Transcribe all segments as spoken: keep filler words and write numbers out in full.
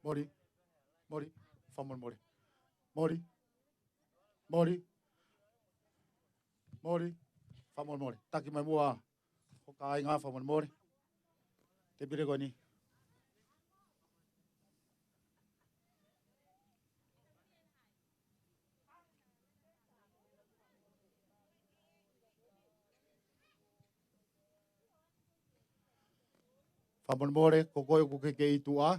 Moli, moli, fakamolemole. Moli, moli, moli, fakamolemole. Taki mai muʻa ho kāinga, fakamolemole. Tēpile ko eni. Fakamolemole, ko koe ʻoku ke kei tuʻa,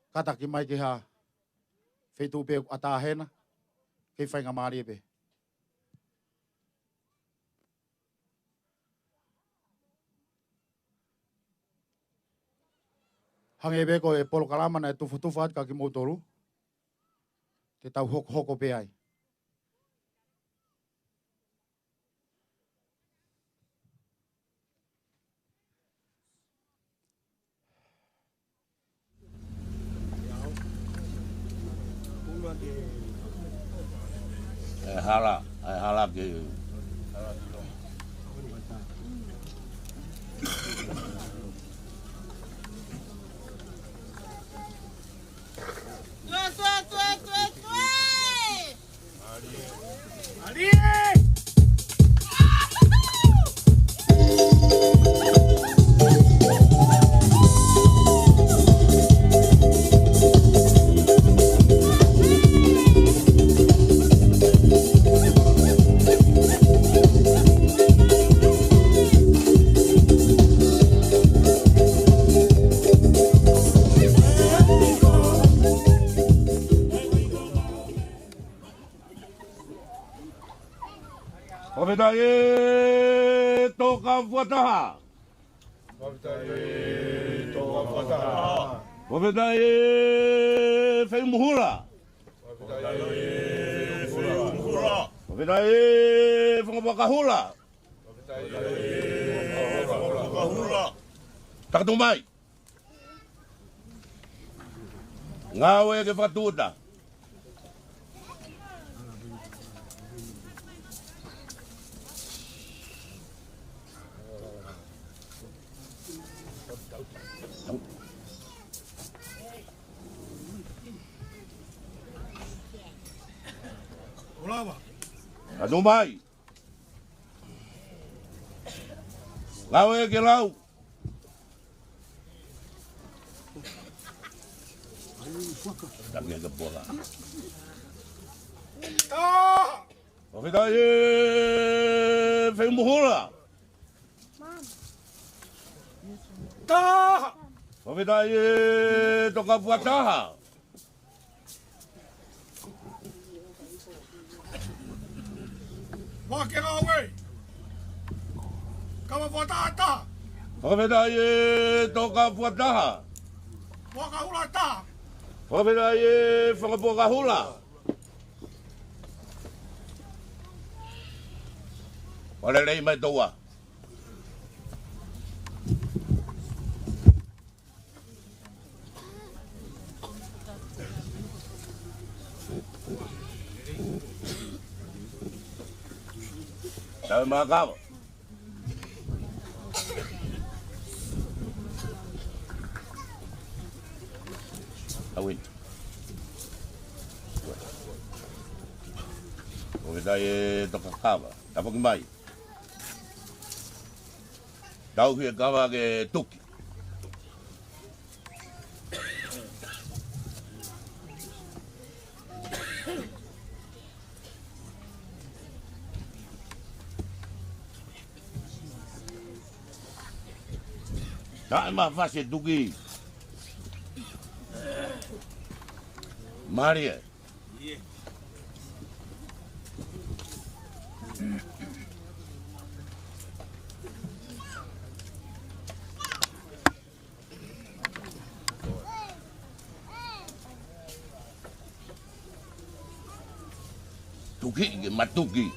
kātaki mai ki ha feituʻu pē ʻoku ʻatā hena, kei faingamālie pē. Hangē pē ko e polokalama naʻe tufatufa atu kia kimoutolu, te tau hokohoko pē ai. ʻE hala, ʻe hala ke. Tuē, tuē, tuē, tuē, tuē! Fakafetaʻi e Tokafuataha. Fakafetaʻi e Tokafuataha. Fakafetaʻi e Feʻumuhula. Fakafetaʻi e Feʻumuhula. Fakafetaʻi e Fakapuakahula. Fakafetaʻi e Fakapuakahula. Takoto mai. Ngāue ke fakatūʻuta. Takoto mai. Ngāue ke lau. Tapi ke pola. Fakafetaʻi e Feʻumuhula. Fakafetaʻi e Tokafuataha. Vake ngāue. Kava fuataha taha. Fakafetaʻi e Tokafuataha. Puakahula taha. Fakafetaʻi e Fakapuakahula. Ua lelei mai toua. Tau e makava. Tau ina. ʻOku ʻikai e toka kava. Tafoki mai. Tau hia kava ke tuki. Taʻe mafasi e tuki. Mālie. Tuki ke matuki.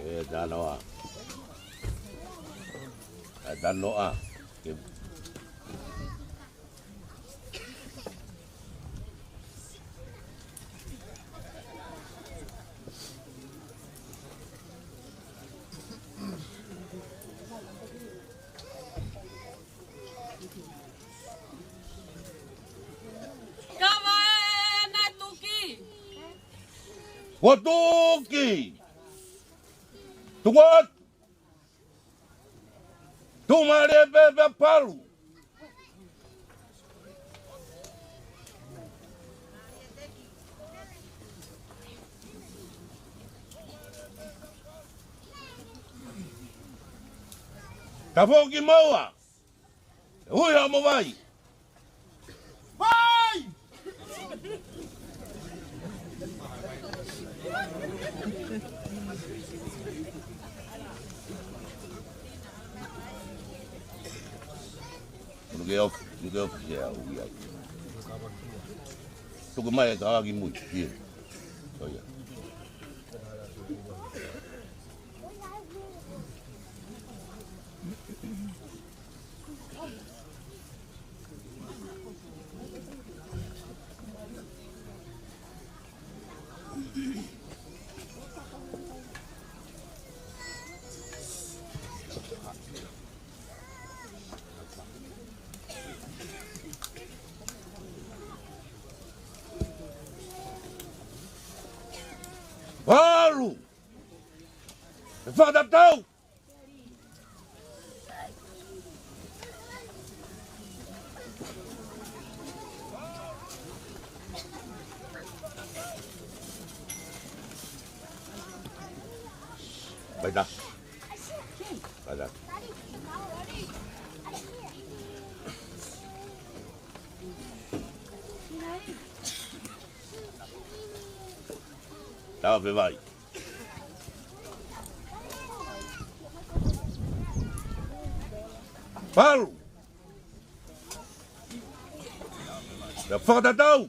E tanoa. E tanoa. Kava ʻena tuki. Kuo tuki. Tuku atu. Tuʻumālie pē pea palu. Tafoki maua. Ui ha mo vai. Vai! Look at, look at, yeah, we got. Tuku mai e kava ki mui. Ia. ʻOia. Palu! Fakatatau! Vai tā. Vai tā. Tau pē vai. Palu. Pea fakatatau.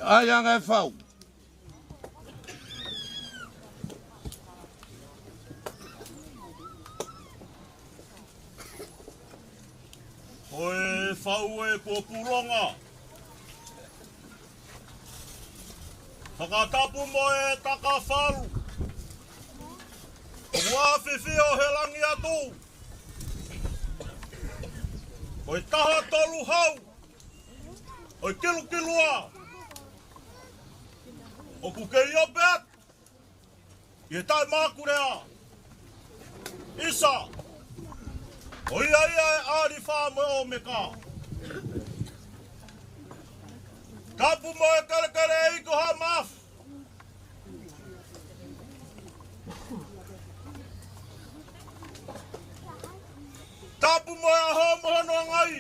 ʻAi ange e fau. Ko e fau ē kuo pulonga. Fakatapu mo e takafalu. Kuo afifio he langi atu. Ko e taha tolu hau ʻo e Kilukilua. ʻOku kei ope atu ʻi he taʻemakulea. ʻIsa, ko ia ia e ʻAlifa mo e ʻOmeka. Tapu mo e kelekele ʻEiki Haʻa Mafi. Tapu mo e ʻaho mo hono angaʻi.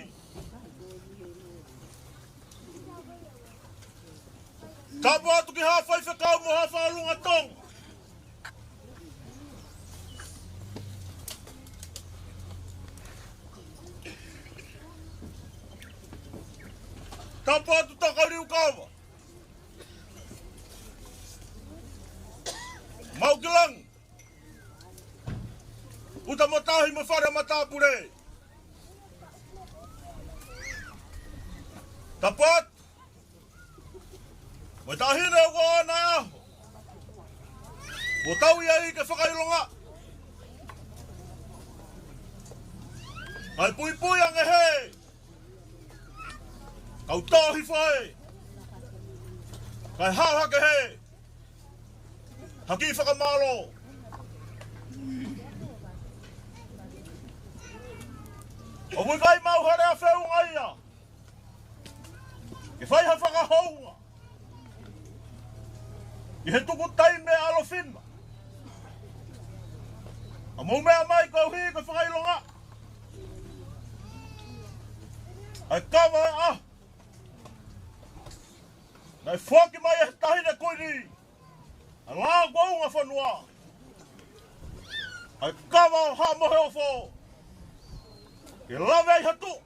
Tapu atu ki Haʻa Faifekau mo Haʻa Faʻahinga Tonga. Tapu atu Tokaliu Kava. Mau ki langi. Uta mo Tahi mo Fale Matāpule. Tapu atu mo e taʻahine ʻoku ʻaʻana e ʻaho. Kuo tau ʻi ai ke fakaʻilonga. Kae puipui ange he kau tō hifo ē. Kae hao hake he ha kiʻi fakamālō. ʻOku ʻikai mau ha lea feʻunga ia ke fai ha fakahounga ʻi he tuku taimi ʻa e ʻAlofina. ʻA mou meʻa mai koeʻuhi ko e fakaʻilonga ʻa e kava ʻo e ʻaho. Naʻe foaki mai ʻe he Taʻahine Kuini ʻa e Lakuaʻunga Fonua, ʻa e kava ʻo Haʻa Moheofo, ke lave ai ha tuʻa.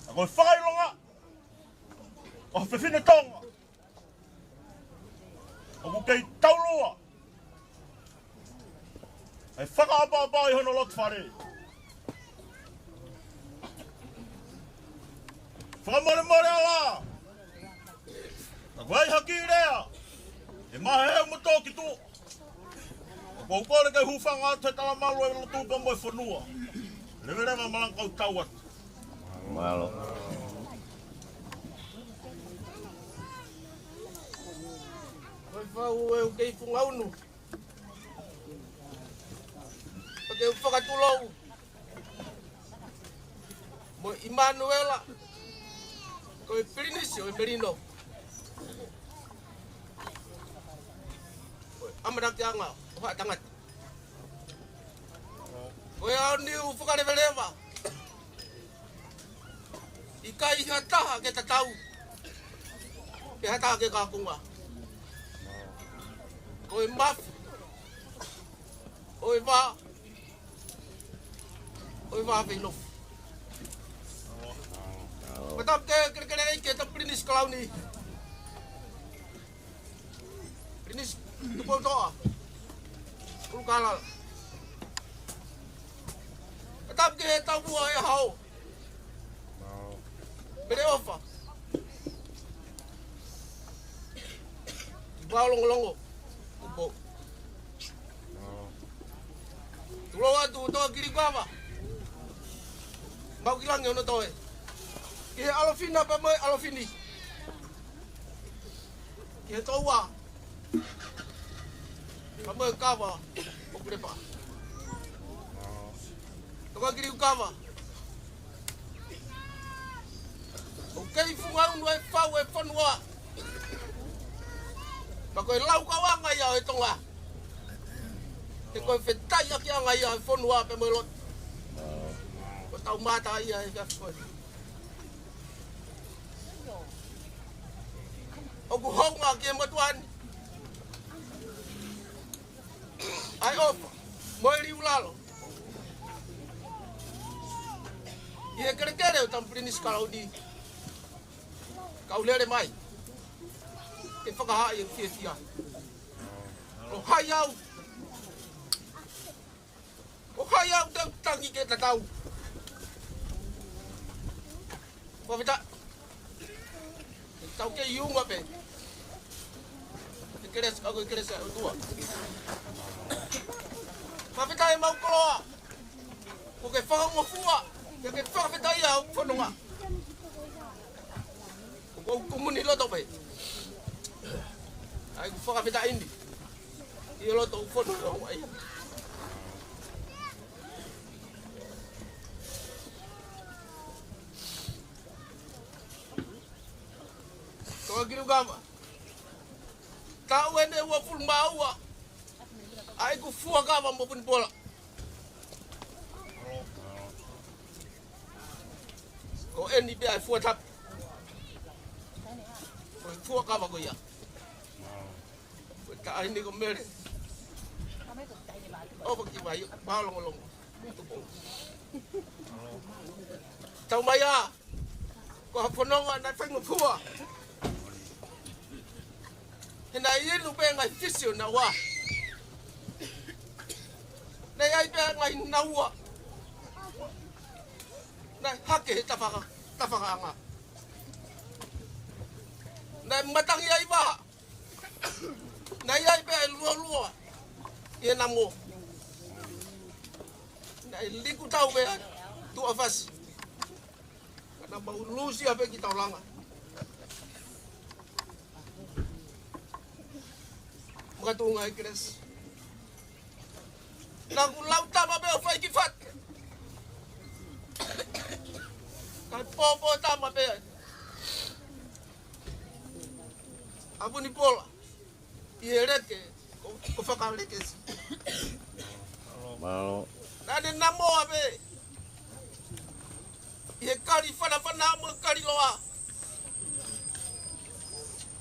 ʻA ko e fakaʻilonga ʻo ha fefine Tonga ʻoku kei taulua ʻa e fakaʻapaʻapa ʻi hono loto fale. Fakamolemole ala. Ka ko e ʻai ha kiʻi lea ʻe mahe ʻe mo toki tuʻu. ʻOku ou kole ke hūfanga atu he talamalu ʻo e lotu pea mo e fonua. Leveleva malanga kau tau atu. Mālō. Ko e fau ē ʻoku kei funga unu. Pea ke u fakatulou mo ʻImanuela, ko e Pilinisi ʻo e Melino, ko e ʻamanakiʻanga ʻo haʻa tangata. Ko e ʻaho ni ʻoku fakaleveleva. ʻIkai ha taha ke tatau, pe ha taha ke kakunga. Ko e mafi ʻo e vā, ʻo e vā feilaulau. Pea tapu ki he kelekele ʻeiki, Tapu Pilinisi Kalauni. Pilinisi Tupoutoʻa ʻUlukalala. Pea tapu ki he taumuʻa ʻo e ʻaho, Meleʻofa Vaolongolongo Tupou. Tulou atu Tokiliu Kava, mau ki langi hono toe. Ki he ʻAlofina pea mo e ʻAlofini. Ki he toua, Ka mo e kava ʻoku lepa. Tokua Kiliʻukava. ʻOku kei funga unu e fau e fonua. Ka ko e laukauʻanga ia ʻo e Tonga. He ko e fetaiʻakiʻanga ia ʻo e fonua pea mo e lotu. Ko e taumata ia he ka ko e. ʻOku hounga ki he motuʻa ni ʻa e ʻofa mo e liu lalo ʻi he kelekele ʻo Tama Pilinisi Kalauni. Kau lele mai ke fakahā ʻeku fiefia. ʻO hai au ʻO hai au te u tangi ke tatau. Fakafetaʻi. Tau kei ʻi ʻunga pē. He kelesi, ka ko e kelesi ʻa e ʻOtua. Fakafetaʻi mau koloa. Kuo ke fakangofua. Ke ke fakafetaʻi au fononga. ʻOku ou kumuni loto pē. ʻA ʻeku fakafetaʻi ni. ʻI loto ʻo e fonua ʻo Hawaii. Tokua Kiliʻukava. Taʻu ʻeni ʻe uofulu mā ua ʻa ʻeku fuakava mo Punipola. Ko eni pē ʻa e fua tapu. Ko e fuakava ko ia. Ko e taʻahine ko Mele. ʻOfa ki vai, mālōlōlongo. Tau mai ā, ko ha fononga naʻe faingofua. He naʻe inu pē ngaahi fisi ʻo naua. Naʻe ʻi ai pē ngaahi naua. Naʻe hake he tafaka, tafakaʻanga. Naʻe matangi ai vaha. Naʻe ʻi ai pē ʻa e lualua ʻi he namo. Naʻe liku tau pē ʻa Tuʻafasi. Ka naʻa mau lusi ā pē ki taulanga. Makatuʻunga ʻi he kelesi. Naʻa ku lau tama pē ʻo fai ki fatu. Ka pōpō tama pē ʻa Punipola. ʻI he leke, ko, ko fakalekesi. Mālō. Naʻa ne namoa pē ʻi he kali fanafana mo e kali loa.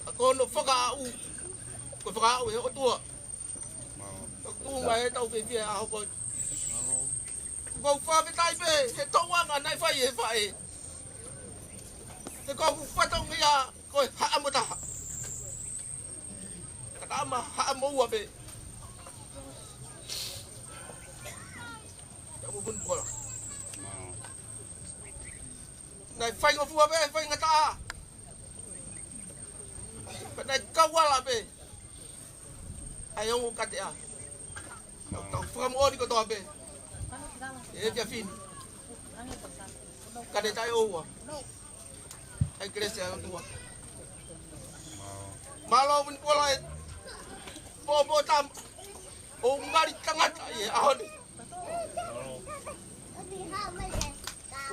ʻA ko hono fakaaʻu, ko e fakaaʻu ʻe he ʻOtua. Ka kuo ʻomai ʻetau fiefia ʻaho ko eni. Ko e fakafetaʻi pē he tauʻanga naʻe fai ʻe he faʻē. He ko hoku fatongia ko e haʻamo taha. Ka tama haʻamo ua pē. Ia mo Punipola. Naʻe faingofua pē, faingataʻa. Pea naʻe kauala pē ʻa e ongo katea. Tau fakamoʻoni kotoa pē. ʻE kia fini. Ka ne taʻeʻoua ʻa e kelesi ʻa e ʻOtua. Mālō Punipola ē. Pōpō tama. ʻO ngali tangata ʻi he ʻaho ni.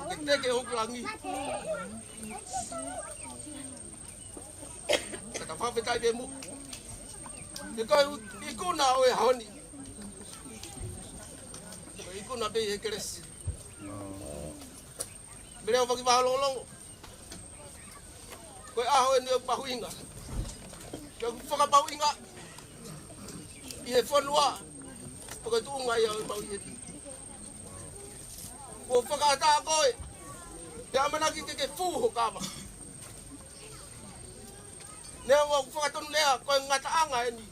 Ke teke hoku langi. Ka ta fakafetaʻi pē mo. He ko e ikuna ʻo e ʻaho ni. Ko e ikuna pē ʻi he kelesi. Mele ʻo faki vaha longolongo. Ko e ʻaho eni ʻoku mahuʻinga. Ke u fakamahuʻinga ʻi he fonua. Pea ko e tuʻunga ia ʻo e mahuʻinga. Kuo fakaʻatā koe. Pea ʻamanaki ke ke fū ho kava. Neongo ʻoku fakatonulea ko e ngataʻanga eni.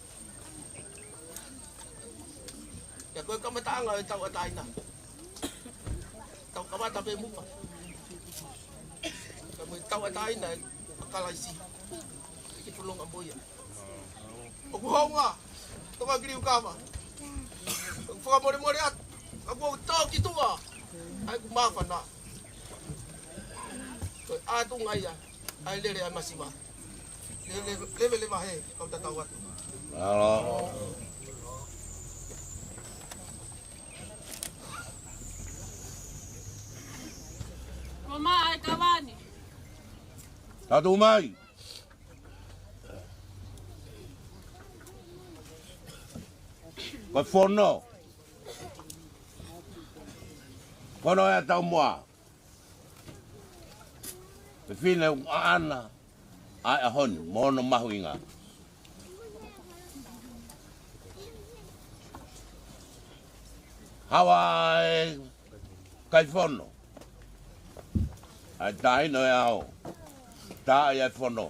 Ia ko e kamataʻanga ʻo e tauʻatāina. Tau kamata pē muʻa. Ka mo e tauʻatāina ʻa Kalaisi. Ke fononga mo ia. ʻOku hounga, Tokua Kiliʻukava. ʻOku fakamolemole atu. Ka kuo tō ki tuʻa ʻa ʻeku māfana. Ko e ʻatunga ia ʻa e lele ʻa e masiva. Lele, lele, lele vahe, kau tatau atu. Alo. Ko maʻa e kava ni. Tatu mai. Ko e fono. Fono ʻa e Taumuʻa. Fefine ʻoku ʻaʻana ʻa e ʻaho ni mo hono mahuʻinga. Hawa e kaifono. ʻA e taʻahine ʻo e ʻaho. Taʻahine ʻa e fono.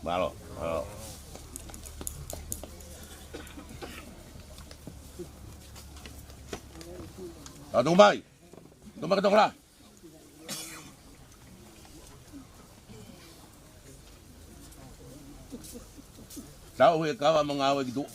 Mālō, mālō. Tau tuku mai. Tuku mai ka tokala. Tau he kava mo ngāue ki tuʻa.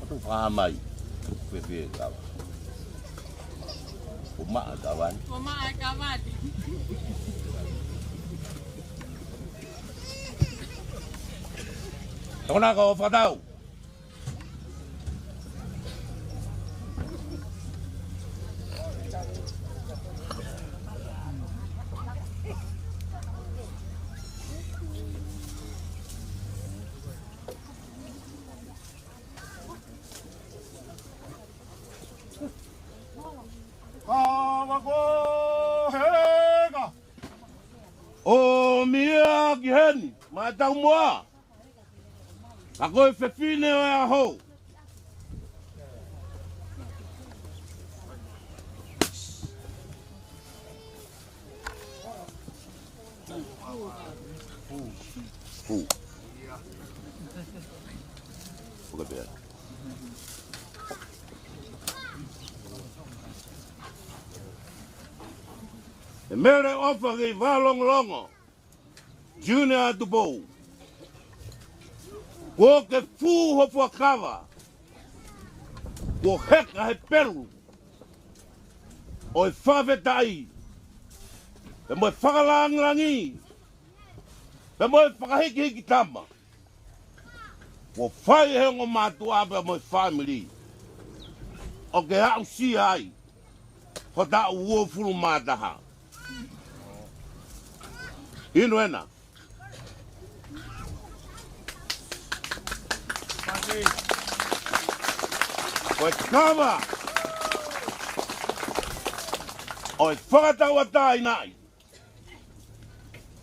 Atu fā mai. Fēfē kava. Ko maʻa kava ni. Ko maʻa kava ni. Tokona ko fakatau. Kava ko heka. ʻOmi ia ki heni, maʻa e Taumuʻa. Ka ko e fefine ʻo e ʻaho. Pū. Pū. Puka pea. ʻE Mele ʻOfa kei Vālongolongo. Junior Tupou. Kuo ke fū ho fuakava. Kuo heka he pelu ʻo e fakafetaʻi. Pea mo e fakalāngilangi. Pea mo e fakahikihiki tama. Kuo fai he ongo mātuʻa pea mo e fāmili. ʻO ke aʻusia ai. Ko taʻu uofulu mā taha. Inu ena. Ko e kava ʻo e fakatauʻatāinaʻi.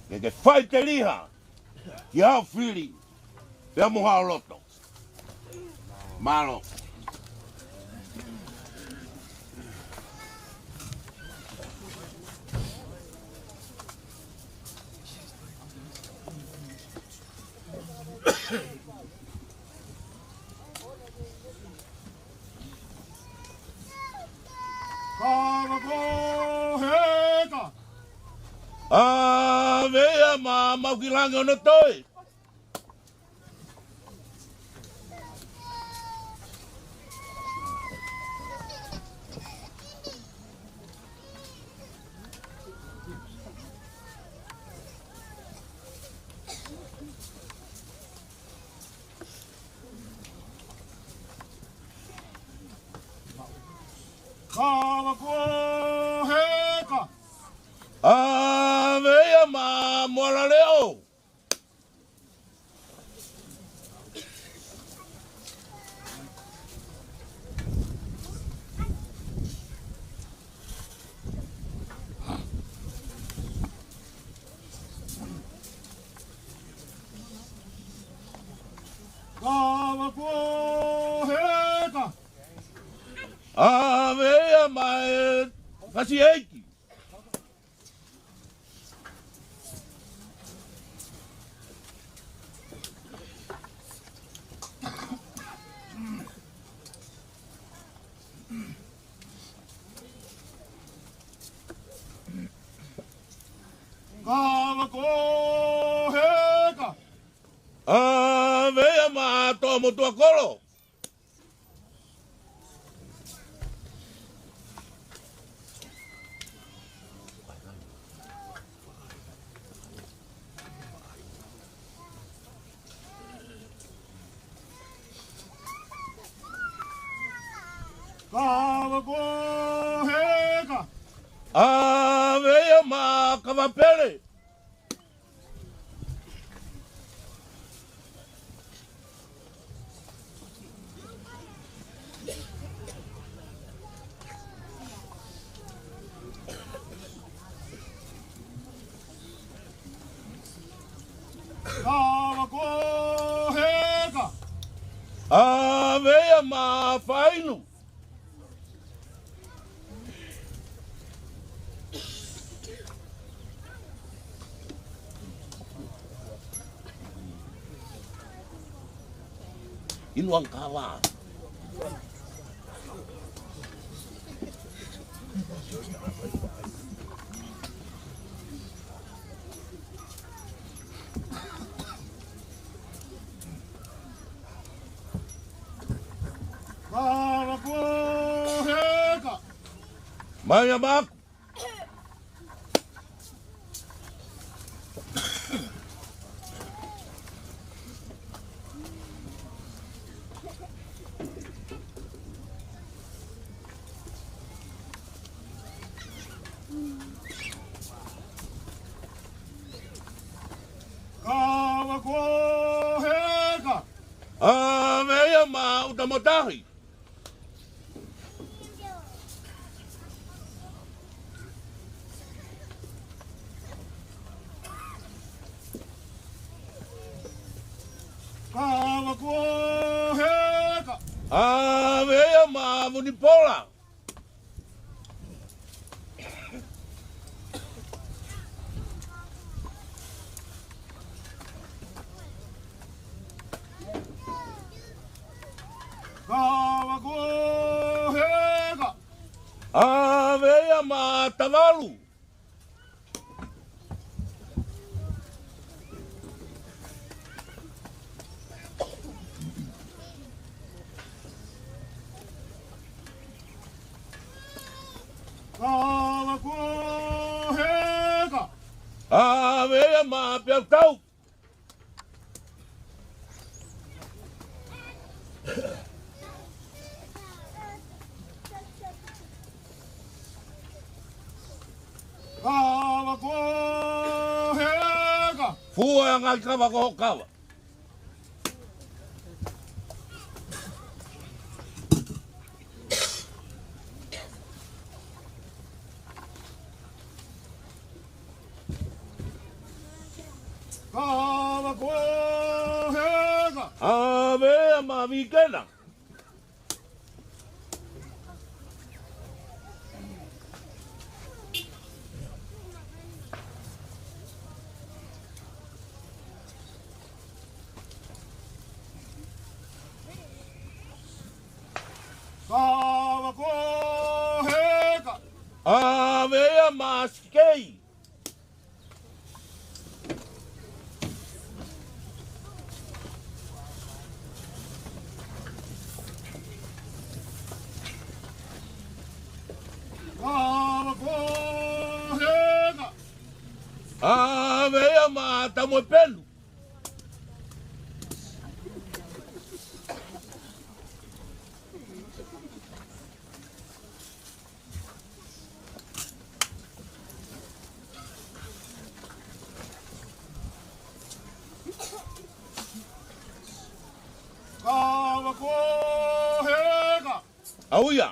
Ke ke faʻiteliha ki hao fili pea mo hao loto. Mālō. Kava ko heka. ʻAve ia ma mau ki langi ʻo ne toe. Kava ko heka. ʻAve ia ma moala leʻo. Ko heka. ʻAve ia maʻa e fasi ʻeiki. Kava ko heka. ʻAve ia maʻa Toʻomotuʻakolo. Kava ko heka. ʻAve ia maʻa Kavapele. Kava ko heka. ʻAve ia maʻa Fainu. Inu ang kava. Kava ko heka. Mai a maku. Kava ko heka. ʻAve ia maʻa ʻUtamotahi. Kava ko heka. ʻAve ia maʻa Vunipola. Kava ko heka. ʻAve ia maʻa Tavalu. Kava ko heka. ʻAve ia maʻa Peautau. Kava ko heka. Fua e ngaahi kava ko ho kava. Kava ko heka. ʻAve ia maʻa Vikena. Kava ko heka. ʻAve ia maʻa Sikei. Kava ko heka. ʻAve ia maʻa Tamuepelu. Kava ko heka. ʻAuia.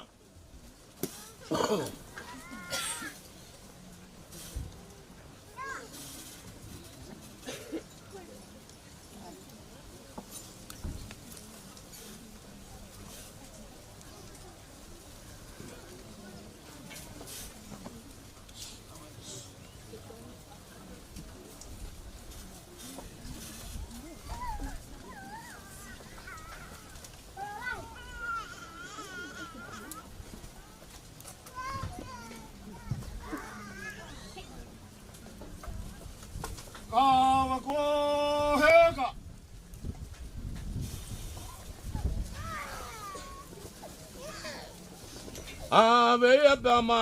Ave ia pea ma.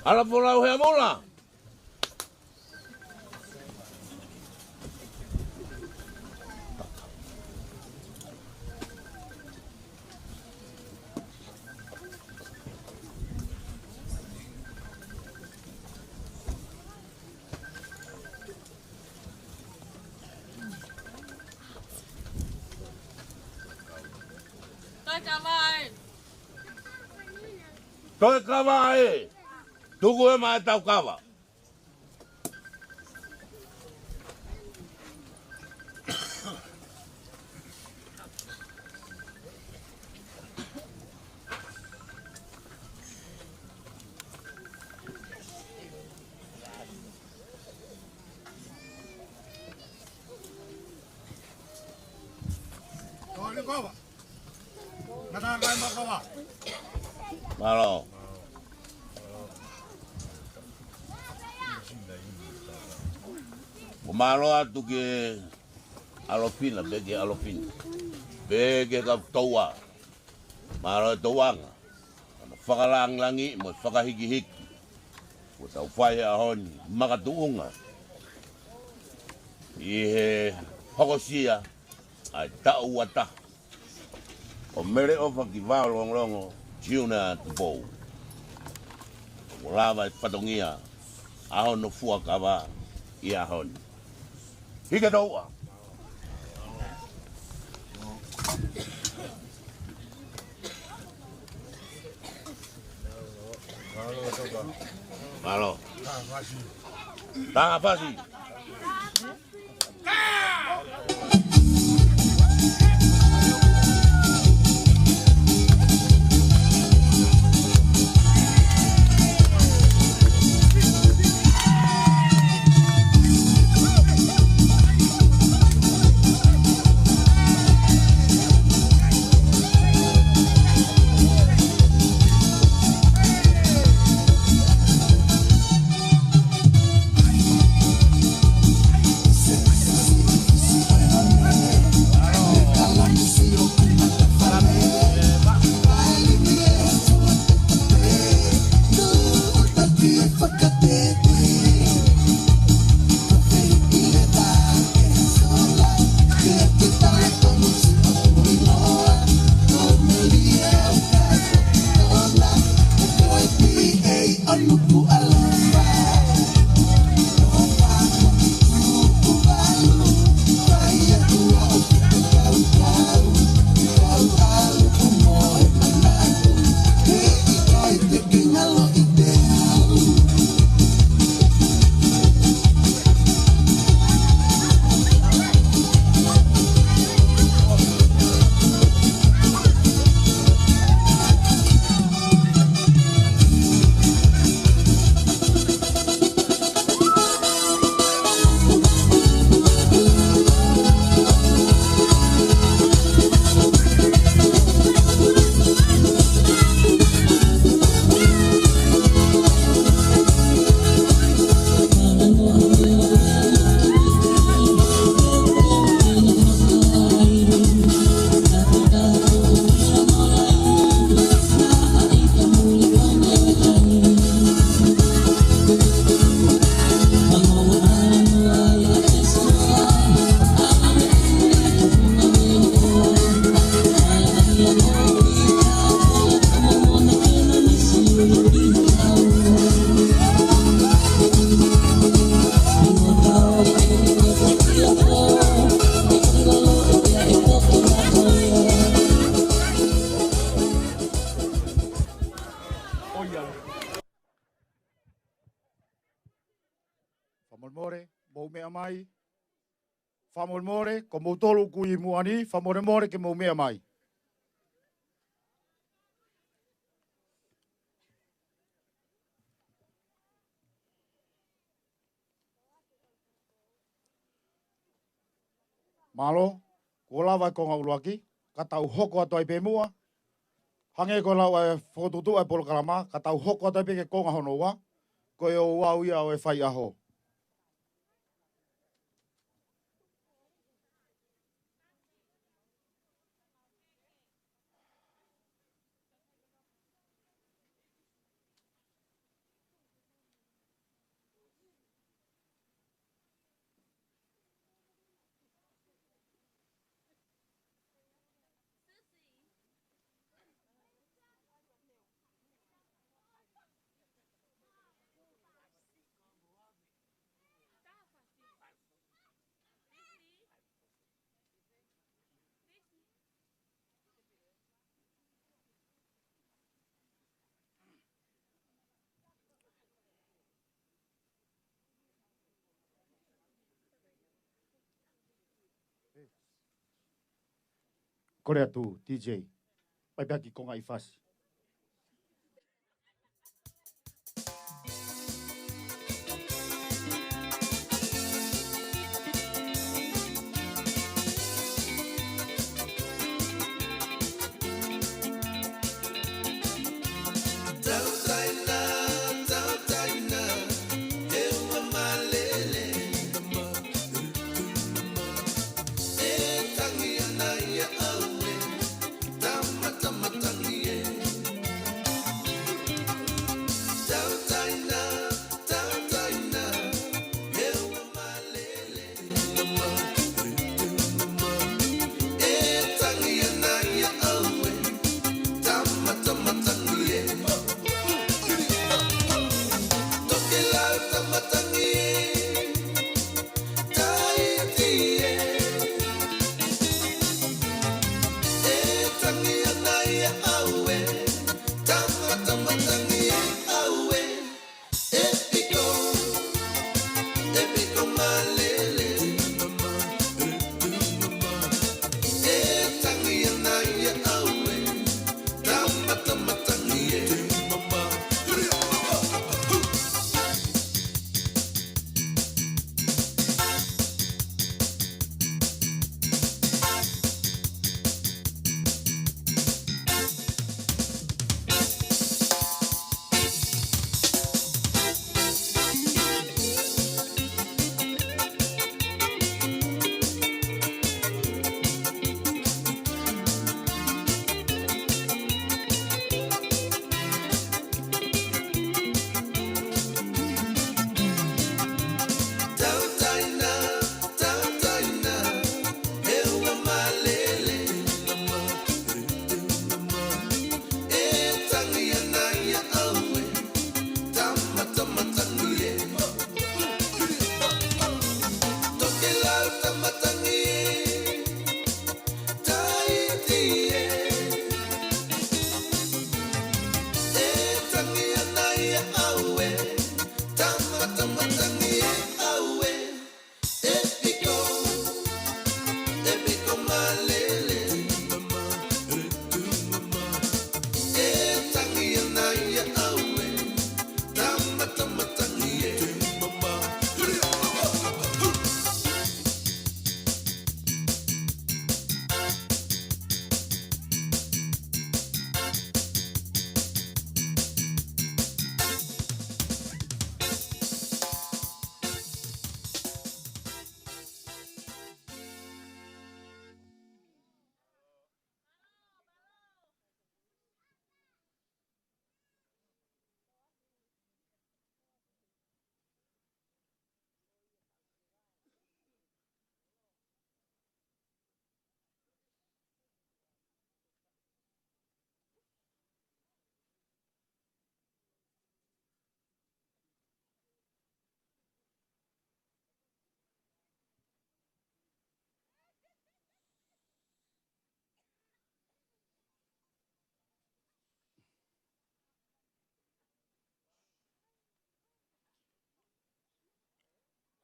Ala folau hea mola. Toe kava ē. Toe kava ē. Tuku ē ma e tau kava. Mālō. Ko mālō atu ki he ʻAlofina, pea ki he ʻAlofina. Pea ki he kau toua. Mālō e tauʻanga. Hono fakalāngilangiʻi mo e fakahikihiki. Kuo tau fai he ʻaho ni, makatuʻunga ʻi he hokosia ʻa e taʻu ua taha ʻo Mele ʻOfa ki Vao Longolongo Junior Tupou. Kuo lava e fatongia ʻa hono fuakava ʻi he ʻaho ni. Hiki tauʻa. Mālō. Tangafasi. Fakamolemole, mou meʻa mai. Fakamolemole, ko moutolu ʻoku ʻi muʻa ni, fakamolemole ke mou meʻa mai. Mālō, kuo lava e konga ʻuluaki, ka tau hoko atu ai pē muʻa. Hangē ko e lau ʻa e fokotuʻutuʻu ʻa e polokalama, ka tau hoko atu ai pē ki he konga hono ua, ko e ouau ia ʻo e faiʻaho. Kole atu, D J. Paipeaki konga ʻi fasi.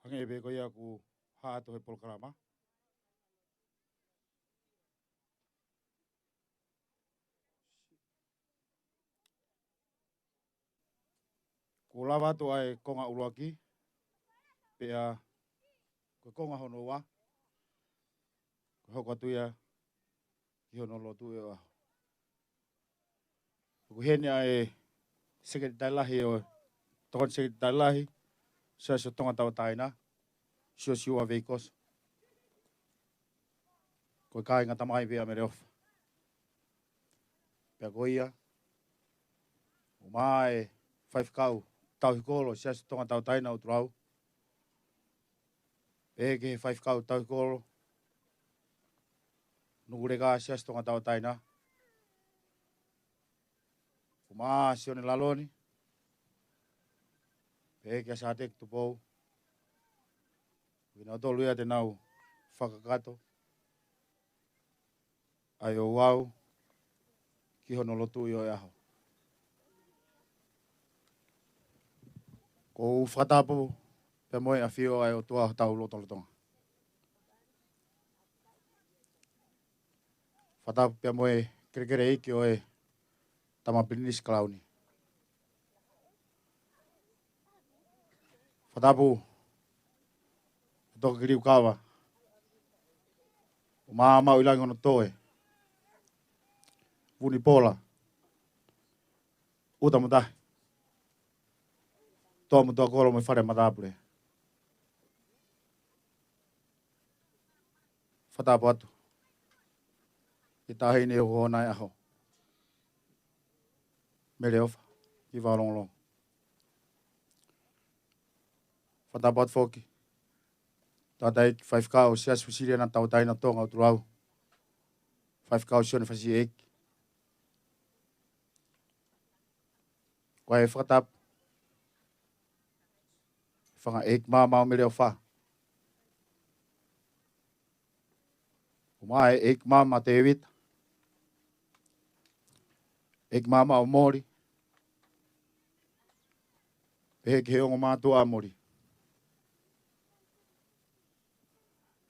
Hangē pē ko ia kuo hā atu he polokalama. Kuo lava atu ʻa e konga ʻuluaki, pea ko e konga hono ua, ko e hoko atu ia ki hono lotu ʻi he ʻaho. ʻOku ʻi heni ʻa e Sekelitali Lahi ʻo, Tokoni Sekelitali Lahi, Siasi ʻo Tonga Tauʻatāina, Siosiua Veikoso. Ko e kāinga tamai pē ʻa Meleʻofa. Pea ko ia, ʻoku maʻu ʻa e faifekau tauhi kolo Siasi Tonga Tauʻatāina ʻUluaki. Pehē ki he faifekau tauhi kolo Nukuleka Siasi Tonga Tauʻatāina. ʻOku maʻu ʻa Sione Laloni. Pehē kia Sateki Tupou. Ko kinautolu ia te nau fakakakato ʻa e ouau ki hono lotu ʻi he ʻaho. ʻOku ou fakatapu pea mo e ʻafio ʻa e ʻOtua ʻi hotau lotolotonga. Fakatapu pea mo e kelekele ʻeiki ʻo e Tama Pilinisi Kalauni. Fakatapu Tokiliu Kava, ʻUmaʻā Maʻuʻilangi hono toe, Vunipola, ʻUta mo Tahi, Toa mo Toakolo mo e Fale Matāpule. Fakatapu atu ki he taʻahine ʻoku ʻi hona ʻaho, Meleofa Kivaʻolongolongo. Fakatapu atu foki tangataʻeiki faifekau ʻo e Siasi Uēsiliana Tauʻatāina ʻo Tonga ʻo Tulau, Faifekau Sione Fasiʻeiki. Ko e fakatapu ki he fanga ʻeiki maama ʻo Meleofa, ʻumaʻā e ʻeiki maama Tēvita, ʻeiki maama ʻo Moli, pehē ki he ongo mātuʻa ʻa Moli.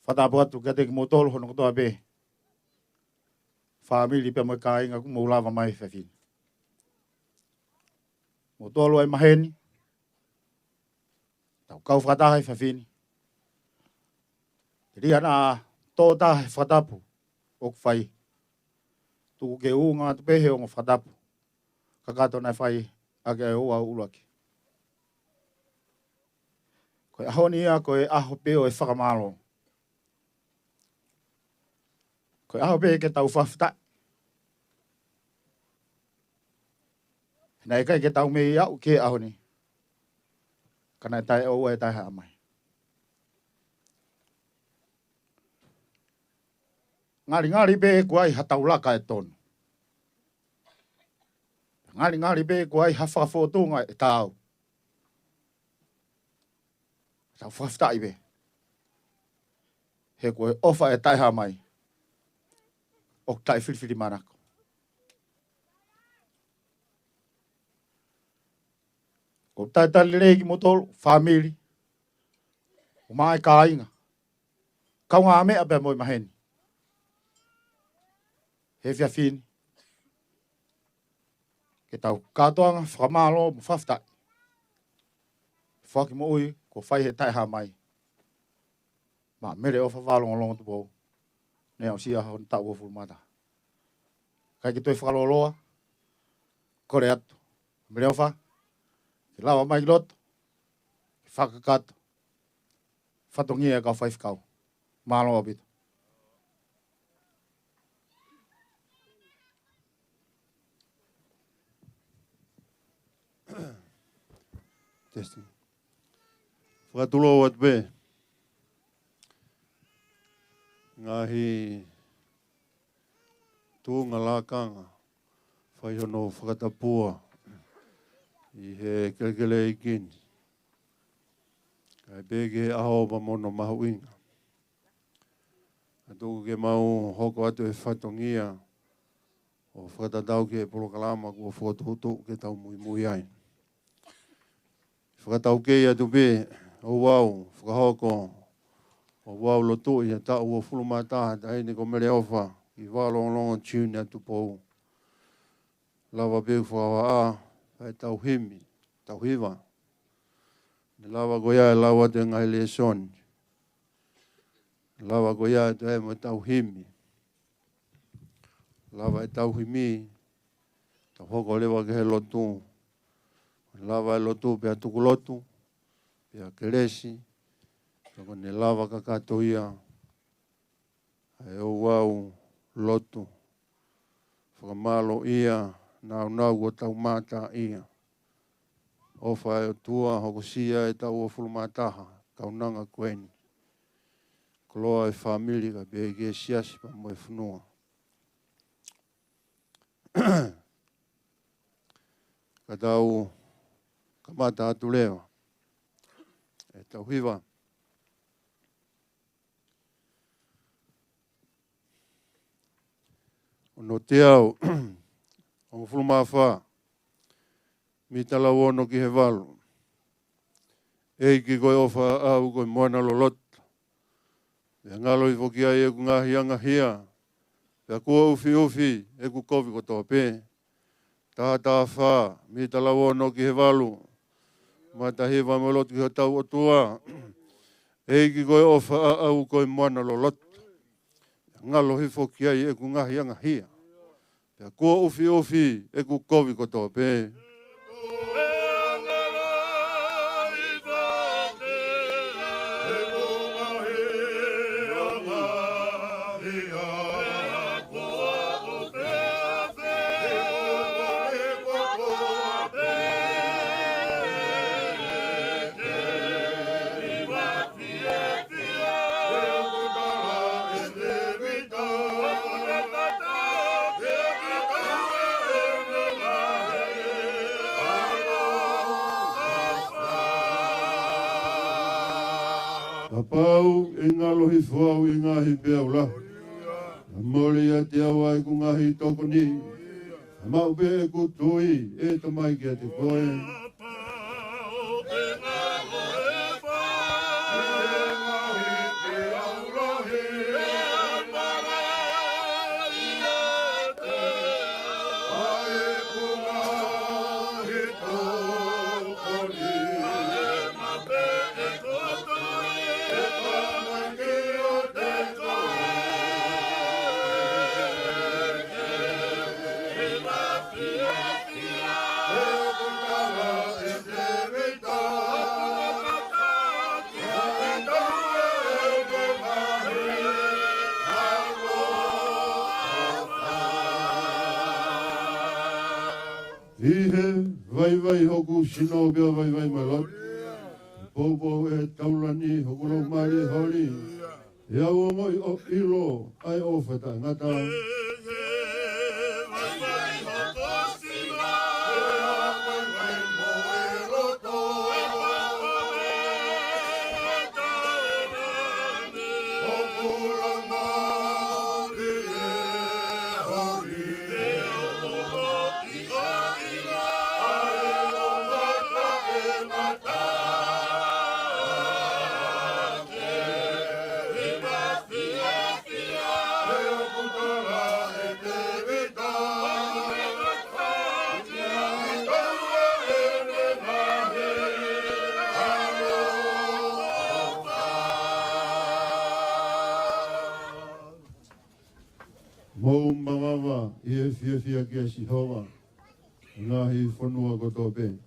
Fakatapu atu kiate kimoutolu hono kotoa pē, fāmili pea mo e kāinga kuo mou lava mai he efiafi ni. Moutolu ʻa e maheni, tau kau fakataha he efiafi ni. Telia naʻa tō taha he fakatapu ʻoku fai. Tuku ke ʻuhinga atu pē he ongo fakatapu kakato naʻe fai ʻaki ʻa e ouau ʻuluaki. Ko e ʻaho ni ia ko e ʻaho pē ʻo e fakamālō. Ko e ʻaho pē ke tau fakafetaʻi. Naʻe ʻikai ke tau mei aʻu ki he ʻaho ni ka naʻe taʻeʻoua e taʻehāmai. Ngalingali pē kuo ʻi ai ha taulaka ʻe tonu. Ngalingali pē kuo ʻi ai ha fakafōtunga ʻe taau. Tau fakafetaʻi pē he ko e ʻofa ʻo e taʻehāmai ʻoku taʻefilifilimānako. ʻOku ou talitali lelei kimoutolu fāmili, ʻumaʻā e kāinga, kaungāmeʻa pea mo e maheni he efiafi ni, ke tau kātoanga fakamālō mo fakafetaʻi he foaki moʻui kuo fai he taʻehāmai maʻa Meleofa Vaʻalongolongo Tupou, ne aʻusia hono taʻu uofulu mā taha. ʻIkai ke toe fakalōloa, kole atu Meleofa ke lava mai ki loto ke fakakakato fatongia e kau faifekau. Mālō ʻaupito. Testing. Fakatulou atu pē. Ngaahi tuʻunga lakanga fai hono fakatapua ʻi he kelekele ʻeiki ni, kae pehē ki he ʻaho pea mo hono mahuʻinga. Ka tuku ke mau hoko atu he fatongia ʻo fakatatau ki he polokalama kuo fokotuʻutuʻu ke tau muimui ai. Fakataukei atu pē, ouau fakahoko, ouau lotu ʻi he taʻu uofulu mā taha ʻa e taʻahine ko Meleofa Kivaʻolongolongo Junior Tupou. Lava pē ʻo fakavaʻa ʻa e tau himi, tau hiva. Ne lava ko ia ʻe lau atu e ngaahi lēsoni. Lava ko ia ʻe toe mo e tau himi. Lava e tau himi, tau hoko leva ki he lotu. Lava e lotu pea tuku lotu, pea kelesi, pea ko ʻene lava kakato ia ʻa e ouau lotu. Fakamālō ia, naunau kuo tau mātā ia. ʻOfa ʻa e ʻOtua hokosia e taʻu uofulu mā taha, kaunanga ko eni. Koloa e fāmili kae pehē ki he siasi pea mo e fonua. Ka tau kamata atu leva e tau hiva. Ono teau, hongofulu mā fā, mita lau ono ki he valu. ʻEiki ko e ʻofa ʻaʻau ko e moana loloto. Pea ngalo hifo ki ai ʻeku ngaahi angahia. Pea kuo ʻufiʻufi ʻeku kovi kotoa pē. Taha taha fā, mita lau ono ki he valu. Matahiva mo e lotu ki hotau ʻOtua. ʻEiki ko e ʻofa ʻaʻau ko e moana loloto. Ngalo hifo ki ai ʻeku ngaahi angahia. Pea kuo ʻufiʻufi ʻeku kovi kotoa pē. Kapau ʻe ngalo hifo au ʻi he ngaahi peau lahi, ʻe mole ʻiate au ʻa ʻeku ngaahi tokoni. Maʻu pē ʻeku tui, ʻe Tamai, kiate koe. ʻI he vaivai hoku sino pea vaivai mai loto. Poupou ʻe taulani hoku laumālie holi. ʻE au ongoʻi ʻo ʻilo ʻa e ʻofa taʻengata. Mou mavava ʻi he fiefia kia Sihova, ngaahi fonua kotoa pē.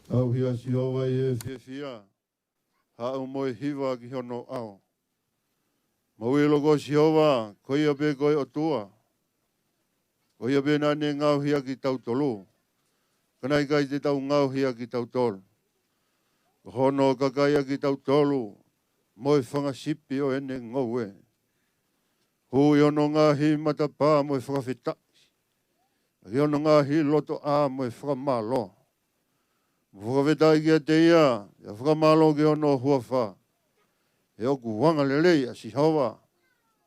Tauhi ʻa Sihova ʻi he fiefia, haʻu mo e hiva ki hono ʻao. Mou ʻilo ko Sihova, ko ia pē ko e ʻOtua. Ko ia pē naʻa ne ngaohi ʻa kitautolu. Ka naʻe ʻikai te tau ngaohi ʻa kitautolu. Ko hono kakai ʻa kitautolu, mo e fanga sipi ʻo ʻene ngoue. Hū ʻi hono ngaahi matapā mo e fakafetaʻi. ʻI hono ngaahi lotoʻā mo e fakamālō. Mo fakafetaʻi kiate ia, ʻi he fakamālō ki hono huafa. He ʻoku angalelei ʻa Sihova,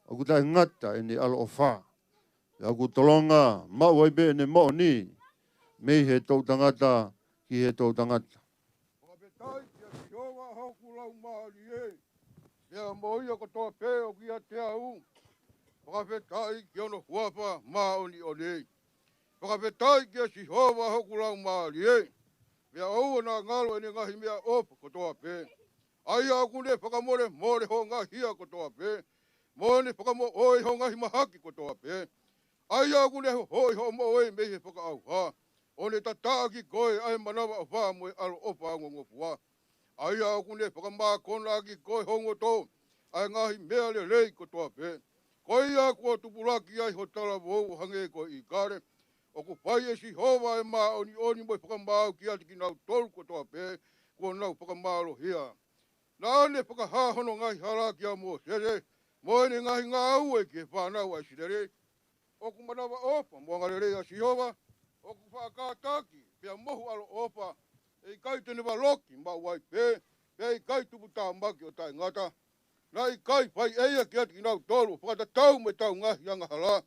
ʻoku taʻengata ʻene ʻaloʻofa. Pea ʻoku tolonga maʻu ai pē ʻene moʻoni, mei he toʻutangata ki he toʻutangata. Fakafetaʻi kia Sihova hoku laumālie, pea mo ia kotoa pē ʻoku ʻiate au. Fakafetaʻi ki hono huafa māʻoniʻoni. Fakafetaʻi kia Sihova hoku laumālie, pea ʻoua naʻa ngalo ʻene ngaahi meʻaʻofa kotoa pē. ʻA ia ʻoku ne fakamolemole hoʻo ngaahi hia kotoa pē, mo ne fakamoʻui hoʻo ngaahi mahaki kotoa pē. ʻA ia ʻoku ne hohoʻi hoʻo moʻui mei he fakaʻauha, ʻo ne tataʻaki koe ʻa e manavaʻofa mo e ʻaloʻofa ongongofua. ʻA ia ʻoku ne fakamākonaʻaki koe ho ngoto ʻa e ngaahi meʻa lelei kotoa pē. Ko ia kuo tupulaki ai ho talavou ʻo hangē ko e ʻīkale. ʻOku fai ʻe Sihova ʻa e māʻoniʻoni mo e fakamaau kiate kinautolu kotoa pē kuo nau fakamālohia. Naʻa ne fakahā hono ngaahi hala kia Mōsese, mo ʻene ngaahi ngāue ki he fānau ʻa ʻIsileli. ʻOku manavaʻofa mo angalelei ʻa Sihova, ʻoku faʻa kātaki pea mohu ʻaloʻofa, ʻe ʻikai te ne valoki maʻu ai pē, pea ʻe ʻikai tuputāmaki ʻo taʻengata. Naʻe ʻikai fai ʻe ia kiate kinautolu fakatatau mo ʻetau ngaahi angahala,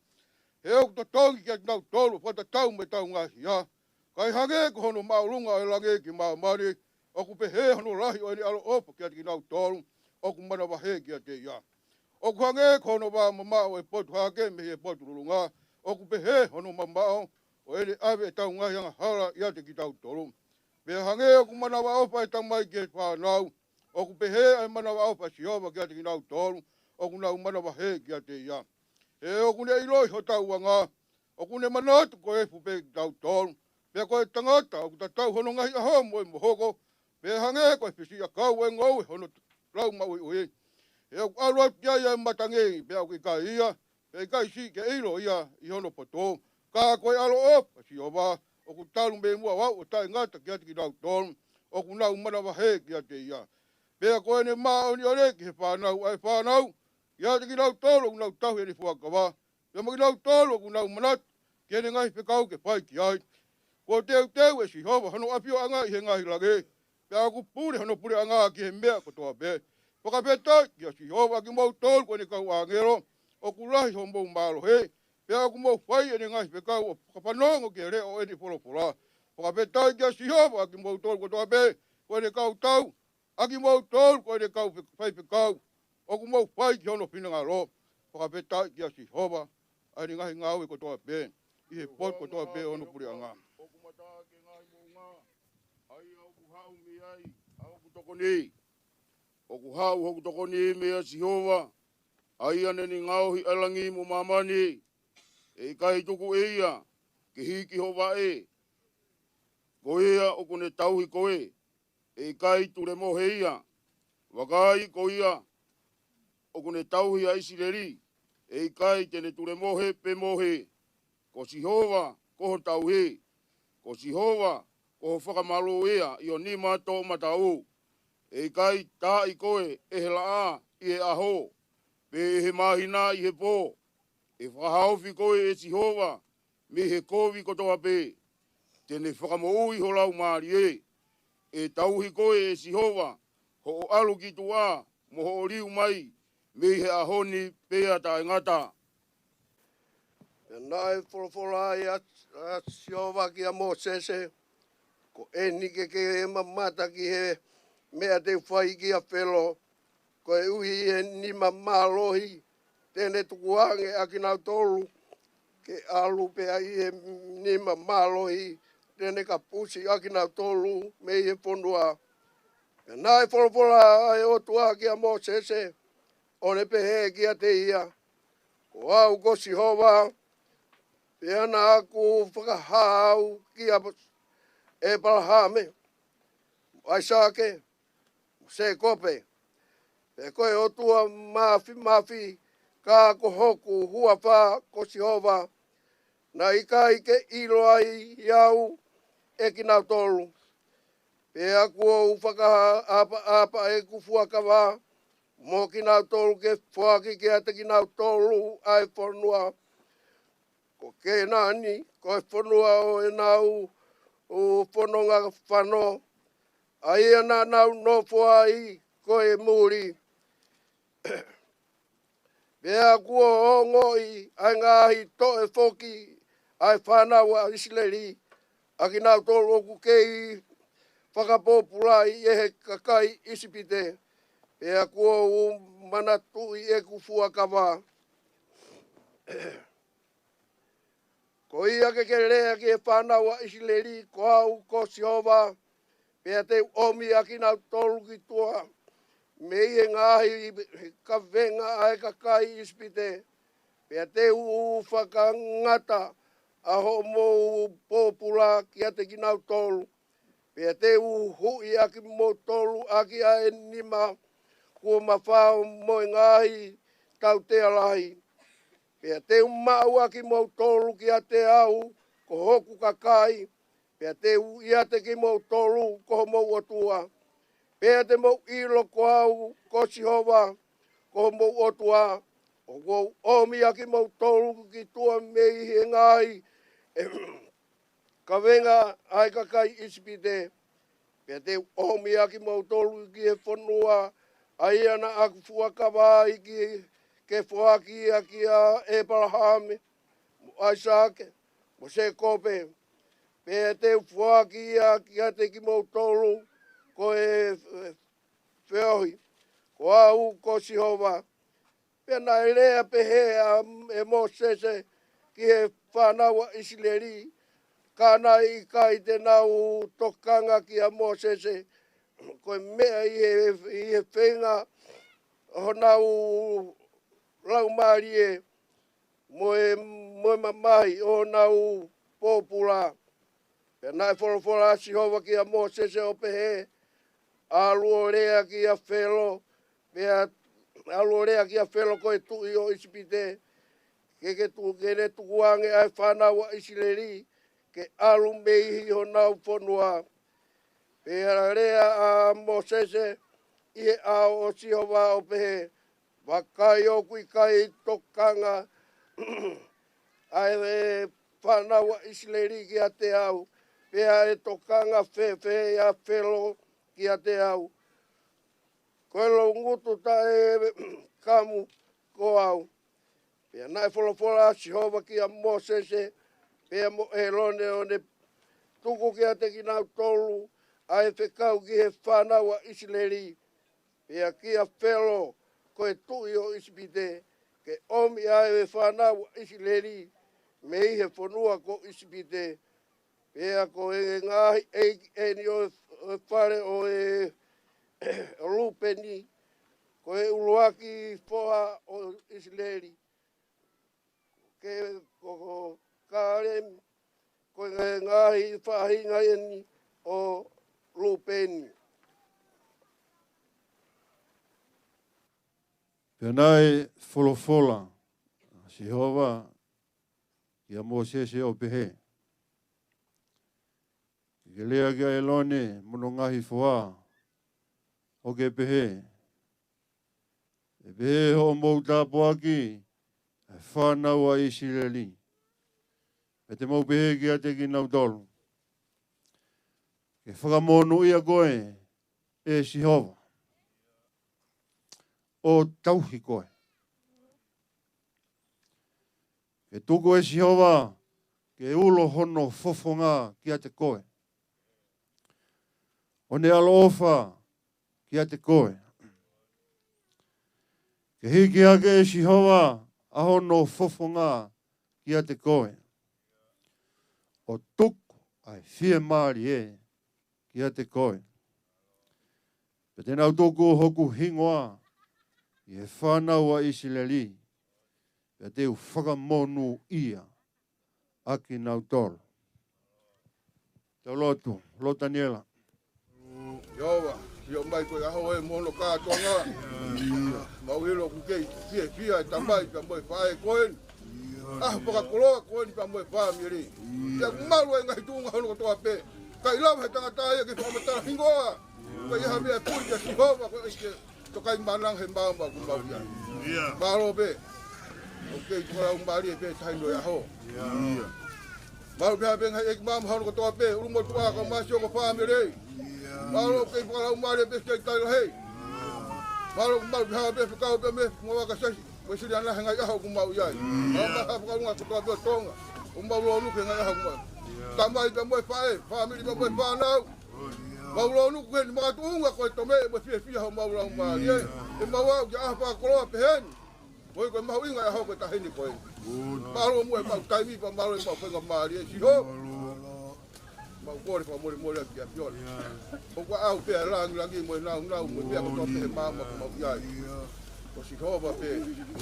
he ʻoku totongi kiate kinautolu fakatatau mo ʻetau ngaahi hia. Kae hangē ko hono māʻolunga ʻo e langi ki māmani, ʻoku pehē hono lahi ʻo ʻene ʻaloʻofa kiate kinautolu ʻoku manavahē kiate ia. ʻOku hangē ko hono vā mamaʻo ʻe potu hake mei he potu lulunga, ʻoku pehē hono mamaʻo ʻo ʻene ʻave ʻetau ngaahi angahala ʻiate kitautolu. Pea hangē ʻoku manavaʻofa ʻa e tamai ki he fānau, ʻoku pehē ʻa e manavaʻofa ʻa Sihova kiate kinautolu ʻoku nau manavahē kiate ia. He ʻoku ne ʻiloʻi hotau anga, ʻoku ne manatu ko e efu pē kitautolu, pea ko e tangata ʻoku tatau hono ngaahi ʻaho mo e mohoko, pea hangē ko e fisiʻiʻakau ʻo e ngoue hono lau maʻuiʻui. He ʻoku ʻalu atu ki ai ʻa e matangi, pea ʻoku ʻikai ia, pea ʻikai siʻi ke ʻilo ia ʻi hono poto. Ka ko e ʻaloʻofa ʻa Sihova ʻoku talu mei muʻa ʻo aʻu ʻo taʻengata kiate kinautolu ʻoku nau manavahē kiate ia. Pea ko ʻene māʻoniʻoni ki he fānau ʻa e fānau, kiate kinautolu ʻoku nau tauhi ʻene fuakava, pea mo kinautolu ʻoku nau manatu ki heʻene ngaahi fekau ke fai ki ai. Kuo teuteu ʻe Sihova hono ʻafioʻanga ʻi he ngaahi langi, pea ʻoku pule hono puleʻanga ki he meʻa kotoa pē. Fakafetaʻi kia Sihova, ʻa kimoutolu ko ʻene kau ʻāngelo, ʻoku lahi hoʻomou mālohi, pea ʻoku mou fai ʻene ngaahi fekau ʻo fakafanongo ki he leʻo ʻo ʻene folofola. Fakafetaʻi kia Sihova, ʻa kimoutolu kotoa pē ko ʻene kau tau, ʻa kimoutolu ko ʻene kau fe-, faifekau, ʻoku mou fai ki hono finangalo. Fakafetaʻi kia Sihova, ʻa ʻene ngaahi ngāue kotoa pē ʻi he potu kotoa pē ʻo hono puleʻanga. ʻOku mata ki he ngaahi moʻunga, ʻa ia ʻoku haʻu mei ai ʻa hoku tokoni. ʻOku haʻu hoku tokoni meia Sihova, ʻa ia naʻa ne ngaohi ʻa e langi mo māmani. ʻE ʻikai tuku ʻe ia ke hiki ho vaʻe. Ko ia ʻoku ne tauhi koe, ʻe ʻikai tulemohe ia. Vakai, ko ia ʻoku ne tauhi ʻa ʻIsileli, ʻe ʻikai te ne tulemohe pe mohe. Ko Sihova ko ho tauhi, ko Sihova ko ho fakamalū ia ʻi ho nima toʻomataʻu. ʻE ʻikai taaʻi koe ʻe he laʻā ʻi he ʻaho, pe ʻe he māhina ʻi he pō. ʻE fakahaofi koe ʻe Sihova mei he kovi kotoa pē. Te ne fakamoʻui ho laumālie. ʻE tauhi koe ʻe Sihova, hoʻo ʻalu ki tuʻa mo hoʻo liu mai, mei he ʻaho ni pea taʻengata. Pea naʻe folofola ai ʻa, ʻa Sihova kia Mōsese, Ko eni ke ke mamata ki he meʻa te u fai kia Felo, koeʻuhi ʻi he nima mālohi te ne tukuange ʻa kinautolu ke ʻalu, pea ʻi he nima mālohi te ne kapusi ʻa kinautolu mei he fonua. Pea naʻe folofola ʻa e ʻOtua kia Mōsese, ʻo ne pehē kiate ia, Ko au ko Sihova, pea naʻa ku fakahā au kia ʻĒpalahame, mo ʻAisake, mo Sēkope, pe ko e ʻOtua Māfimafi, ka ko hoku huafa ko Sihova, naʻe ʻikai ke ʻilo ai au ʻe kinautolu. Pea kuo u fakaʻapaʻapa ʻeku fuakava mo kinautolu ke foaki kiate kinautolu ʻa e fonua ko Kēnani, ko e fonua ʻo ʻenau, ʻo fononga fano, ʻa ia naʻa nau nofo ai ko e muli. Pea kuo ongoʻi ʻa e ngaahi toʻe foki ʻa e fānau ʻa ʻIsileli, ʻa kinautolu ʻoku kei fakapōpulaʻi ʻe he kakai ʻIsipite, pea kuo u manatuʻi ʻeku fuakava. Ko ia ke ke lea ki he fānau ʻa ʻIsileli, Ko au ko Sihova, pea te u ʻomi ʻa kinautolu ki tuʻa mei he ngaahi kavenga ʻa e kakai ʻIsipite, pea te u fakangata ʻa hoʻomou pōpula kiate kinautolu, pea te u huʻi ʻa kimoutolu ʻaki ʻa e nima kuo mafao mo e ngaahi tautea lahi. Pea te u maʻu ʻa kimoutolu kiate au ko hoku kakai, pea te u ʻiate kimoutolu ko homou ʻOtua. Pea te mou ʻilo ko au ko Sihova ko homou ʻOtua, ʻoku ou ʻomi ʻa kimoutolu ki tuʻa mei he ngaahi kavenga ʻa e kakai ʻIsipite, pea te u ʻomi ʻa kimoutolu ki he fonua ʻa ia naʻa ku fuakava ai ki, ke foaki ia kia ʻĒpalahame, mo ʻAisake, mo Sēkope, pea te u foaki ia kiate kimoutolu ko e, e, feohi, ko au ko Sihova. Pea naʻe lea pehē ʻa e Mōsese ki he fānau ʻa ʻIsileli, ka naʻe ʻikai te nau tokanga kia Mōsese, ko e meʻa ʻi he, ʻi he feinga ʻo honau laumālie mo e, mo e mamahi ʻo honau pōpula. Pea naʻe folofola ʻa Sihova kia Mōsese ʻo pehē, ʻAlu ʻo lea kia Felo, pea ʻalu ʻo lea kia Felo ko e tuʻi ʻo ʻIsipite, ke, ke tu-, ke ne tukuange ʻa e fānau ʻa ʻIsileli ke ʻalu mei honau fonua. Pea lea ʻa Mōsese ʻi he ʻao ʻo Sihova ʻo pehē, Vakai, ʻoku ʻikai tokanga ʻa e fānau ʻa ʻIsileli kiate au, pea ʻe tokanga fēfē ʻa Felo kiate au? Ko e loungutu taʻekamu ko au. Pea naʻe folofola ʻa Sihova kia Mōsese pea mo ʻĒlone ʻo ne tuku kiate kinautolu ʻa e fekau ki he fānau ʻa ʻIsileli, pea kia Felo ko e tuʻi ʻo ʻIsipite, ke ʻomi ʻa e fānau ʻa ʻIsileli mei he fonua ko ʻIsipite. Pea ko e ngaahi ʻeiki eni ʻo e, ʻo e fale ʻo e, ʻo Lūpeni, ko e ʻuluaki foha ʻo ʻIsileli, ke ko, ko Kalemi, ko e ngaahi faʻahinga eni ʻo Lūpeni. Pea naʻe folofola ʻa Sihova kia Mōsese ʻo pehē, Ke ke lea kia ʻĒlone mo hono ngaahi foha, ʻo ke pehē, ʻE pehē hoʻomou tāpuaki ʻa e fānau ʻa ʻIsileli, pea te mou pehē kiate kinautolu, Ke fakamonūʻia koe ʻe Sihova, ʻo tauhi koe. Ke tuku ʻe Sihova ke ulo hono fofonga kiate koe, ʻo ne ʻaloʻofa kiate koe. Ke hiki hake ʻe Sihova ʻa hono fofonga kiate koe, ʻo tuku ʻa e fiemālie kiate koe. Pea te nau tuku hoku hingoa ʻi he fānau ʻa ʻIsileli, pea te u fakamonūʻia ʻa kinautolu. Tau lotu, Lotaniela. Sihova, sio mai ko e ʻaho ē mo hono kātoanga. Mau ʻilo ʻoku kei fiefia e tamai pea mo e faʻē ko eni. ʻAho fakakoloa ko eni pea mo e fāmili. Pea ʻoku malu e ngaahi tuʻunga hono kotoa pē. ʻIkai lava he tangata ia ke fakamatala hingoa. Ko ia ha meʻa puli kia Sihova ko e ke tokai mananga he maama ʻoku mau ʻi ai. Mālō pē. ʻOku kei tokolaumālie pē taimi ʻo e ʻaho. Mālō pē ha pē ngaahi ʻeiki maama hono kotoa pē, ʻulumotuʻa kae ʻumaʻā siʻi ongo fāmili. Mālō ʻoku kei fakalaumālie pē siʻi kei lahi. Mālō ʻoku malu pē ha pē fekau pē mei he ngāue ʻa Siasi, mo e sili ana he ngaahi ʻaho ʻoku mau ʻi ai. Mālō pē ha fakalunga kotoa pē ʻo Tonga. ʻOku mau lōnuku he ngaahi ʻaho ʻoku mau. Tamai pea mo e faʻē, fāmili pea mo e fānau. Mau lōnuku he ni makatuʻunga ko e tomeʻi mo e fiefia homau laumālie. ʻE mau aʻu ki he ʻaho fakakoloa pehē ni. Ko e ko e mahuʻinga e ʻaho ko e taʻahine ko eni. Mālō muʻa e mau taimi pea mālō e mau faingamālie Sihova. Mau kole fakamolemole atu ki he ʻAfiona. ʻOku ʻaʻau pē ʻa e langilangi mo e nāunau mo e meʻa kotoa pē he maama ʻoku mau ʻi ai. Ko Sihova pē,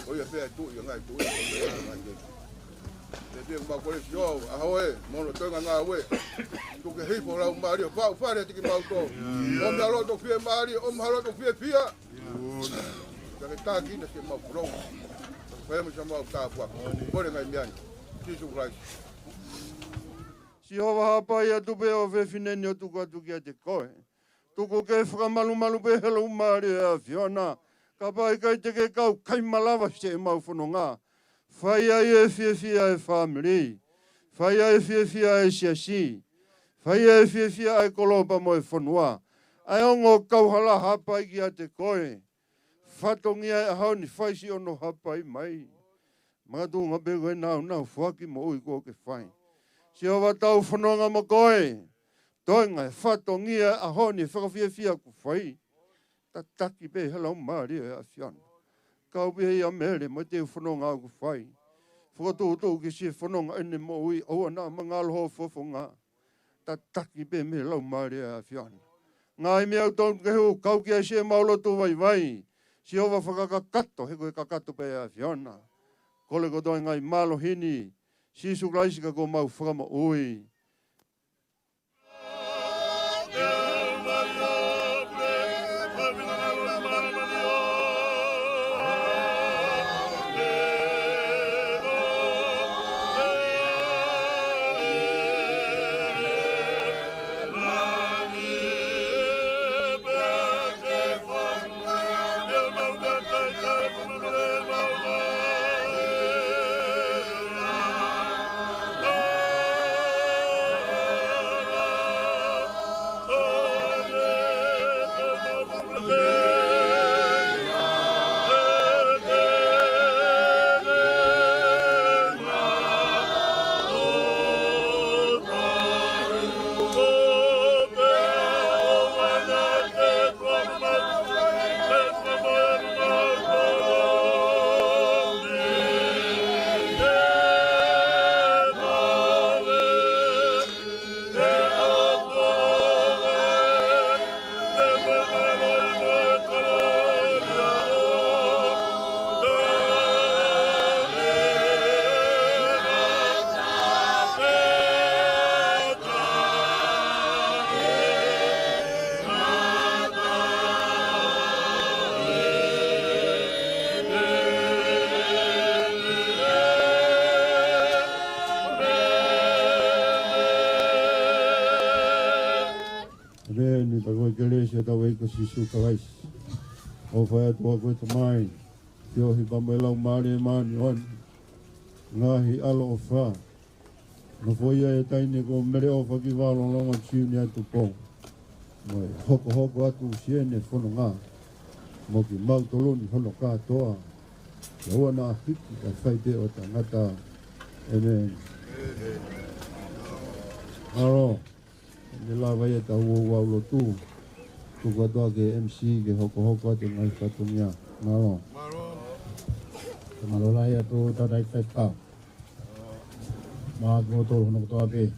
ko ia pē ʻa e tuʻi ʻo e ngaahi tuʻi, ko ia pē ʻa e ngaahi ʻeiki. Pea pea mau kole Sihova, ʻaho ē, mo hono toenga ngāue. Tuku ke hifo ho Laumālie ʻo faʻu fale atu kimautolu. ʻOmi ha loto fiemālie, ʻomi ha loto fiefia. Ka ke taki na ke mau kolo. Ko ia mo sa mau tāpuaki. Kole ngaahi meʻa ni. Sīsū Kalaisi. Sihova, hapai atu pē ʻofefine ni ʻo tuku atu kiate koe. Tuku ke fakamalumalu pē he Laumālie ʻo e ʻAfiona. Kapau ʻe ʻikai te ke kau, ʻikai malava siʻemau fononga. Fai ai e fiefia e fāmili. Fai ai e fiefia e siasi. Fai ai e fiefia e kolo pea mo e fonua. ʻA e ongo kauhala, hapai kiate koe. Fatongia e ʻaho ni, fai siʻono hapai mai. Makatuʻunga pē ko e nāunau, foaki moʻui kuo ke fai. Sihova, tau fononga mo koe. Toenga e fatongia e ʻaho ni, fakafiefia kuo fai. Tataki pē he Laumālie ʻo e ʻAfiona. Kau pē ia Mele, mo e teu fononga ʻoku fai. Fokotuʻutuʻu ki siʻi fononga ʻene moʻui, ʻoua naʻa mangalo ho fofonga. Tataki pē mei he Laumālie ʻa e ʻAfiona. Ngaahi meʻa ʻoku tonu ke hū, kau ki ai siʻemau lotu vaivai. Sihova fakakakato, he ko e kakato pē ʻa e ʻAfiona. Kole kotoa e ngaahi mālohi ni, Sīsū Kalaisi ka ko homau Fakamoʻui. ʻEmeni. Pea ko e kelesi ʻa hotau ʻEiki ko Sīsū Kalaisi, ʻofa ʻa e ʻOtua ko e Tamai, feohi pea mo e Laumālie Māʻoniʻoni, ngaahi ʻaloʻofa, nofoʻia ʻa e taʻahine ko Meleʻofa Kivalongonongo Siunia Tupou, mo e hokohoko atu siʻene fononga, mo kimautolu ni hono kātoa, ke ʻoua naʻa hiki ʻa e fai pē ʻo e tangata. ʻEmeni. Mālō. Ne lava ia ʻetau ouau lotu. Tuku atu ā ki he M C ke hokohoko atu e ngaahi fatongia. Mālō. Mālō lahi atu tau tai faifekau. Maʻa kimoutolu hono kotoa pē.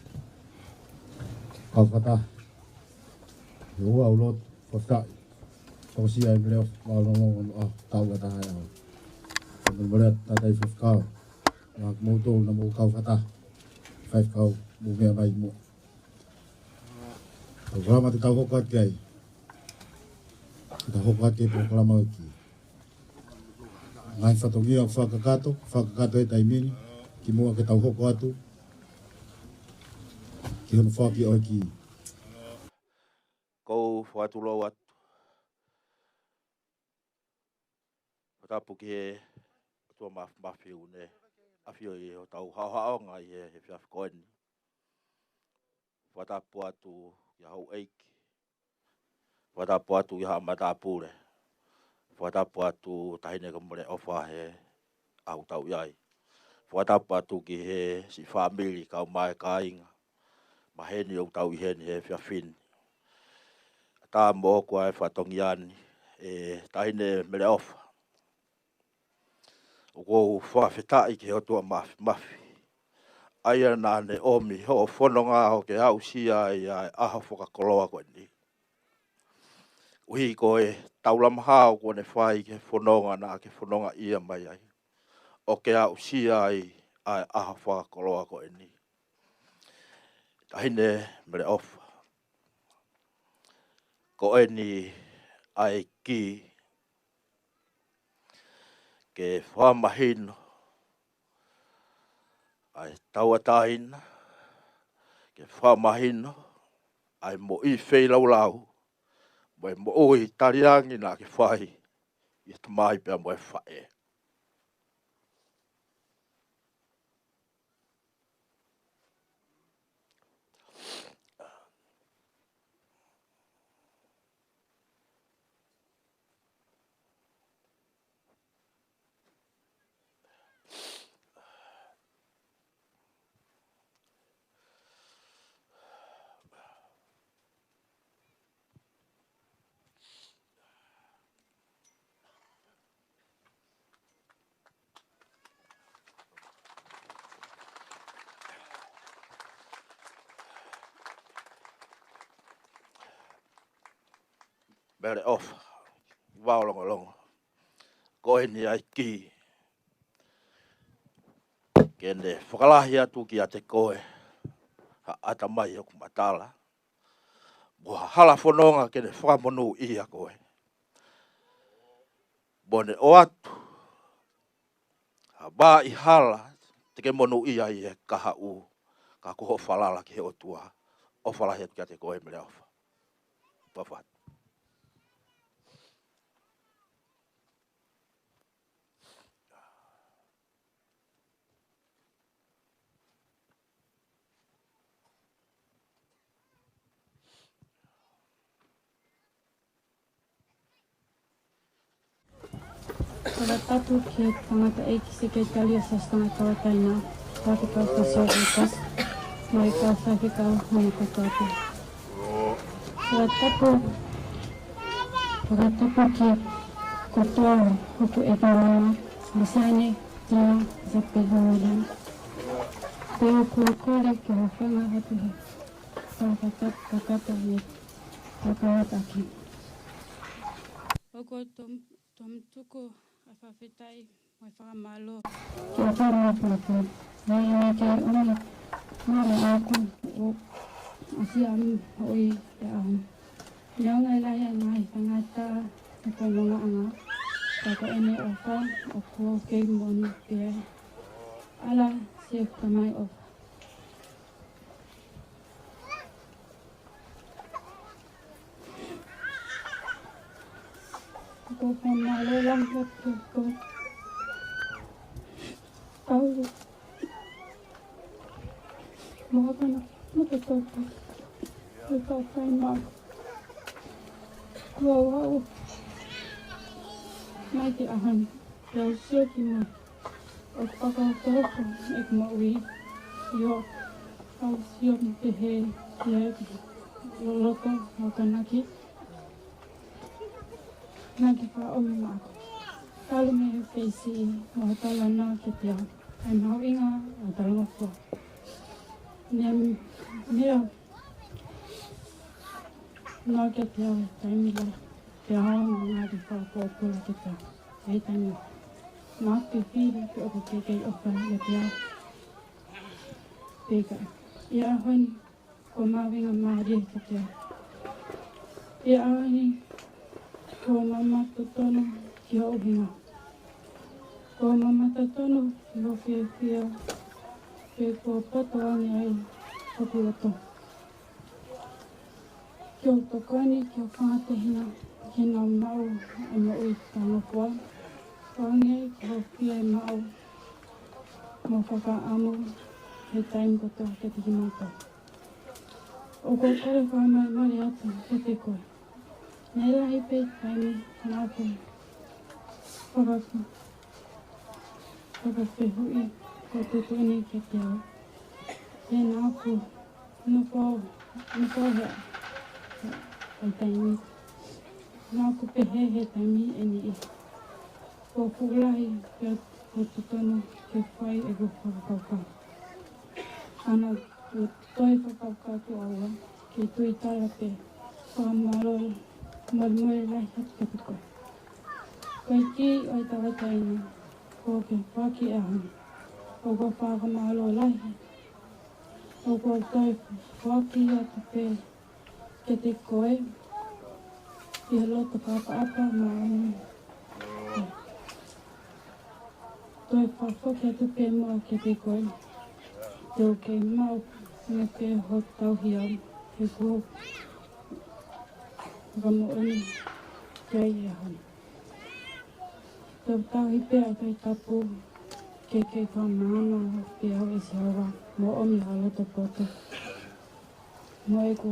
Kau fakataha. He ouau lotu, fakafetaʻi. Tausia e Meleʻofa Kivalongonongo ʻa e tau fakataha ē. Kau mole atu tau tai faifekau. Maʻa kimoutolu naʻa mou kau fakataha. Faifekau, mou meʻa mai mo. Polokalama te tau hoko atu ki ai. Te tau hoko atu ki he polokalama ʻoku ngaahi fatongia fakakakato, fakakakato he taimi ni, kimuʻa ke tau hoko atu ki hono foaki ʻo e ʻEiki. Kou fakatulou atu. Fakatapu ki he ʻOtua Māfimafi ʻoku ne ʻafio ʻi hotau haʻohaʻonga ʻi he, he efiafi ko eni. Fakatapu atu ki he houʻeiki. Fakatapu atu ki he haʻa matāpule. Fakatapu atu taʻahine ko Meleʻofa he ʻaho ʻoku tau ʻi ai. Fakatapu atu ki he siʻi fāmili kae ʻumaʻā e kāinga maheni ʻoku tau ʻi heni he efiafi ni. ʻAtā moʻoku ʻa e fatongia ni, ʻe taʻahine Meleʻofa. ʻOku ou fakafetaʻi ki he ʻOtua Māfimafi. ʻA ia naʻa ne ʻomi hoʻo fononga ʻo ke aʻusia ai ʻa e ʻaho fakakoloa ko eni. ʻUhi ko e taulama hao kuo ne fai ki he fononga naʻa ke fonongaʻia mai ai, ʻo ke aʻusia ai ʻa e ʻaho fakakoloa ko eni. Taʻahine Meleʻofa. Ko eni ʻa e kī ke fakamahino ʻa e tauʻatāina, ke fakamahino ʻa e moʻui feilaulau, mo e moʻui taliangi naʻa ke fai ʻi he tamai pea mo e faʻē. Mele ʻOfa Vaolongolongo, ko eni ʻa e ʻEiki ke ne fakalahi atu kiate koe ha ʻatamai ʻoku matala, mo ha hala fononga ke ne fakamonūʻia koe, mo ne ʻoatu ha vā ʻi hala te ke monūʻia ai he kahaʻu, ka ko hoʻo falala ki he ʻOtua. ʻOfa lahi atu kiate koe Mele ʻOfa. ʻOfa atu. Fakatapu ki he tangataʻeiki Sekelitali ʻo e Siasi Tangata Tauʻatāina, Faifekau Tasi ʻo Vekasi, mo e kau faifekau mo e kotoa pē. Fakatapu, fakatapu ki he kotoa hoku ʻeiki nima, Masiane Tina Isapeli Meliana. Pea ʻoku ou kole ke hūfanga atu he fakatapu kakato ne fakamatala ʻaki. ʻOku ou tom-, tomutuku ʻa e fakafetaʻi mo e fakamālō ki he ʻOtua Māfimafi. Naʻe ʻikai ke ʻomi maʻa ʻaku ʻo ʻosi ʻa e moʻui ʻi he ʻaho ni. Neongo e lahi ʻa e ngaahi faingataʻa ʻi he fonongaʻanga, ka ko ʻene ʻofa ʻoku ou kei moʻoni pē ai. ʻAla Sēkope Tamai ʻOfa. ʻOku ou fakamālō lahi atu kiate koe, Paula, mo e kau tangata kotoa pē ʻoku fai maʻaku. Kuo u aʻu mai ki he ʻaho ni, pea u sio ki muʻa ʻo fakaʻofoʻofa ʻeku moʻui. ʻIo, ka u sio mo pehē ki he loloto ʻo e akonaki naʻa ke fakaʻomi maʻaku. Talu mei he F A C E mo ha talanoa kiate au ʻa e mahuʻinga ʻo e talangofua. Naʻe meʻa noa kiate au he taimi lahi, pea ʻoku ou ʻoatu e fakapōpula kiate au he taimi ni. Naʻa ku fifili pe ʻoku ke kei ʻofa kiate au pe ʻikai. ʻI he ʻaho ni, kuo mahuʻinga mālie kiate au. ʻI he ʻaho ni, kuo u mamata tonu ki ho ʻuhinga. Kuo u mamata tonu ki ho fiefia, pea kuo poto ange ai hoku loto. Ke u tokoni ki ho fanga tehina ke nau maʻu ʻa e moʻui talangofua, hangē ko hoʻo fiemaʻu mo fakaʻamu he taimi kotoa kiate kimautolu. ʻOku ou kole fakamalumalu atu kiate koe. Naʻe lahi pē taimi naʻa ku faka-, fakafehuʻi ko e tuʻutuʻuni kiate au. Pea naʻa ku nofo, nofo he, he taimi. Naʻa ku pehē he taimi ʻe niʻihi, kuo fuʻu lahi pea kuo totonu ke fai ʻeku fakakaukau. Ka naʻa ku toe fakakaukau atu ʻaua ke tuitala pē. Fakamālō, malumalu lahi atu kiate koe. Ko e kī ʻo e tauʻatāina, kuo ke foaki ʻe au. ʻOku ou fakamālō lahi. ʻOku ou toe foaki atu pē kiate koe ʻi he loto fakaʻapaʻapa mo e ʻamanaki. Toe fakafoki atu pē muʻa kiate koe, te u kei maʻu ange pē hoʻo tauhi au, he kuo u fakamoʻoni ki ai he ʻaho ni. Te u tauhi pē ʻa e Tohi Tapu ke kei fakamaama pē au ʻe Sihova, mo ʻomi ha loto poto mo ʻeku,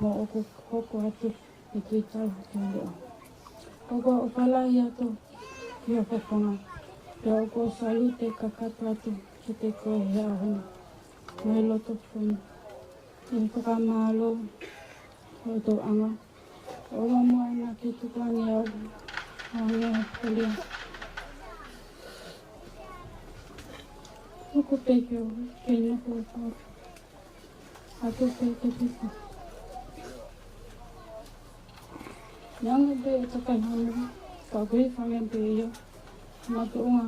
mo ʻeku hoko atu ke tuitala ki he leʻo. ʻOku ou ʻofa lahi atu ki ho fofonga, pea ʻoku ou salute kakato atu kiate koe he ʻaho ni mo e loto fonu. ʻI he fakamālō ʻo e tōʻonga, ʻoua muʻa naʻa ke tukuange au ʻo hangē ha pulia. Tuku pē ke u kei nofo ʻo ʻofa atu pē kiate koe. Neongo pē ʻoku tau kaihaʻa, ka ʻoku ou feinga pē ʻo ʻilo, makatuʻunga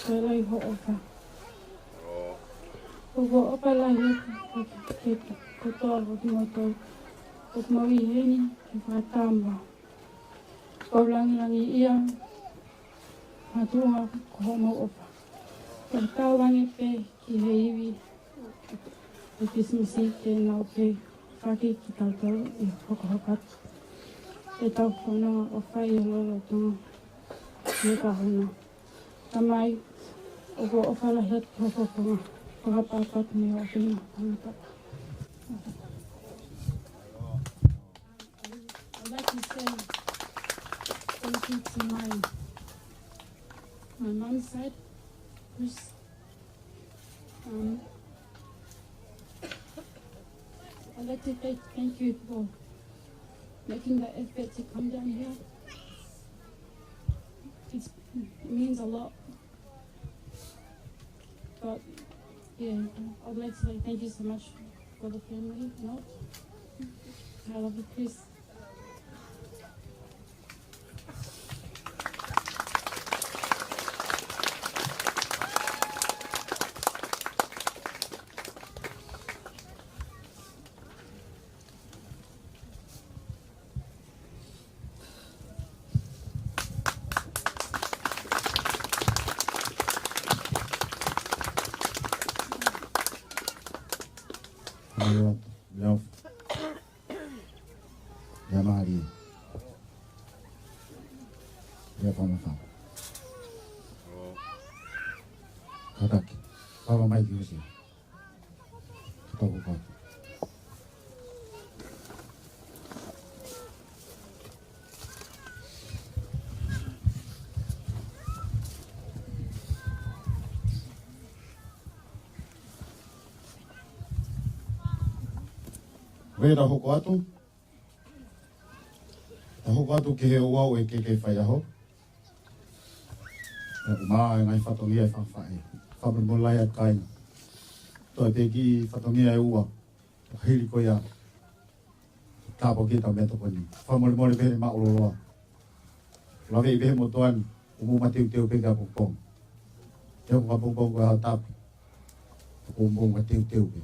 ko e lahi hoʻo ʻofa. ʻOku ou ʻofa lahi atu ki he, ki he, ki he kotoa ʻo kimoutolu ʻoku mou ʻi heni ke fakatama. ʻOku ou langilangiʻia makatuʻunga ko hoʻomou ʻofa. Ko e tauange pē ki he ivi ʻo e Kilisimasi ke nau kei fakakikihi kitautolu ʻi he hokohoko atu ʻetau fononga ʻofa ʻi he lolotonga ʻo e kahaʻu na. Tamai, ʻoku ou ʻofa lahi atu ki hoʻo fofonga, fakapapau mei hoʻo ʻAfio ʻi he tangata. I'd like to say thank you to my, my mom's side, Chris. Um, I'd like to thank, thank you for making the effort to come down here. It's, it means a lot. But, yeah, I'd like to say thank you so much for the family, you know. I love you, Chris. Leo, Leo. Lea mālie. Lea fakamafana. Kātaki. Papa mai ki usia. Toko kau. Wera hoko atu. Tau hoko atu ki he ouau ʻo e keke faiʻaho. ʻOku maʻu e ngaahi fatongia ʻa e fanga faʻē. Fakamolemole lahi atu kāinga. Toe pē kiʻi fatongia ʻe ua. Hili ko ia. Tāpuaki ʻetau meʻatokoni. Fakamolemole pē he māʻuloloa. Laveʻi pē he motuʻa ni, ʻoku mou mateuteu pē ki ʻapongipongi. He ko ʻapongipongi ko e ʻaho tapu. ʻOku mou mateuteu pē.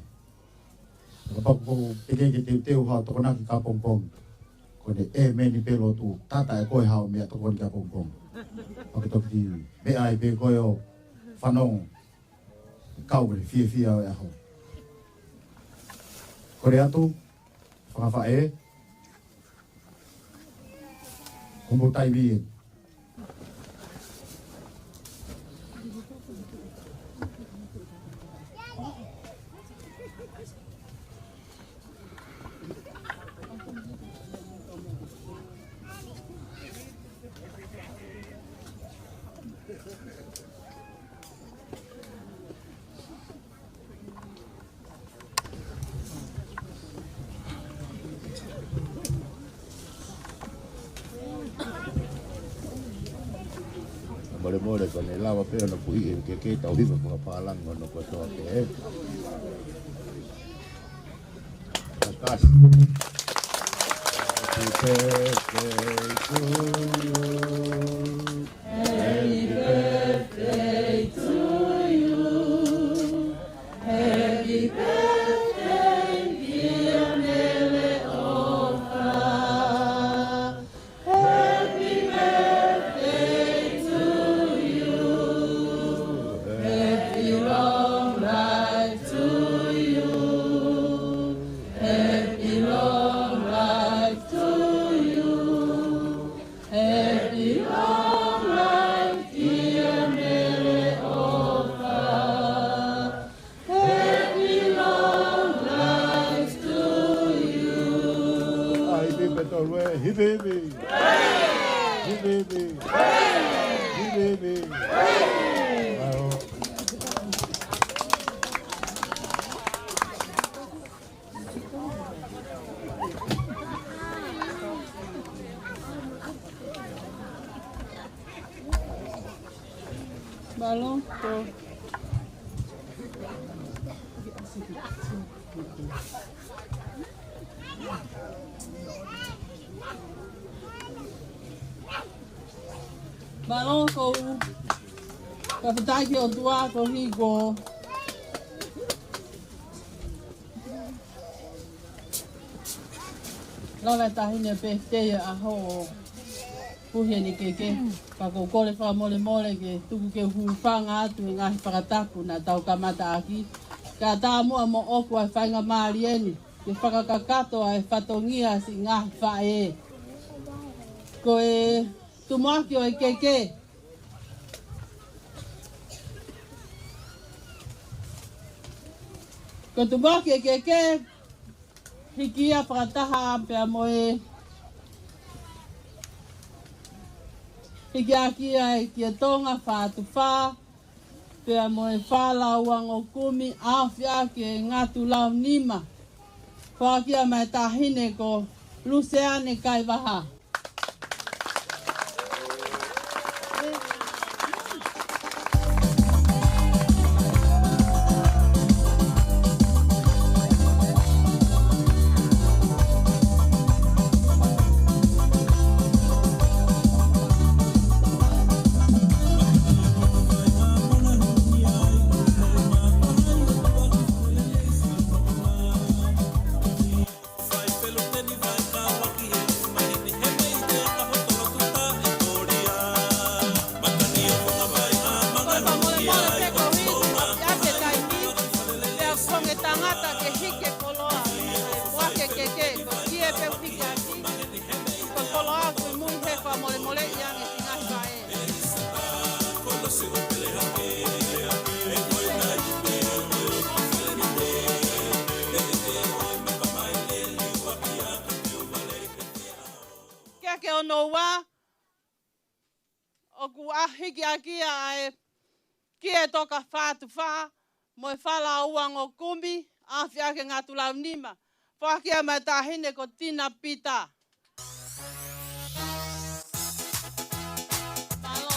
Kapau ʻoku ke teuteu haʻo tokonaki ki ʻapongipongi. Ko ʻene ʻēmeni pē lotu, tata ʻe koe haʻo meʻatokoni ki ʻapongipongi. ʻOku ke toki meʻa ai pē koe ʻo fanongo. Kau e fiefia ʻo e ʻaho. Kole atu, fanga faʻē, ko homou taimi ē. Molemole, ko ʻene lava pē ʻo na puhi e keke, tau hiva fakapālangi ʻo na kotoa pē. Happy birthday to you. Happy birthday to you. Happy birthday, dear Mele Ofa. Happy birthday to you. Happy long life to you. Happy long life to you. Happy long life, dear Mele Ofa. Happy long life to you. ʻAi, hipi hipi tolu ē, hipi hipi. Hipi hipi. Hipi hipi. Mālō. Mālō. Ko u fakafetaʻi ki he ʻOtua koeʻuhi ko e lava e taʻahine pē te ia ʻaho ʻo puhi ʻene keke. Ka ko u kole fakamolemole ke tuku ke u hūfanga atu he ngaahi fakatapu naʻa tau kamata ʻaki. Ka tā muʻa moʻoku ʻa e faingamālie ni ke fakakakato ʻa e fatongia siʻi ngaahi faʻē. Ko e tumuʻaki ʻo e keke. Ko e tumuʻaki e keke, hiki ia fakataha pea mo e hiki ʻaki ia ʻe Kia Tonga Fātufā, pea mo e Fala Uangokumi, ʻaofia ke Ngatu Launima. Foaki ia maʻa e taʻahine ko Luseane Kaivaha. Ko e fakamolemole pē koeʻuhi ko e ʻapiʻaki e taimi, pea ko e tangata ke hiki e koloa, ʻa e keke, ko e kie pē ʻoku hiki ʻaki, ko e koloa ʻoku ʻi mui he fakamolemoleʻi ange siʻi ngaahi faʻē. Keke hono ua, ʻoku hiki ʻaki ia ʻa e Kia Tonga Fātufā mo e Fala Uangokumi, ʻaofia ke Ngatu Launima. Foaki ia maʻa e taʻahine ko Tina Pita. Mālō.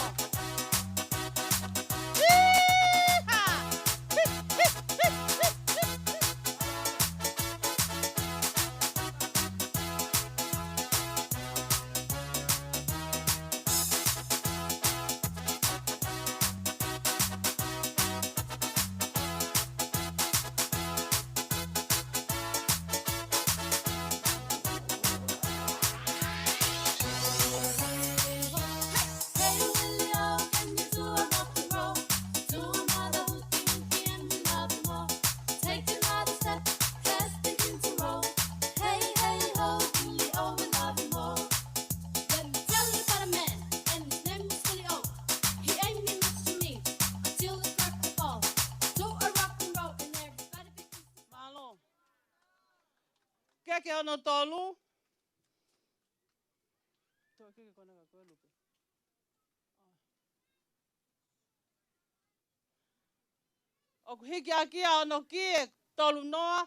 Let me tell you about a man, and his name was Willie O. He ain't mean much to me until the crack of dawn. To a rock and roll and everybody begins to Mālō. Keke hono tolu. Tō keke kona ka koe lupe. ʻOku hiki ʻaki ia hono kie, tolu noa,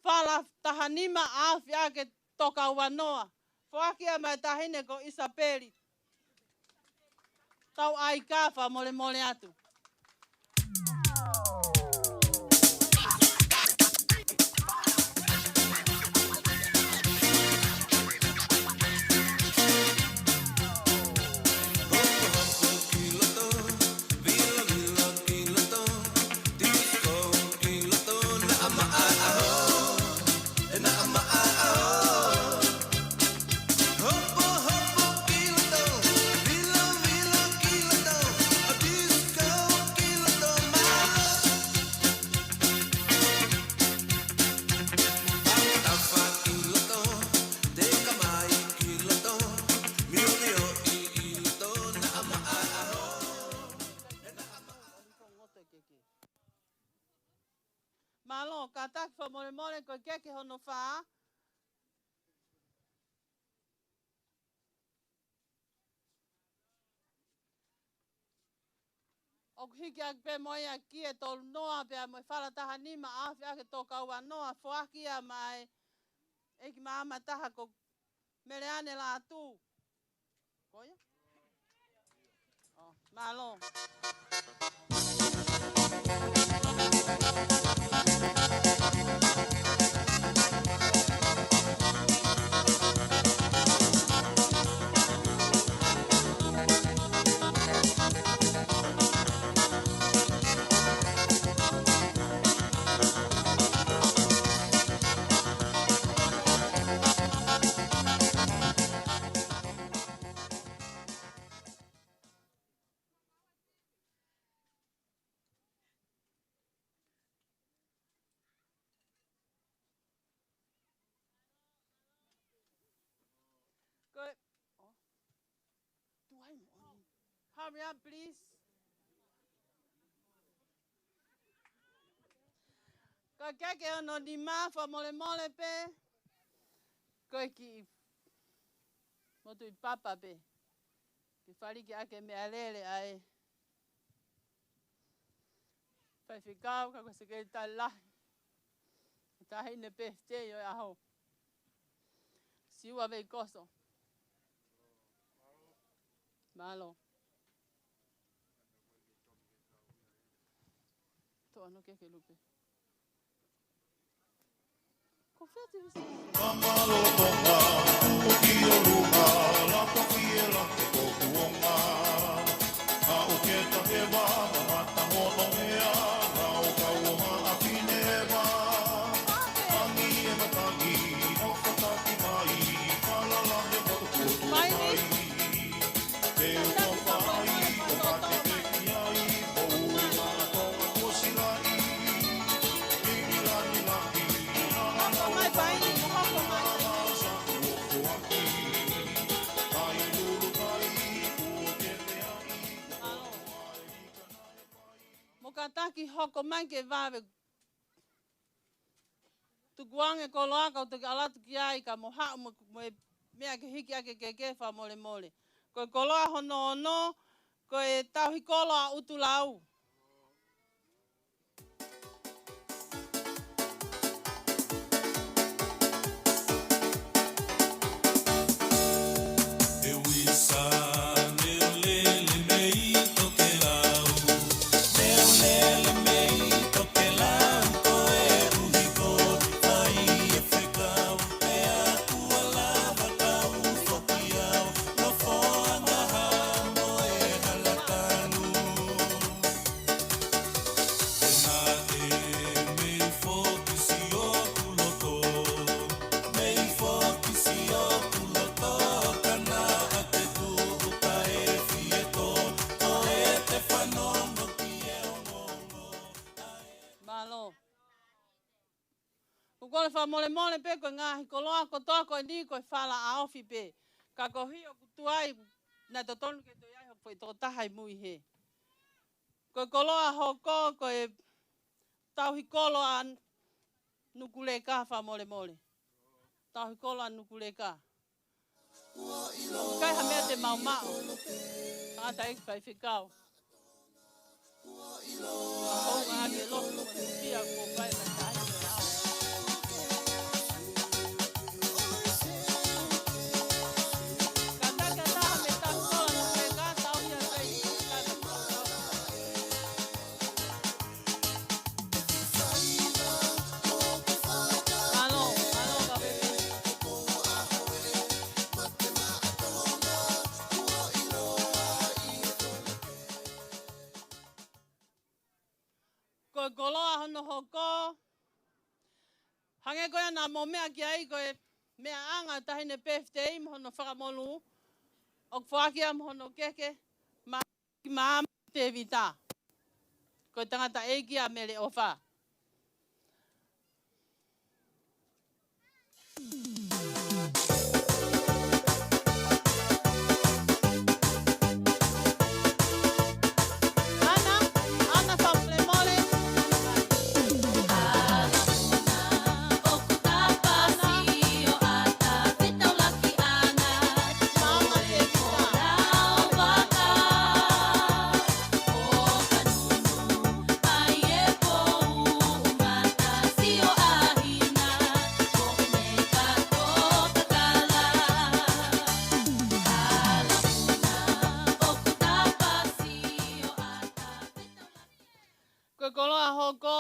Fala taha nima, ʻaofia ke Toka ua noa. Foaki ia maʻa e taʻahine ko ʻIsapeli Tauʻaika, fakamolemole atu. Mālō, kātaki fakamolemole, ko e keke hono fā. ʻOku hiki ʻaki pē mo ia kie tolu noa, pea mo e Fala taha nima, ʻaofia ke Toka ua noa, foaki ia maʻa e ʻEiki Māʻama ʻe taha ko Meleane Lātū. Ko ia? ʻO, mālō. Hurry up, please. Ka ke ke ono nima, fakamolemole pē. Ko e kiʻi motuʻi papa pē. Ke fāliki ʻaki e meʻalele ʻa e faifekau, ka ko e sekelitali lahi. Taʻahine pē te ʻo e ʻaho. Siua Veikoso. Mālō. Tō ano ke ke lupe. Ko fea te visi? Kamalotonga, uki o luma, lapa ki e lake ko kuonga. Aʻu ke ta ke vā, mamata mono mea, na o kau o maʻa fine vā. Tangi e matangi, o fataki mai, falala he motu kutu mai. Mo kātaki hoko mai ke vave. Tukuange koloa kau toki ʻalu atu ki ai ka mo haʻu mo, mo e meʻa ke hiki ʻaki e keke fakamolemole. Ko e koloa hono ono, ko e tauhi kolo ʻa ʻUtulau. Mālō. ʻOku ou kole fakamolemole pē ko e ngaahi koloa kotoa ko eni ko e fala ʻaofi pē. Ka ko e hia ʻoku tuai naʻe totonu ke toe ʻi ai hoku foʻi tokotaha ʻi mui hē. Ko e koloa hoko ko e tauhi kolo ʻa Nukuleka fakamolemole. Tauhi kolo ʻa Nukuleka. Kai ha meʻa te mau maʻu. Tangataʻeiki faifekau. ʻOku ou ngā ke lotu mo e pia ko kai ka tahi ke lau. Ka taka taha me tahu kola no me ka tau ia kai ka tau. Mālō, mālō ka pepe. Ko e koloa hono hoko. Hangē ko ia naʻa mou meʻa ki ai ko e meʻaʻanga ʻa e taʻahine pefitei mo hono fakamolū. ʻOku foaki ia mo hono keke ma ki Maama Tevita. Ko e tangataʻeiki ʻa Mele ʻOfa. Ana, ana fakamolemole. Ko e koloa hoko,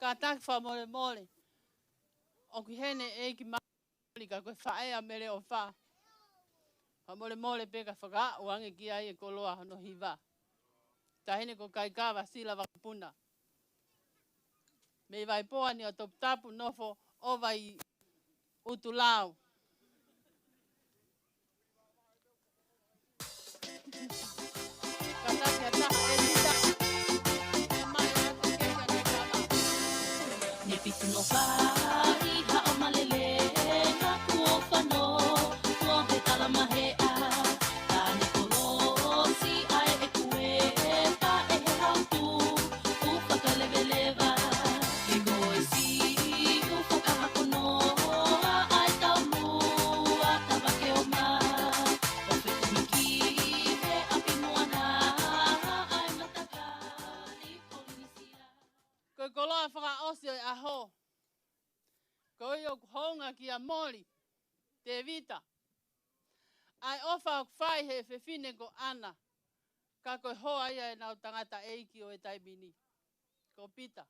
kātaki fakamolemole. ʻOku ʻi heni ʻeiki ma- Lika ko e faʻē ʻa Mele ʻOfa. Fakamolemole pē ka fakaaʻu ange ki ai e koloa hono hiva. Taʻahine ko Kaikava Sila Vakapuna. Mei Vaipoa ni ʻo Toputapu nofo ʻo Vai ʻUtulau. Ne pitu no kai haʻo malele na kuo fano, kuo he tala maheʻa, ka ne kolosi ʻa e kia Moli Tevita. ʻA e ʻofa ʻoku fai he fefine ko ʻAna, ka ko e hoa ia ʻenau tangataʻeiki ʻo e taimi ni, ko Pita.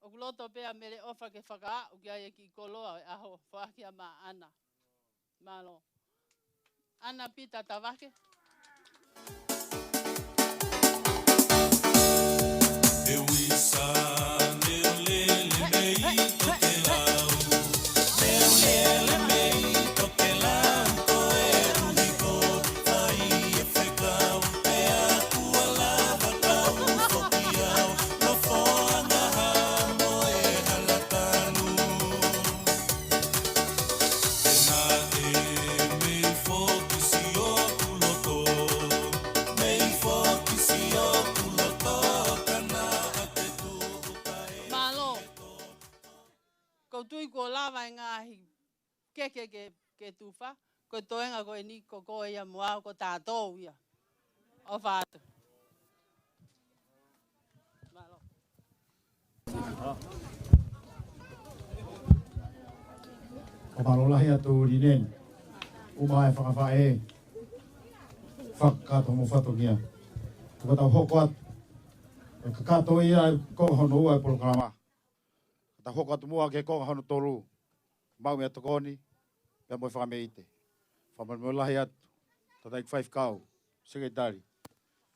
ʻOku loto pē ʻa Mele ʻOfa ke fakaaʻu ki ai e kiʻi koloa ʻo e ʻaho, foaki ia maʻa ʻAna. Mālō. ʻAna Pita Tavake. Mālō. Ko u tui kuo lava e ngaahi keke ke, ke tufa. Ko e toenga ko eni ko koe ia mo au, ko tatou ia. ʻOfa atu. Mālō. ʻOku mālō lahi atu Lineni. ʻUmaʻā e fakafaʻē. Fakakakato mo fatongia. Ko ʻetau hoko atu. ʻE kakato ia ko hono ua e polokalama. Ka tau hoko atu muʻa ki he konga hono tolu. Maʻu meʻatokoni, pea mo e fakameʻite. Fakamolemole lahi atu. Tangataʻeiki faifekau, sekelitali.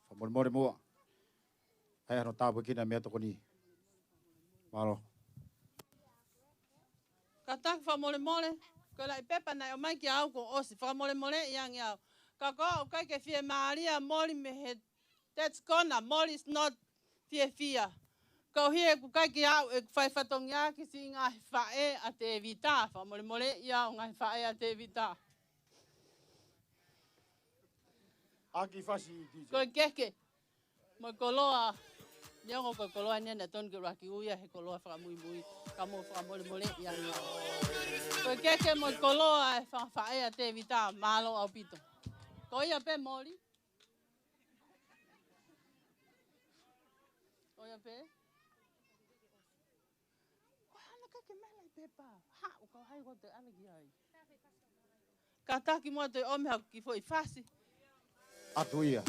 Fakamolemole muʻa. ʻAi hano tāpuekina meʻatokoni. Mālō. Kātaki fakamolemole, ko e laʻi pepa naʻe ʻomai kia au kuo ʻosi. Fakamolemoleʻi ange au. Ka ko au ʻoku ʻikai ke fiemālie Moli mei he That's gonna, Moli is not fiefia. Ka ʻoku ʻikai ke aʻu ʻeku fai fatongia ki siʻi ngaahi faʻē ʻa Tevita. Fakamolemoleʻi au ngaahi faʻē ʻa Tevita. ʻAki fasi, D J. Ko e keke. Mo e koloa. Neongo ko e koloa ni naʻe tonu ke u ʻuluaki ui ia he koloa fakamuimui. Ka mou fakamolemoleʻi ange au. Ko e keke mo e koloa e fanga faʻē ʻa Tevita. Mālō ʻaupito. Ko ia pē Moli. ʻO ia pē. Ko hana ka ke mele i pepa. Haʻu ka hai ko te ʻalu ki ai. Kātaki muʻa toe ʻomi haku kiʻi foʻi fasi. ʻAtu ia.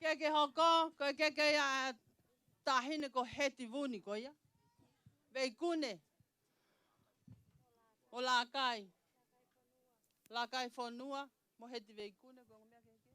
Ke ke hoko, ko e keke ia ʻa e taʻahine ko Heti Vuni ko ia. Veikune. ʻO Lakai. Lakai Fonua, mo Heti Veikune, ko e ongo meʻa kehekehe.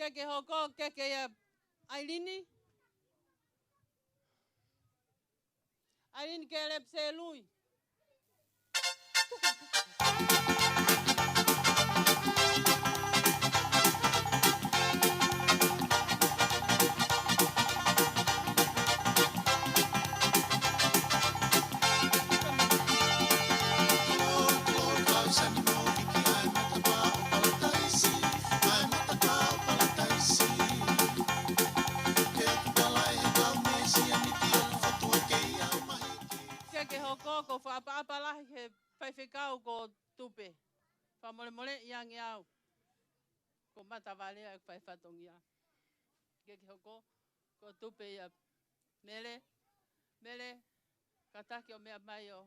Ke ke hoko, ke ke ia ʻAilini. ʻAilini Kelepi Selui. Ke ke hoko ko e fakaʻapaʻapa lahi he faifekau ko Tupe. Fakamolemole ange au. Ko Matavalea e fai fatongia. Ke ke hoko ko Tupe ia. Mele, Mele, kātaki ʻo meʻa mai ʻo.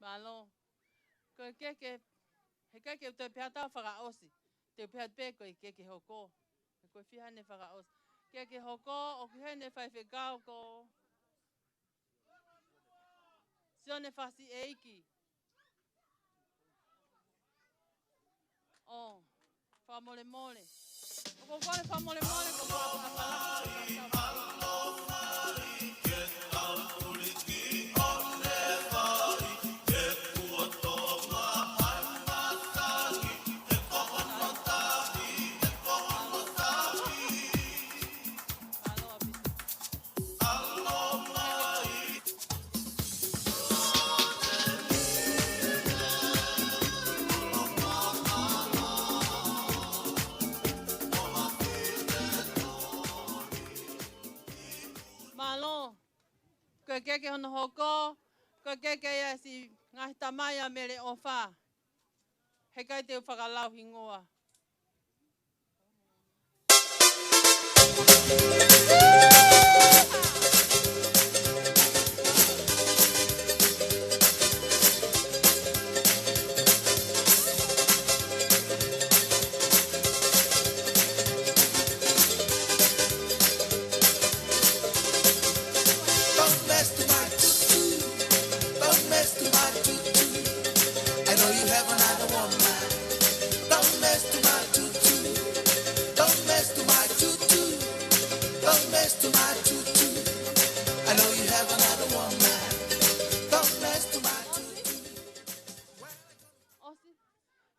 Mālō. Ko e keke, he keke te pehē atu fakaʻosi. Te pehē atu pē ko e keke hoko. Ko e fiha ʻene fakaʻosi. Keke hoko, ʻoku ʻi heni e faifekau ko Sione Fasiʻeiki. ʻO, fakamolemole. ʻOku ou kole fakamolemole, ko e fakamolemole. Mālō. Ko e keke hono hoko, ko e keke ia siʻi ngaahi tamai ʻa Mele ʻOfa. Heʻikai te u fakalau hingoa. Don't mess to my tutu. Don't mess to my tutu. I know you have another woman. Don't mess to my tutu. Don't mess to my tutu. Don't mess to my tutu. I know you have another woman. Don't mess to my tutu. ʻOsi.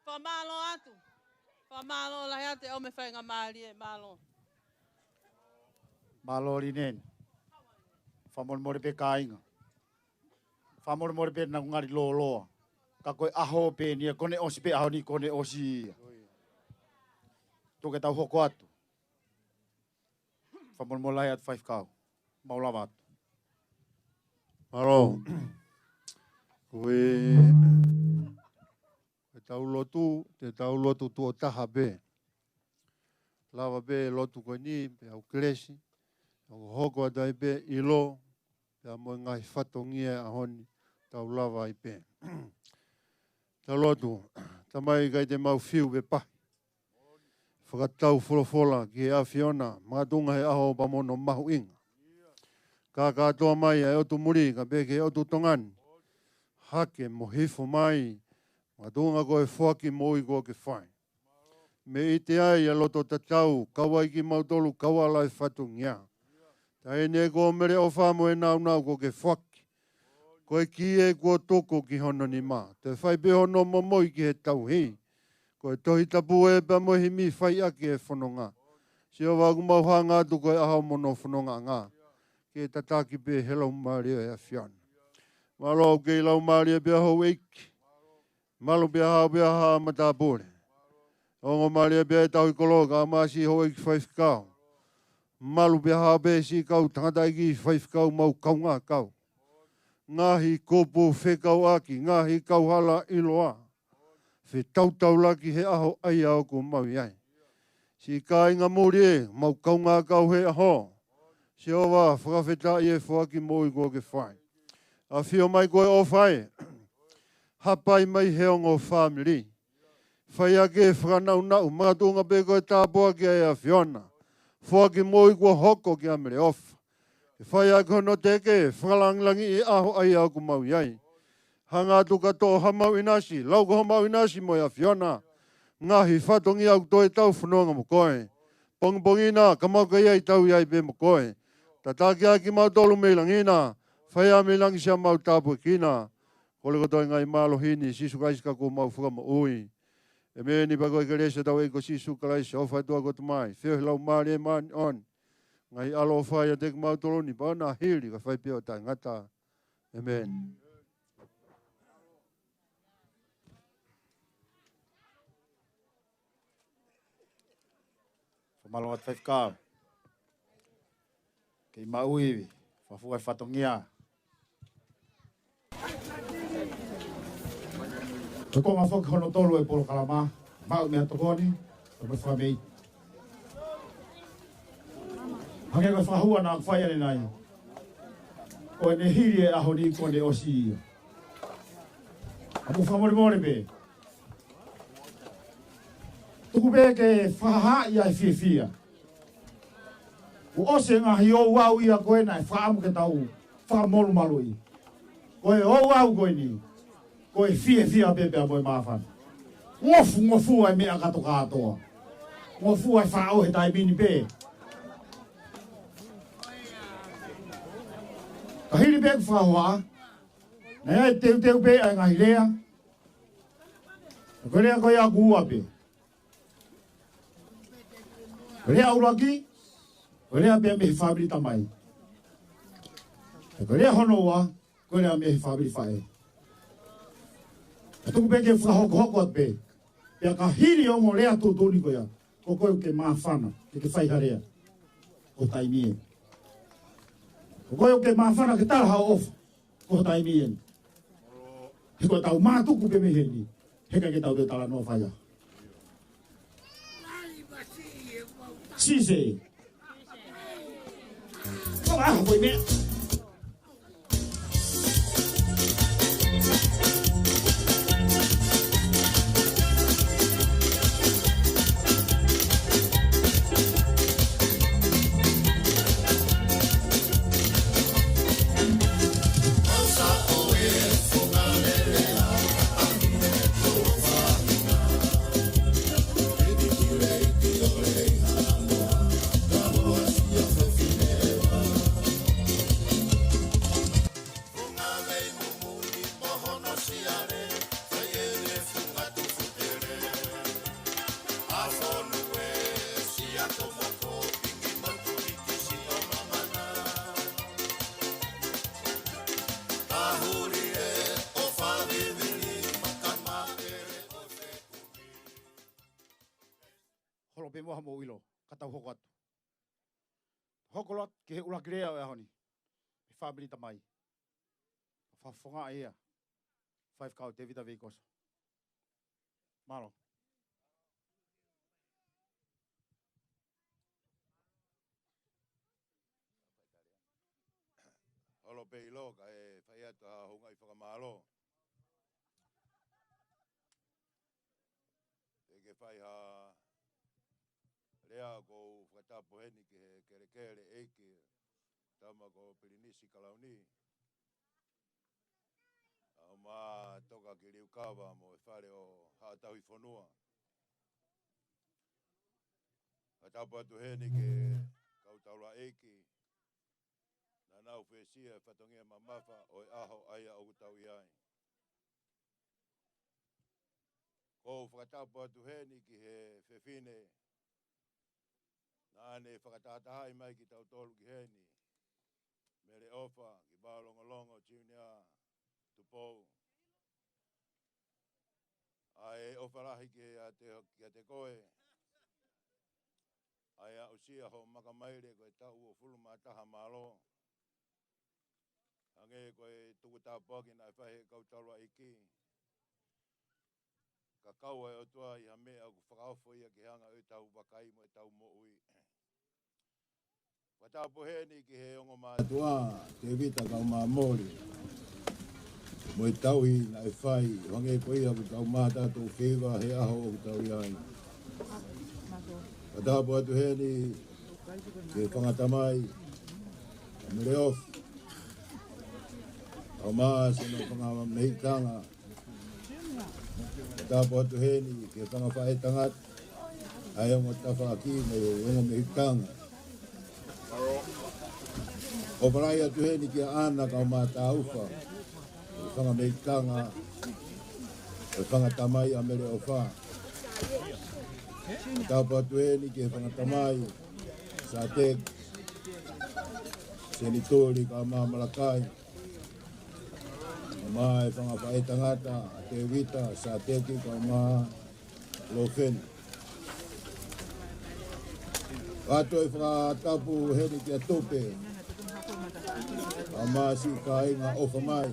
Fakamālō atu. Fakamālō lahi atu e ʻomi faingamālie, mālō. Mālō Lineni. Fakamolemole pē kāinga. Fakamolemole pē naʻa ku ngali lōloa. Ka ko e ʻaho pē eni ia, kuo ne ʻosi pē ʻaho ni, kuo ne ʻosi ia. Tuku ke tau hoko atu. Fakamolemole lahi atu faifekau. Mau lava atu. Mālō. Ko e, ko e tau lotu, te tau lotu tuʻo taha pē. Lava pē lotu ko eni, pea u kelesi. ʻOku hoko atu ai pē ʻilo, pea mo e ngaahi fatongia ʻaho ni, tau lava ai pē. Tau lotu, Tamai ʻikai te mau fiu pe pahi. Fakatau folofola ki he ʻAfiona, makatuʻunga he ʻaho pea mo hono mahuʻinga. Kākātoa mai ʻa e ʻotu muli, kae pehē ki he ʻotu Tonga ni. Hake mo hifo mai, makatuʻunga ko e foaki moʻui kuo ke fai. Mei ʻiate koe ʻa e loto tatau, kau ai kimautolu, kau ala e fatongia. Taʻahine ko Mele ʻOfa mo e nāunau kuo ke foaki. Ko e kī ē kuo tuku ki hono nima. Toe fai pē hono momoi ki he tauhi. Ko e Tohi Tapu ē pea mo e himi fai ʻaki e fononga. Sihova ʻoku mau hanga atu ko e ʻaho mo hono fonongaʻanga. Ke tataki pē he Laumālie ʻo e ʻAfiona. Mālō ʻoku kei laumālie pē ʻa houʻeiki. Malu pē ʻa haʻa pē ʻa haʻa matāpule. Ongo mālie pē ʻa e tauhi kolo kae ʻumaʻā siʻi houʻeiki faifekau. Malu pē ʻa haʻa pē siʻi kau tangataʻeiki faifekau mau kaungā kau. Ngaahi kupu fekauʻaki, ngaahi kauhala ʻiloa. Fetautaulaki he ʻaho ʻa ia ʻoku mau ʻi ai. Siʻi kāinga muli ē, mau kaungā kau he ʻaho. Sihova, fakafetaʻi e foaki moʻui kuo ke fai. ʻAfio mai ko e ʻofa ē. Hapai mai he ongo fāmili. Fai ʻaki e fakanaunau, makatuʻunga pē ko e tāpuaki ʻa e ʻAfiona. Foaki moʻui kuo hoko ki ʻAmeleofa. Ke fai ʻaki hono teke, fakalangilangiʻi e ʻaho ʻa ia ʻoku mau ʻi ai. Hanga atu kātoa ha mau ʻinasi, lau ko ha mau ʻinasi mo e ʻAfiona. Ngaahi fatongia ʻoku toe tau fononga mo koe. Pongipongi na, ka mau ka ʻi ai, tau ʻi ai pē mo koe. Tataki ʻa kimautolu mei langi na, fai ā mei langi siʻa mau tāpuekina. Kole kotoa e ngaahi mālohi ni ʻia Sīsū Kalaisi ko homau Fakamoʻui. ʻEmeni. Pea ko e kelesi ʻa hotau ʻEiki ko Sīsū Kalaisi, ʻofa ʻa e ʻOtua ko e Tamai, feohi ʻa e Laumālie Māʻoniʻoni, ngaahi ʻaloʻofa ʻiate kimautolu ni pea ʻoua naʻa hili kae fai pē ʻo taʻengata. ʻEmeni. Fakamālō atu faifekau. Kei maʻu ivi, fafua e fatongia. Ko e konga foki hono tolu e polokalama, maʻu meʻatokoni, ʻo me fakamei. Hangē ko e fakahua naʻa ku fai ʻanenai. Ko ʻene hili e ʻaho ni kuo ne ʻosi ia. ʻA mo fakamolemole pē. Tuku pē ke fakahā ia e fiefia. Kuo ʻosi e ngaahi ouau ia ko ē naʻe fakaʻamu ke tau fakamolumaluʻi. Ko e ouau ko eni, ko e fiefia pē pea mo e māfana. Ngofungofua e meʻa kātokātoa. Ngofua e faʻo he taimi ni pē. Ka hili pē ʻeku fakahohaʻa, naʻe ʻi ai e teuteu pē ʻa e ngaahi lea. Ko e lea ko ia ʻoku ua pē. Ko e lea ʻuluaki, ko e lea pē mei he fāmili tamai. Ko e lea hono ua, ko e lea mei he fāmili faʻē. Ka tuku pē ke fakahokohoko atu pē. Pea ka hili e ongo lea tuʻutuʻuni ko ia, ko koe ʻoku ke māfana ke ke fai ha lea, ko e taimi ē. Ko koe ʻoku ke māfana ke tala ha ʻofa, ko e taimi ē. He ko ʻetau mātuku pē mei heni, heʻikai ke tau toe talanoa fai ā. Sise. Ko e ʻaho ko ē meʻa. Holo pē muʻa hoʻomou ʻilo, ka tau hoko atu. Hoko atu ki he ʻuluaki lea ʻo e ʻaho ni. He fāmili tamai. Fakafofongaʻi ia. Faifekau Tēvita Veikoso. Mālō. Holo pē ʻilo kae fai atu ha houngaʻi fakamālō. Te ke fai ha lea ʻoku ou fakatapu heni ki he kelekele ʻeiki, tama ko Pilinisi Kalauni. ʻA homau toka ki Liukava mo e fale ʻo Haʻa Tauhi Fonua. Fakatapu atu heni ki he kau taulaʻeiki, naʻa nau uesia e fatongia mamafa ʻo e ʻaho ʻa ia ʻoku tau ʻi ai. ʻOku ou fakatapu atu heni ki he fefine, naʻa ne fakatahatahaʻi mai kitautolu ki heni, Mele ʻOfa, ki Vao Longolongo Junior Tupou. ʻA e ʻofa lahi kiate, kiate koe. ʻA e aʻusia hoʻo makamaile ko e taʻu uofulu mā taha, mālō. Hangē ko e tuku tāpuaki naʻe fai he kau taulaʻeiki. Ka kau ʻa e ʻOtua ʻi ha meʻa ʻoku fakaofo ia ki he anga ʻo ʻetau vakai mo ʻetau moʻui. Fakatapu heni ki he ongo mātuʻa, Tēvita Kaumāmoli. mo e tauhi naʻe fai, ʻo hangē ko ia ʻoku tau mātā tau feiva he ʻaho ʻoku tau ʻi ai. Fakatapu atu heni ki he fanga tamai, ʻa Meleofi, ʻa Masi, ʻa e fanga mehikitanga. Fakatapu atu heni ki he fanga faʻētangata, ʻa e ongo tafaʻaki mo e ongo mehikitanga. ʻOfa lahi atu heni kia ʻAna kae ʻumaʻā Taufa, ʻa e fanga mehikitanga, ʻa e fanga tamai ʻa Meleofi. Fakatapu atu heni ki he fanga tamai, Sateki, Senituli kae ʻumaʻā Malakai. Kae ʻumaʻā e fanga faʻētangata, ʻa Tēvita, Sateki kae ʻumaʻā Lofeni. Kae toe fakatapu heni kia Tupe, kae ʻumaʻā siʻi kāinga ʻofa mai,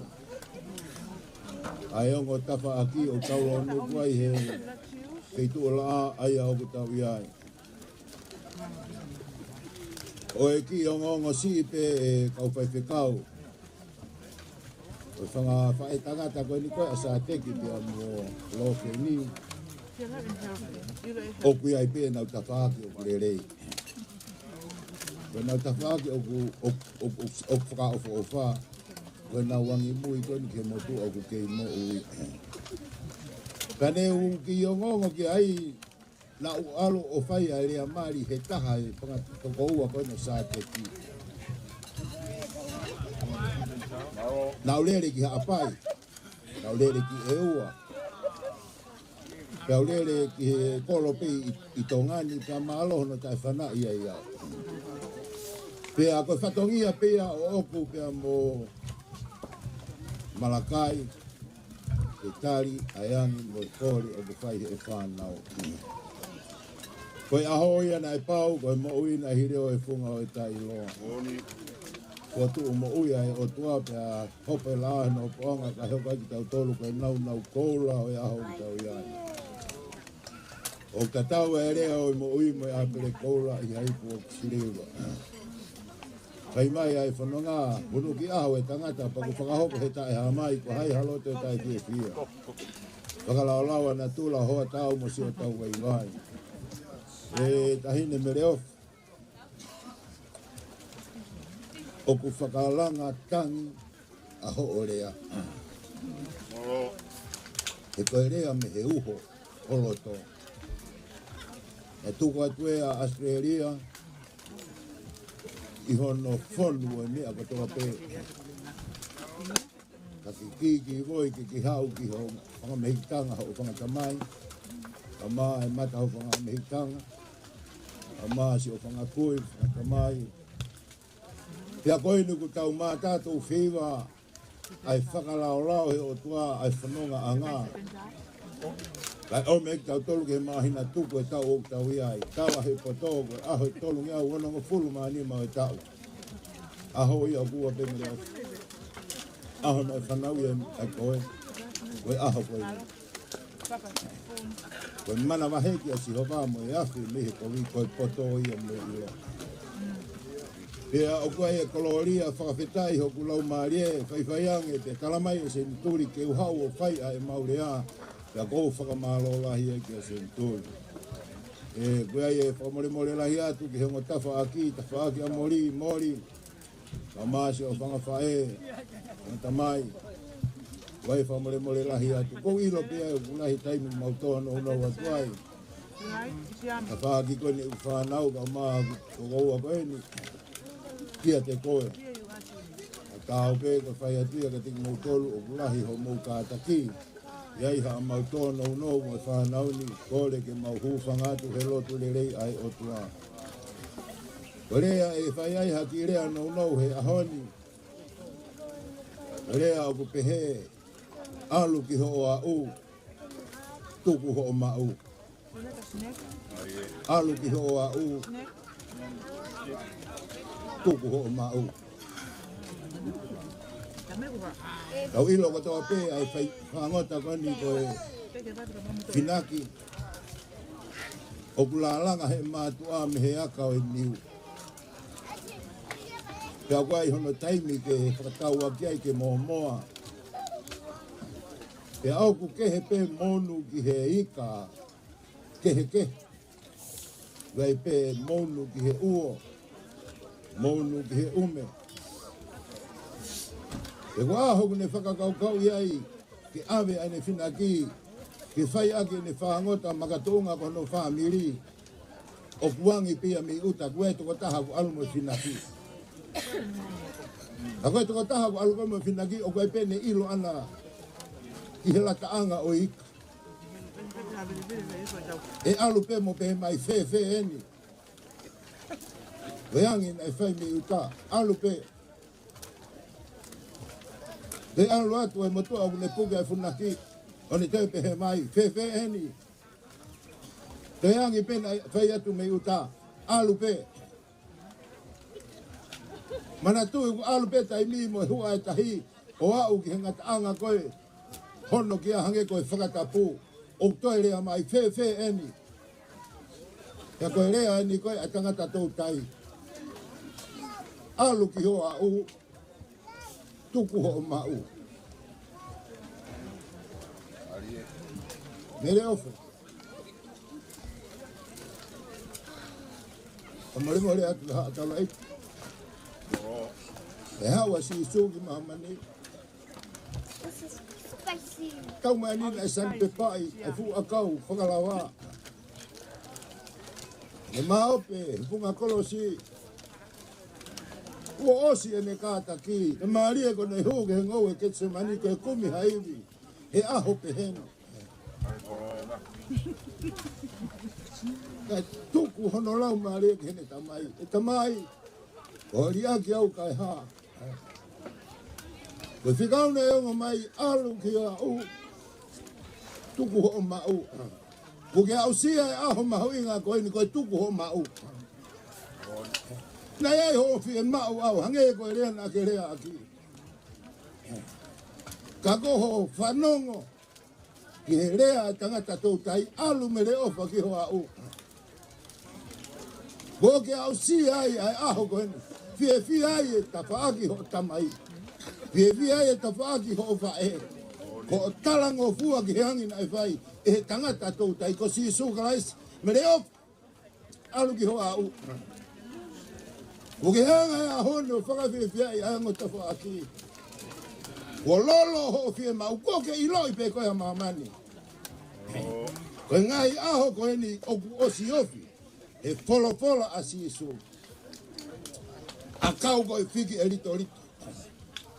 ʻa e ongo tafaʻaki ʻoku tau lōnuku ai he feituʻulaʻā ʻa ia ʻoku tau ʻi ai. ʻO e kiʻi ongoongo siʻi pē ʻe kau faifekau, ʻo e fanga faʻētangata ko eni ko ē ʻa Sateki pea mo Lofeni, ʻoku ʻi ai pē ʻenau tafaʻaki ʻoku lelei. Ko ʻenau tafaʻaki ʻoku, ʻoku, ʻoku, ʻoku, ʻoku fakaʻofoʻofa. Ko ʻenau angimui ko eni ki he motuʻa ʻoku kei moʻui. Ka ne u kiʻi ongoongo ki ai, naʻa ku ʻalu ʻo fai ʻa e lea mali he taha e fanga tokoua ko ena ʻo Sateki. Naʻa ku lele ki Haʻapai, naʻa ku lele ki ʻEua, pea u lele ki he kolo pē ʻi, ʻi Tonga ni, pea mālō hono taʻefanaʻi ai au. Pea ko e fatongia pē ia ʻoʻoku pea mo Malakai, ke tali ʻa e angi mo e kole ʻoku fai ʻe he fānau. Ko e ʻaho ia naʻe pau, ko e moʻui naʻe hili ʻo e funga ʻo e taʻeʻiloa. Kuo tuʻu moʻui ʻa e ʻOtua pea hopo e laʻā hono poʻonga kae hoko ai kitautolu ko e naunau koula ʻo e ʻaho ʻoku tau ʻi ai. ʻOku tatau e lea ʻo e moʻui mo e ʻāpele koula ʻi ha ipu ʻoku siliva. Fai mai ʻa e fononga, hunuki ʻaho e tangata, pea kuo fakahoko he taʻehāmai, ko hai ha loto ʻe taʻefiefia. Fakalaolao ʻa natula, hoa tau mo siʻotau vaivai. ʻE Taʻahine Meleofi, ʻoku fakalanga tangi ʻa hoʻo lea. He ko e lea mei he uho ʻo loto. ʻE tuku atu ʻa ʻAositelēlia ʻi hono fonu ʻo e meʻa kotoa pē. Ka kiʻi, kiʻi voi ke ke haʻu ki hoʻo fanga mehikitanga, hoʻo fanga tamai. Kae ʻumaʻā e mata hoʻo fanga mehikitanga. Kae ʻumaʻā siʻo fanga kui, fanga tamai. Pea ko eni ʻoku tau mātā tau feiva ʻa e fakalaolao he ʻOtua ʻa e fonongaʻanga. Kae ʻomi kitautolu ki he māhina tuku e taʻu ʻoku tau ʻi ai. Tala he poto ko e ʻaho ʻe tolungeau onongofulu mā nima ʻo e taʻu. ʻAho ia ʻoku ua pē Meleofi. ʻAho naʻe fanauʻi ai koe. Ko e ʻaho ko ē. Ko e manavahē kia Sihova mo e afi mei he kovi, ko e poto ia mo e ʻilo. Pea ʻoku ʻi ai e kolōlia, fakafetaʻi hoku laumālie, faifai ange, pea tala mai ʻe Senituli ke u haʻu ʻo fai ʻa ʻemau lea, pea ʻoku ou fakamālō lahi ai kia Senituli. ʻE, ʻoku ʻi ai e fakamolemole lahi atu ki he ongo tafaʻaki, tafaʻaki ʻa Moli, Moli, kae ʻumaʻā siʻo fanga faʻē, fanga tamai. ʻOku ʻi ai e fakamolemole lahi atu. ʻOku ou ʻilo pē ʻoku lahi e taimi ʻoku mau tō nounou atu ai. Tafaʻaki ko eni ʻoku fānau kae ʻumaʻā ko koua ko eni. Kiate koe. Ka tau pē ko e fai atu ia kiate kimoutolu ʻoku lahi hoʻomou kātaki. ʻI ai haʻamau tō nounou mo e fānau ni, kole ke mau hūfanga atu he lotu lelei ʻa e ʻOtua. Ko e lea ʻe fai ai ha kiʻi lea nounou he ʻaho ni. Ko e lea ʻoku pehē, ʻalu ki hoʻo aʻu, tuku hoʻo maʻu. ʻAlu ki hoʻo aʻu, tuku hoʻo maʻu. Tau ʻilo kotoa pē ʻa e fai fāngota ko eni ko e finaki ʻoku lālanga he mātuʻa mei he aka ʻo e niu. Pea ʻoku ʻi ai hono taimi ke fakatauʻaki ai ke mōmoa. Pea ʻoku kehe pē monu ki he ika kehekehe. Vakai pē monu ki he uo, monu ki he ʻume. Pea ko e ʻaho ʻoku ne fakakaukauʻi ai ke ʻave ʻene finangaki, ke fai ʻaki ʻene fāngota makatuʻunga ko hono fāmili, ʻoku angi pē ia mei ʻuta, ko e tokotaha ʻoku ʻalu mo e finangaki. Ka ko e tokotaha ʻoku ʻalu mo e finangaki, ʻoku ʻikai pē ne ʻilo ʻana ki he lataʻanga ʻo e ika. ʻE ʻalu pē mo pehē mai, "Fēfē eni?" Ko e angi naʻe fai mei ʻuta, ʻalu pē. Pea ʻalu atu e motuʻa ʻoku ne puke e funaki, ʻo ne toe pehē mai, "Fēfē eni?" Ko e angi pē naʻe fai atu mei ʻuta, ʻalu pē. Manatuʻi ʻoku ʻalu pē taimi mo e huʻa e tahi, ʻo aʻu ki he ngataʻanga ko ē hono kia, hangē ko e fakatapu, ʻoku toe lea mai, "Fēfē eni?" Pea ko e lea eni ko ē ʻa e tangata toutai, "ʻAlu ki hoʻo aʻu, tuku hoʻo maʻu." Mele ofo. Ka molemole atu ha tala i. ʻE haʻu ʻa Sīsū ki māmani. Tau mai ni naʻe sani pepaʻi e fuʻu ʻakau fakalava. Ne maʻu pē he funga kolosi. Kuo ʻosi ʻene kātaki. Ne mālie ko ʻene hū ki he ngoue ʻo Ketisemani ko e kumi ha ivi he ʻaho pehē ni. Kae tuku hono laumālie ki heʻene Tamai. "ʻE Tamai, ko e liʻaki au kae hā?" Ko e fekau naʻe ongo mai, "ʻAlu ki hoʻo aʻu, tuku hoʻo maʻu." Kuo ke aʻusia e ʻaho mahuʻinga ko eni ko e tuku hoʻo maʻu. Naʻe ʻi ai hoʻo fiemaʻu ʻaʻau, hangē ko e lea naʻa ke lea ʻaki. Ka ko hoʻo fanongo ki he lea ʻa e tangata toutai, "ʻAlu Mele ʻofa ki hoʻo aʻu." Kuo ke aʻusia ai ʻa e ʻaho ko eni. Fiefia ai e tafaʻaki hoʻo tamai. Fiefia ai e tafaʻaki hoʻo faʻē. Ko hoʻo talangofua ki he angi naʻe fai ʻe he tangata toutai ko Sīsū Kalaisi, "Mele ʻofa, ʻalu ki hoʻo aʻu." Kuo ke hanga he ʻaho ni ʻo fakafiefiaʻi ʻa e ongo tafaʻaki. Kuo lolo hoʻo fiemaʻu, kuo ke ʻiloʻi pē ko e ʻa māmani. Ko e ngaahi ʻaho ko eni ʻoku ʻosi ofi he folofola ʻa Sīsū. ʻAkau ko e fiki ʻe litolito.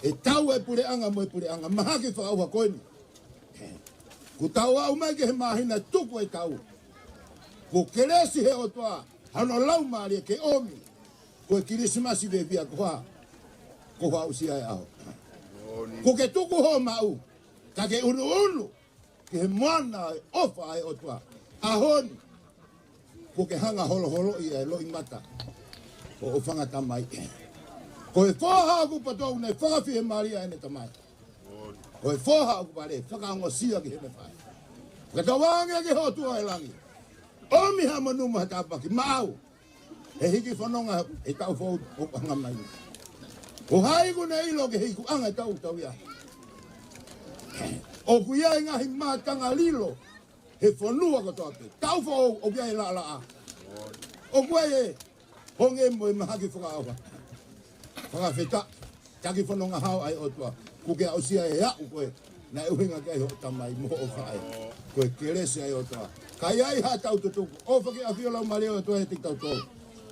ʻE tau e puleʻanga mo e puleʻanga, mahaki fakaʻauha ko eni. Kuo tau aʻu mai ki he māhina tuku e tau. Kuo kelesi he ʻOtua hono laumālie ke ʻomi. Ko e Kilisimasi fiefia ko hā? Ko hoʻo aʻusia e ʻaho. Kuo ke tuku hoʻo maʻu, ka ke ʻunuʻunu ki he moana e ʻofa ʻa e ʻOtua. ʻAho ni, kuo ke hanga holoholoʻi e loʻimata ʻo hoʻo fanga tamai. Ko e foha ʻoku poto ʻoku ne fakafiemālieʻi ʻene tamai. Ko e foha ʻoku vale, fakaongosia ki heʻene faʻē. Fakatauange ki he ʻOtua ʻo e langi. ʻOmi ha monū mo ha tāpuaki maʻau. He hiki fononga he taʻu foʻou ʻoku hanga mai. Ko hai ʻoku ne ʻilo ki he ikuʻanga e taʻu ʻoku tau ʻi ai? ʻOku ʻi ai e ngaahi mātanga lilo he fonua kotoa pē. Taʻu foʻou ʻoku ʻi ai e laʻalaʻā. ʻOku ʻi ai e honge mo e mahaki fakaʻauha. Fakafetaʻi, taki fononga hao ʻa e ʻOtua. Kuo ke aʻusia e aʻu ko ē naʻe ʻuhinga ki ai hoʻo tamai mo hoʻo faʻē. Ko e kelesi ʻa e ʻOtua. Ka ʻi ai ha tau tutuku, ʻofa ki he ʻafio laumālie ʻo e ʻOtua ʻiate kitautolu.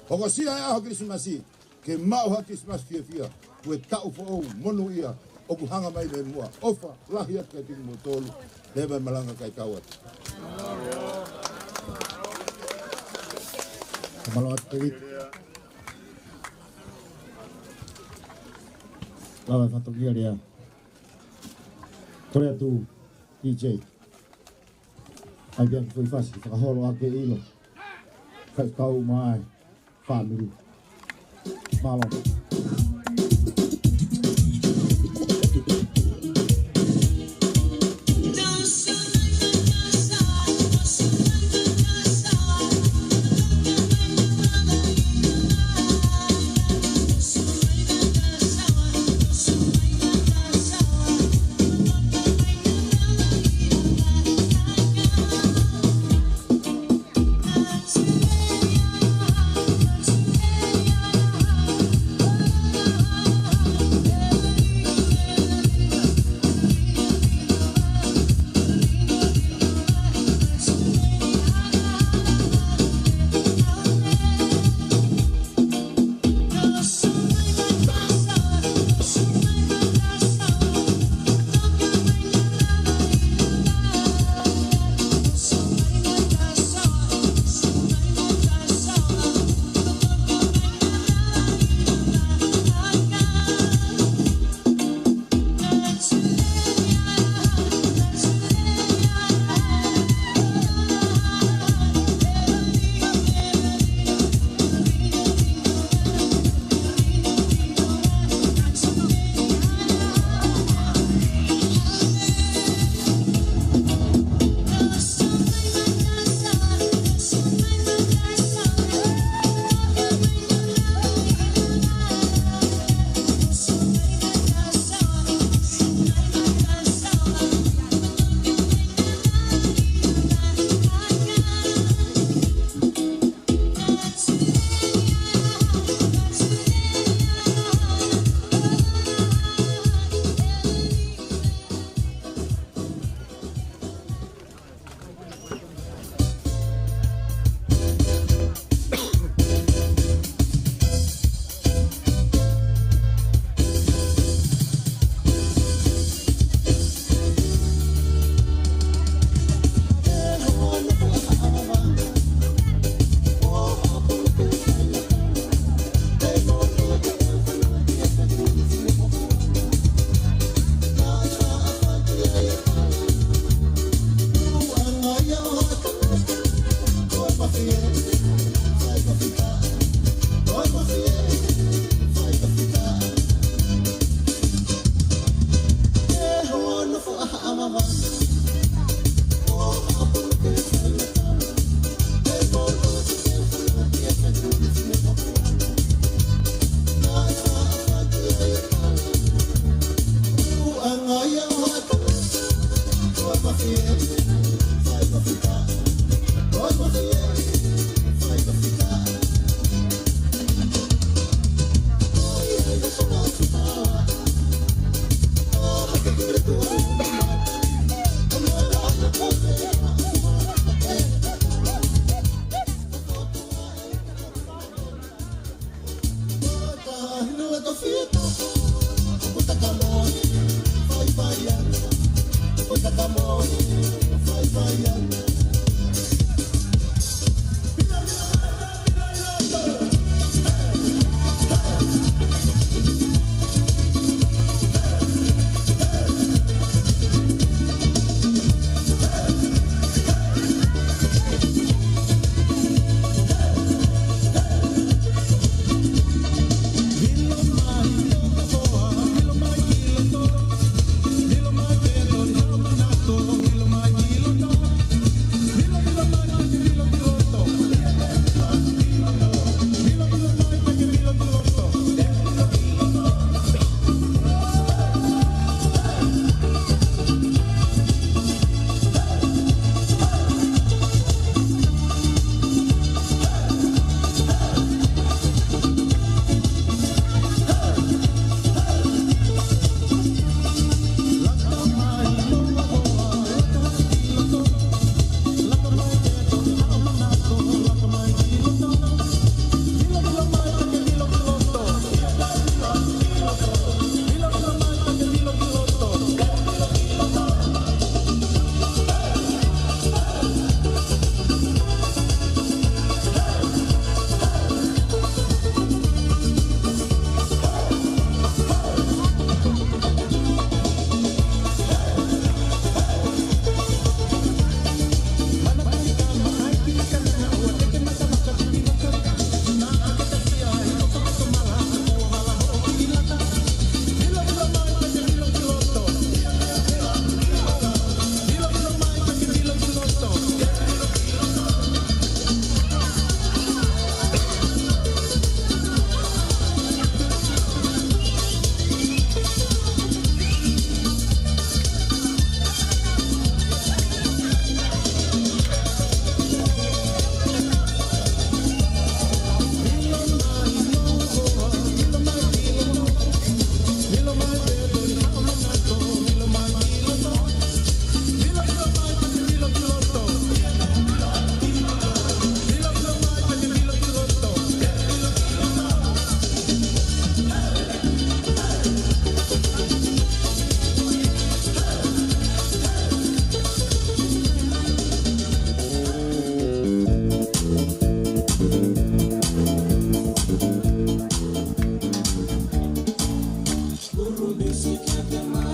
Hokosia e ʻaho Kilisimasi ke maʻu ha Kilisimasi fiefia. Ko e taʻu foʻou monūʻia ʻoku hanga mai mei muʻa. ʻOfa lahi atu kiate kimoutolu. Leva e malanga kae tau atu. Mālō atu Tevita. Lava e fatongia lea. Kole atu D J. ʻAi pē ʻa e kiʻi foʻi fasi, fakaholo ʻa e ʻilo. Kae kau mai. Fāmili. Mālō.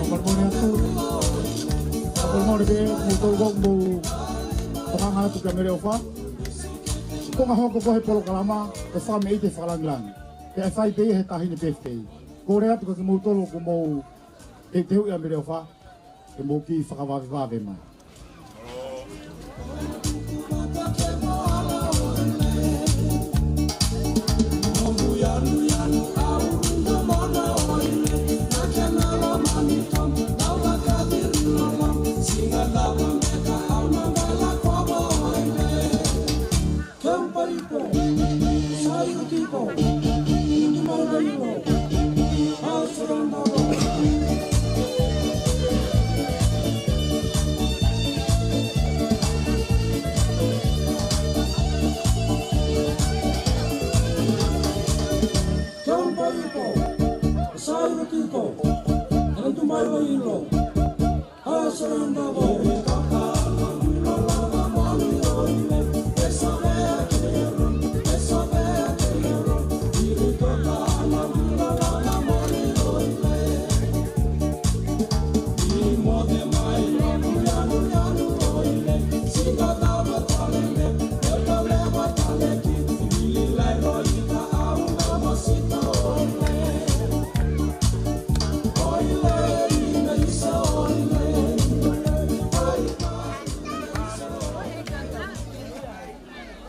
Fakamolemole atu. Fakamolemole pē, mou tau kau mou tokanga atu kia Meleofa. Ko e konga hoko ko ē he polokalama, ko e fakameʻite fakalāngilangi. Pea ʻe fai pē ia he taʻahine birthday. Kole atu kia kimoutolu ʻoku mou teuteuʻi ʻa Meleofa, ke mou kiʻi fakavavevave mai.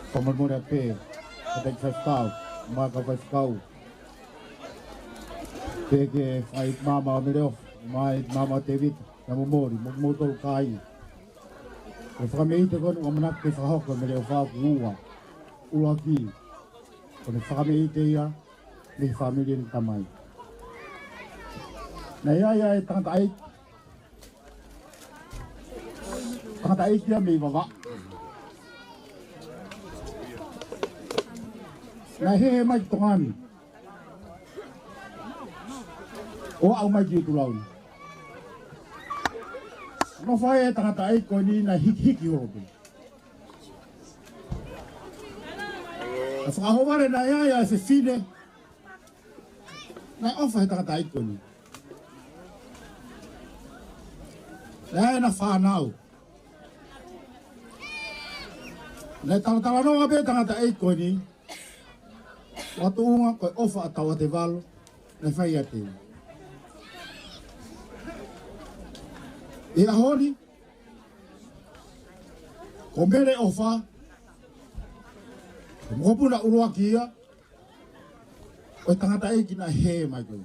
Fakamolemole pē, ka tau faifekau, maka faifekau. Pea ke fai māmā ʻo Meleofa, mai māmā ʻo Tēvita, na mo Moli, mo, mo tolu kai. Ko e fakameʻite ko eni ʻoku ʻamanaki ke fakahoko mei he leʻo fā ʻoku ua. ʻUluaki, ko ʻene fakameʻite ia mei he fāmili ʻene tamai. Naʻe ʻi ai ʻa e tangataʻeiki, tangataʻeiki ia mei Vavaʻu. Naʻe hē mai ki Tonga ni ʻo aʻu mai ki ʻUtulou. Nofo ai e tangataʻeiki ko eni naʻe hikihiki holo pē. Naʻe fakaʻohovale naʻe ʻi ai ʻa e fefine naʻe ʻofa he tangataʻeiki ko eni. Naʻe ʻi ai ʻena fānau. Naʻe talatalanoa pē tangataʻeiki ko eni ʻo tuʻunga ko e ʻofa ʻa Tauatevalo naʻe fai ʻiate ia. ʻI he ʻaho ni, ko Mele ʻOfa, ko e mokopuna ʻuluaki ia ʻo e tangataʻeiki naʻe hē mai ko ē.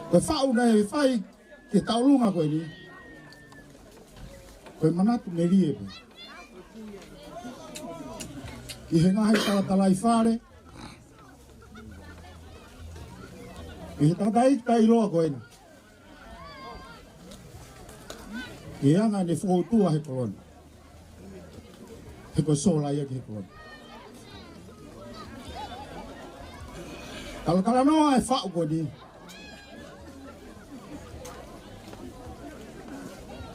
Ko e faʻu naʻe fai ki he tauʻolunga ko eni, ko e manatu melie pē ki he ngaahi talatalaifale, ki he tangataʻeiki taʻeʻiloa ko eni. Ke anga ʻene fokoutua he kolo ni. He ko e sola ia ki he kolo ni. Talatalanoa e faʻu ko eni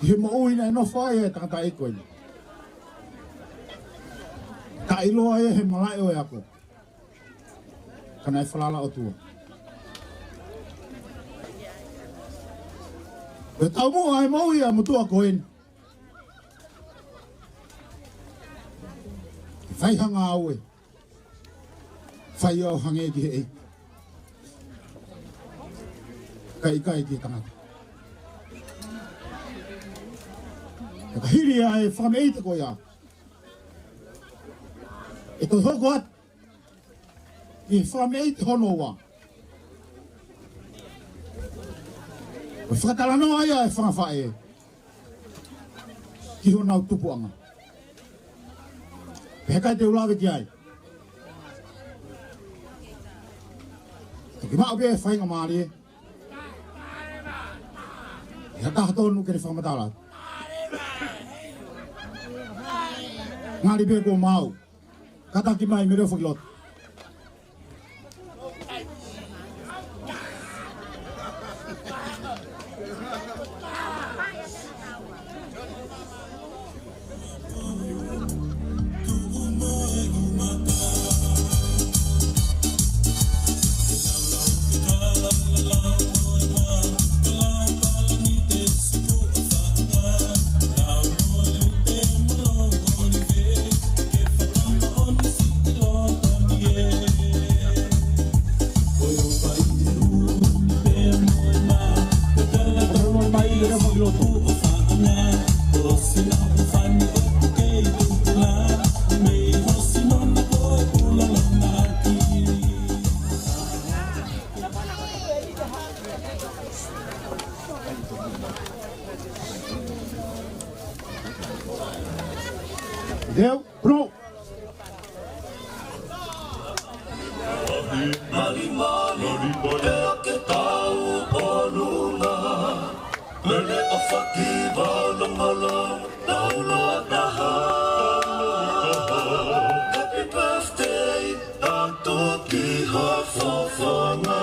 ki he moʻui naʻe nofo ai e tangataʻeiki ko eni. Taʻeʻiloa ia he malaʻe ʻo e ako, ka naʻe falala ʻOtua. Ko e taumuʻa e moʻui ʻa e motuʻa ko eni, fai ha ngāue, fai ʻo hangē ki he ʻeiki, kae ʻikai ki he tangata. Ka hili ʻa e fakameʻite ko ia, ʻe toe hoko atu ʻi he fakameʻite hono ua. Ko e fakatalanoa ia e fanga faʻē ki honau tupuʻanga. Pea ʻikai te u lave ki ai. Toki maʻu pē e faingamālie ʻi ha taha tonu ke ne fakamatala. Ngali pē kuo mau kātaki mai mei he foki loto. Deu, bro. Happy birthday, atu ki ho fofonga.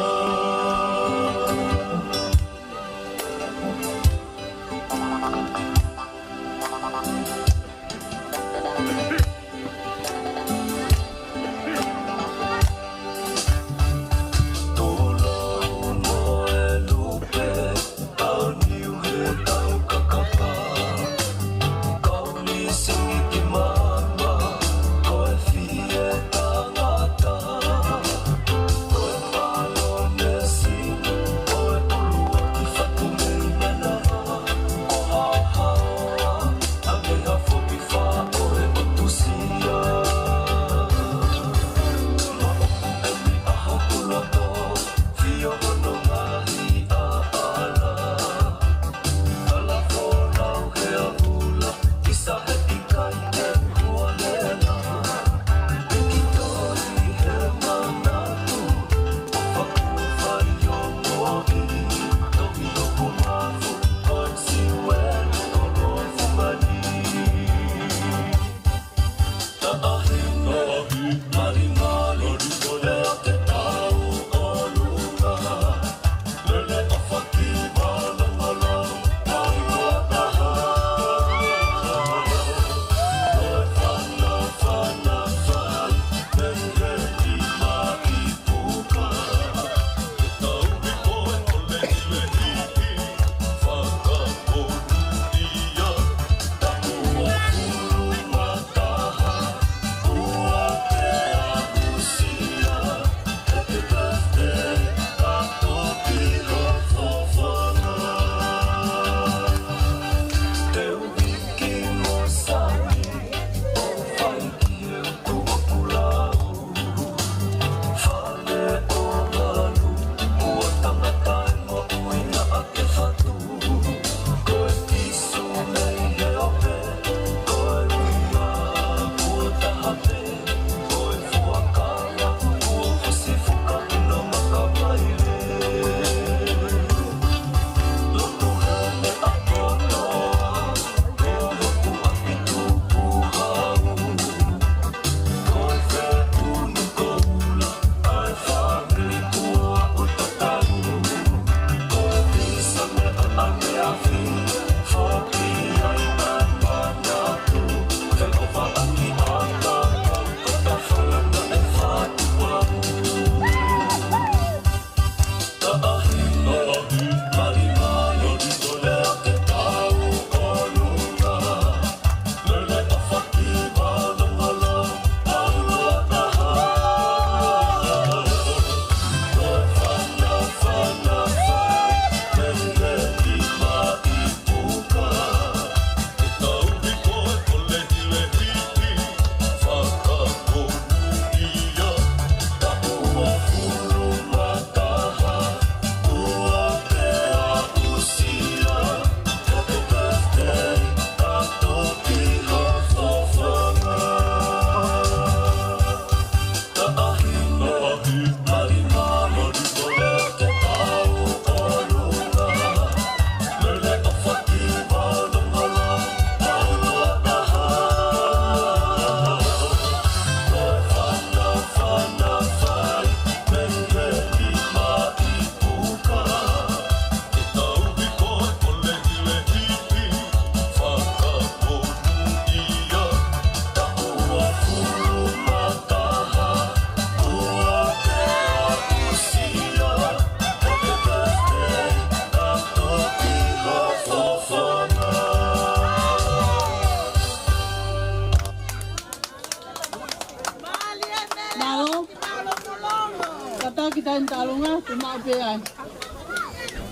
Pea,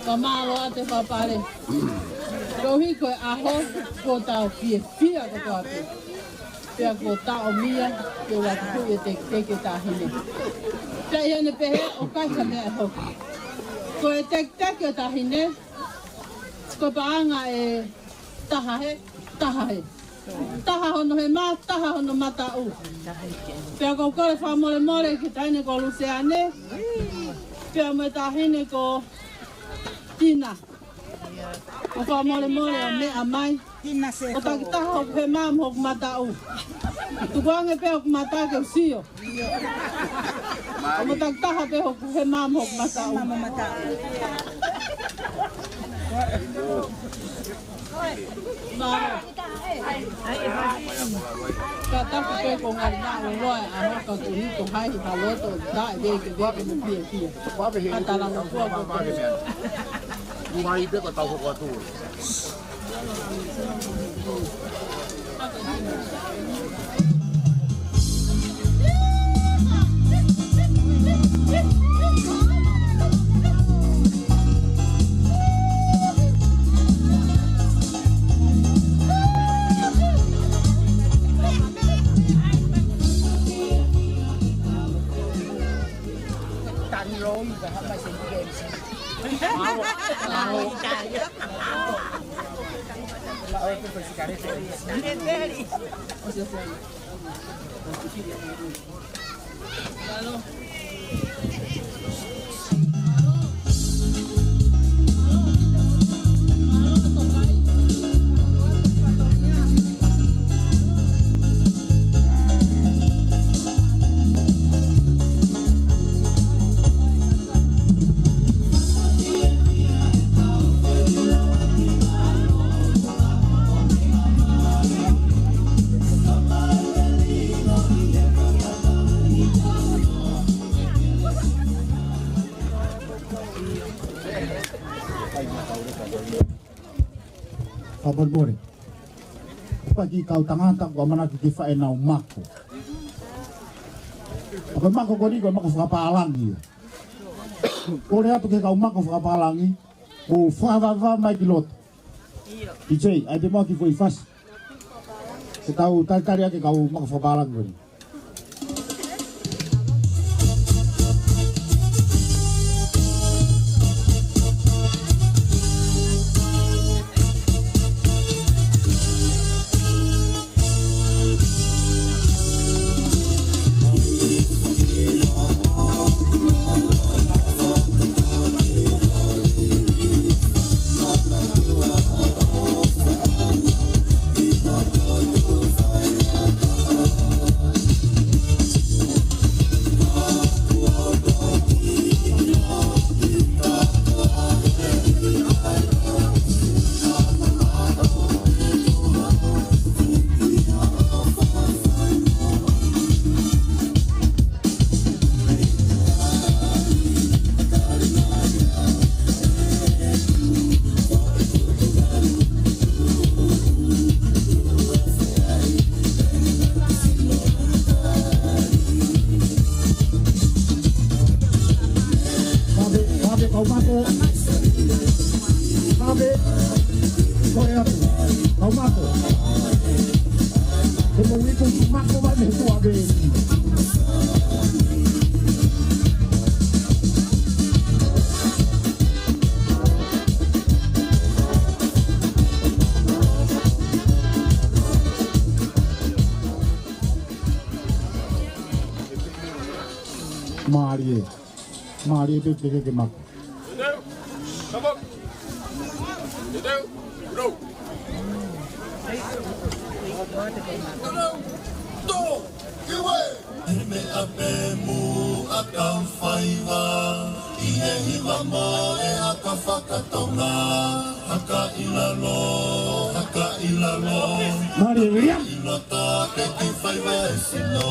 ka mālō ʻa e fakapale. Koeʻuhi ko e ʻaho, kuo tau fiefia kotoa pē. Pea kuo tau ʻomai, ke ʻoatu e teketeke ʻa e taʻahine. Pea ʻi heʻene pehē ʻoku ʻikai ha meʻa ʻe hoko. Ko e teketeke ʻa e taʻahine, ko e paʻanga ʻe taha hē, taha hē. Taha hono hema, taha hono mataʻu. Pea ʻoku ou kole fakamolemole ki he taʻahine ko Luseane. Pea mo e taʻahine ko Tina. ʻOku ou fakamolemole ʻo meʻa mai. ʻO taki taha hoku hema mo hoku mataʻu. Tukuange pē hoku mata ke u sio. ʻO mo taki taha pē hoku hema mo hoku mataʻu. Mālō. Ka taku pē ko ngali na o loa a hoka ko ni ko hai ha loto ta e ke veke mo pia pia. Ka tala mo kua ko. Mai pē ko tau hoko atu. Fakamolemole. Ko e kiʻi kau tangata ʻoku ʻamanaki ke fai ʻenau mako. Ko e mako ko eni ko e mako fakapālangi. Kole atu ki he kau mako fakapālangi, ʻo fakavavevave mai ki loto. ʻIo. ʻIkai, ʻai pē mo e kiʻi foʻi fasi. Ke tau talitali ʻaki e kau mako fakapālangi ko eni. Mave, mave, kau mako. Mave, ko e atu, kau mako. Te mo wiku mako mai mei tuʻa pē. Mālie. Mālie pē ke ke mako. He meʻa pē muʻa ka faiva, ʻi he hiva mo e haka fakatonga, haka ʻi lalo, haka ʻi lalo. Mālie, William. ʻI loto ke ke faiva e sino.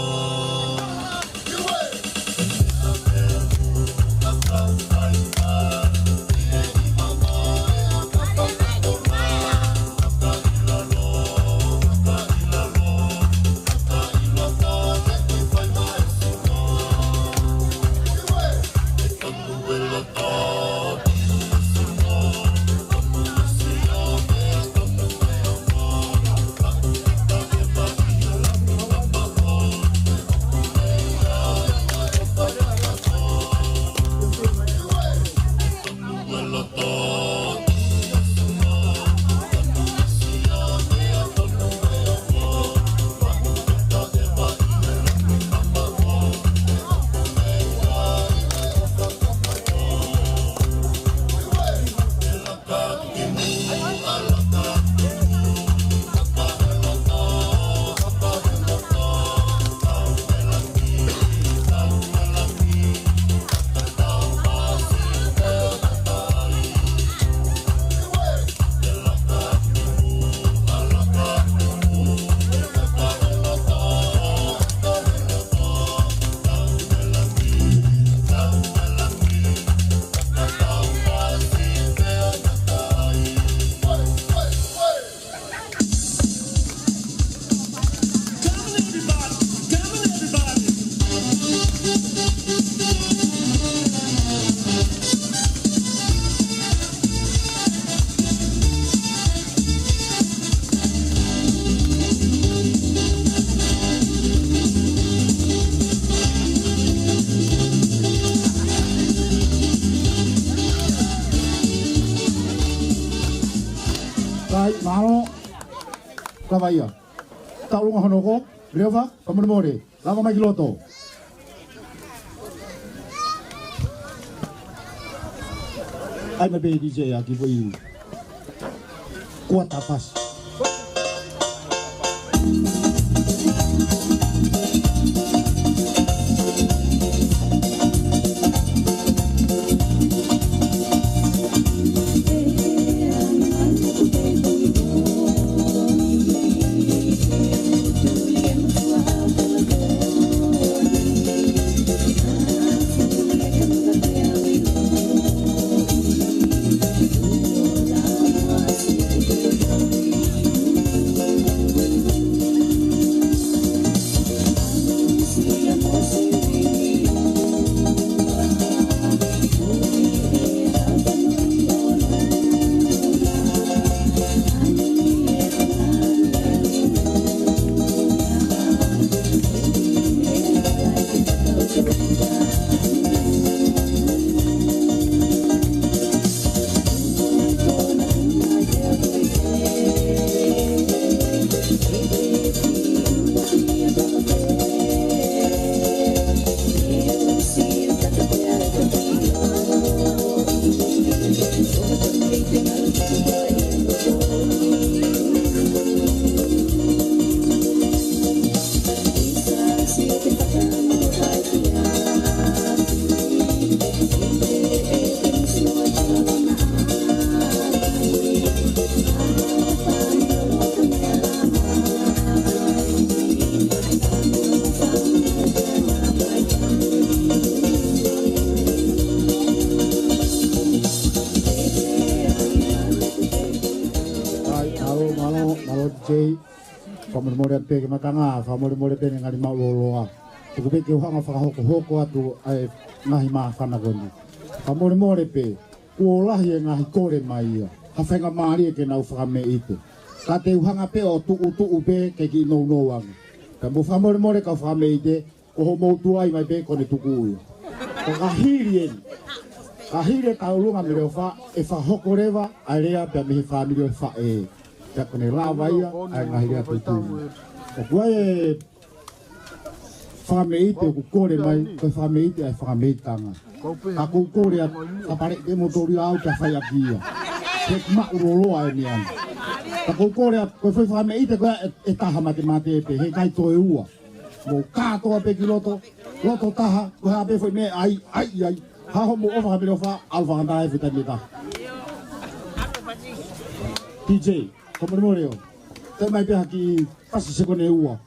Kai, mālō. Kava ia. Taulunga hono ko, Leofa, fakamolemole. Lava mai ki loto. ʻAi mai pē D J ʻa ki fo i. Kuata pasi. ʻAi, mālō, mālō, mālō, D J. Fakamolemole atu pē ke makanga, fakamolemole pē ne ngali maʻuloloa. Tuku pē ke u hanga fakahokohoko atu ʻa e ngaahi māfana ko eni. Fakamolemole pē, kuo lahi e ngaahi kole mai ia. Ha faingamālie ke nau fakameʻite. Ka te u hanga pē ʻo tuʻutuʻu pē ke kiʻi nounou ange. Ka mou fakamolemole kau fakameʻite, ko hoʻomou tuai mai pē ko ʻene tuku ia. Ko ka hili eni. Ka hili e taulunga mei Leofa, ʻe fakahoko leva ʻa e lea pea mei he fāmili ʻo e faʻē. Pea ko ʻene lava ia ʻa e ngaahi lea tuitui. ʻOku ʻi ai e fakameʻite ʻoku kole mai, ko e fakameʻite ʻa e fakameʻitanga. Ka ʻoku ou kole atu, ka pale te mo tori au ka fai ʻaki ia. He maʻuloloa e meʻa ni. Ka ʻoku ou kole atu, ko e foʻi fakameʻite ko ia ʻe, ʻe taha matemate pē, heʻikai toe ua. Mou kātoa pē ki loto, loto taha, ko e hā pē foʻi meʻa ʻai, ʻai, ʻai. Hā hoʻomou ʻofa ha pele ʻofa, ʻalu fakataha e futa mita. D J, fakamolemole ʻo. Toe mai pē ha kiʻi fasi sekone ua.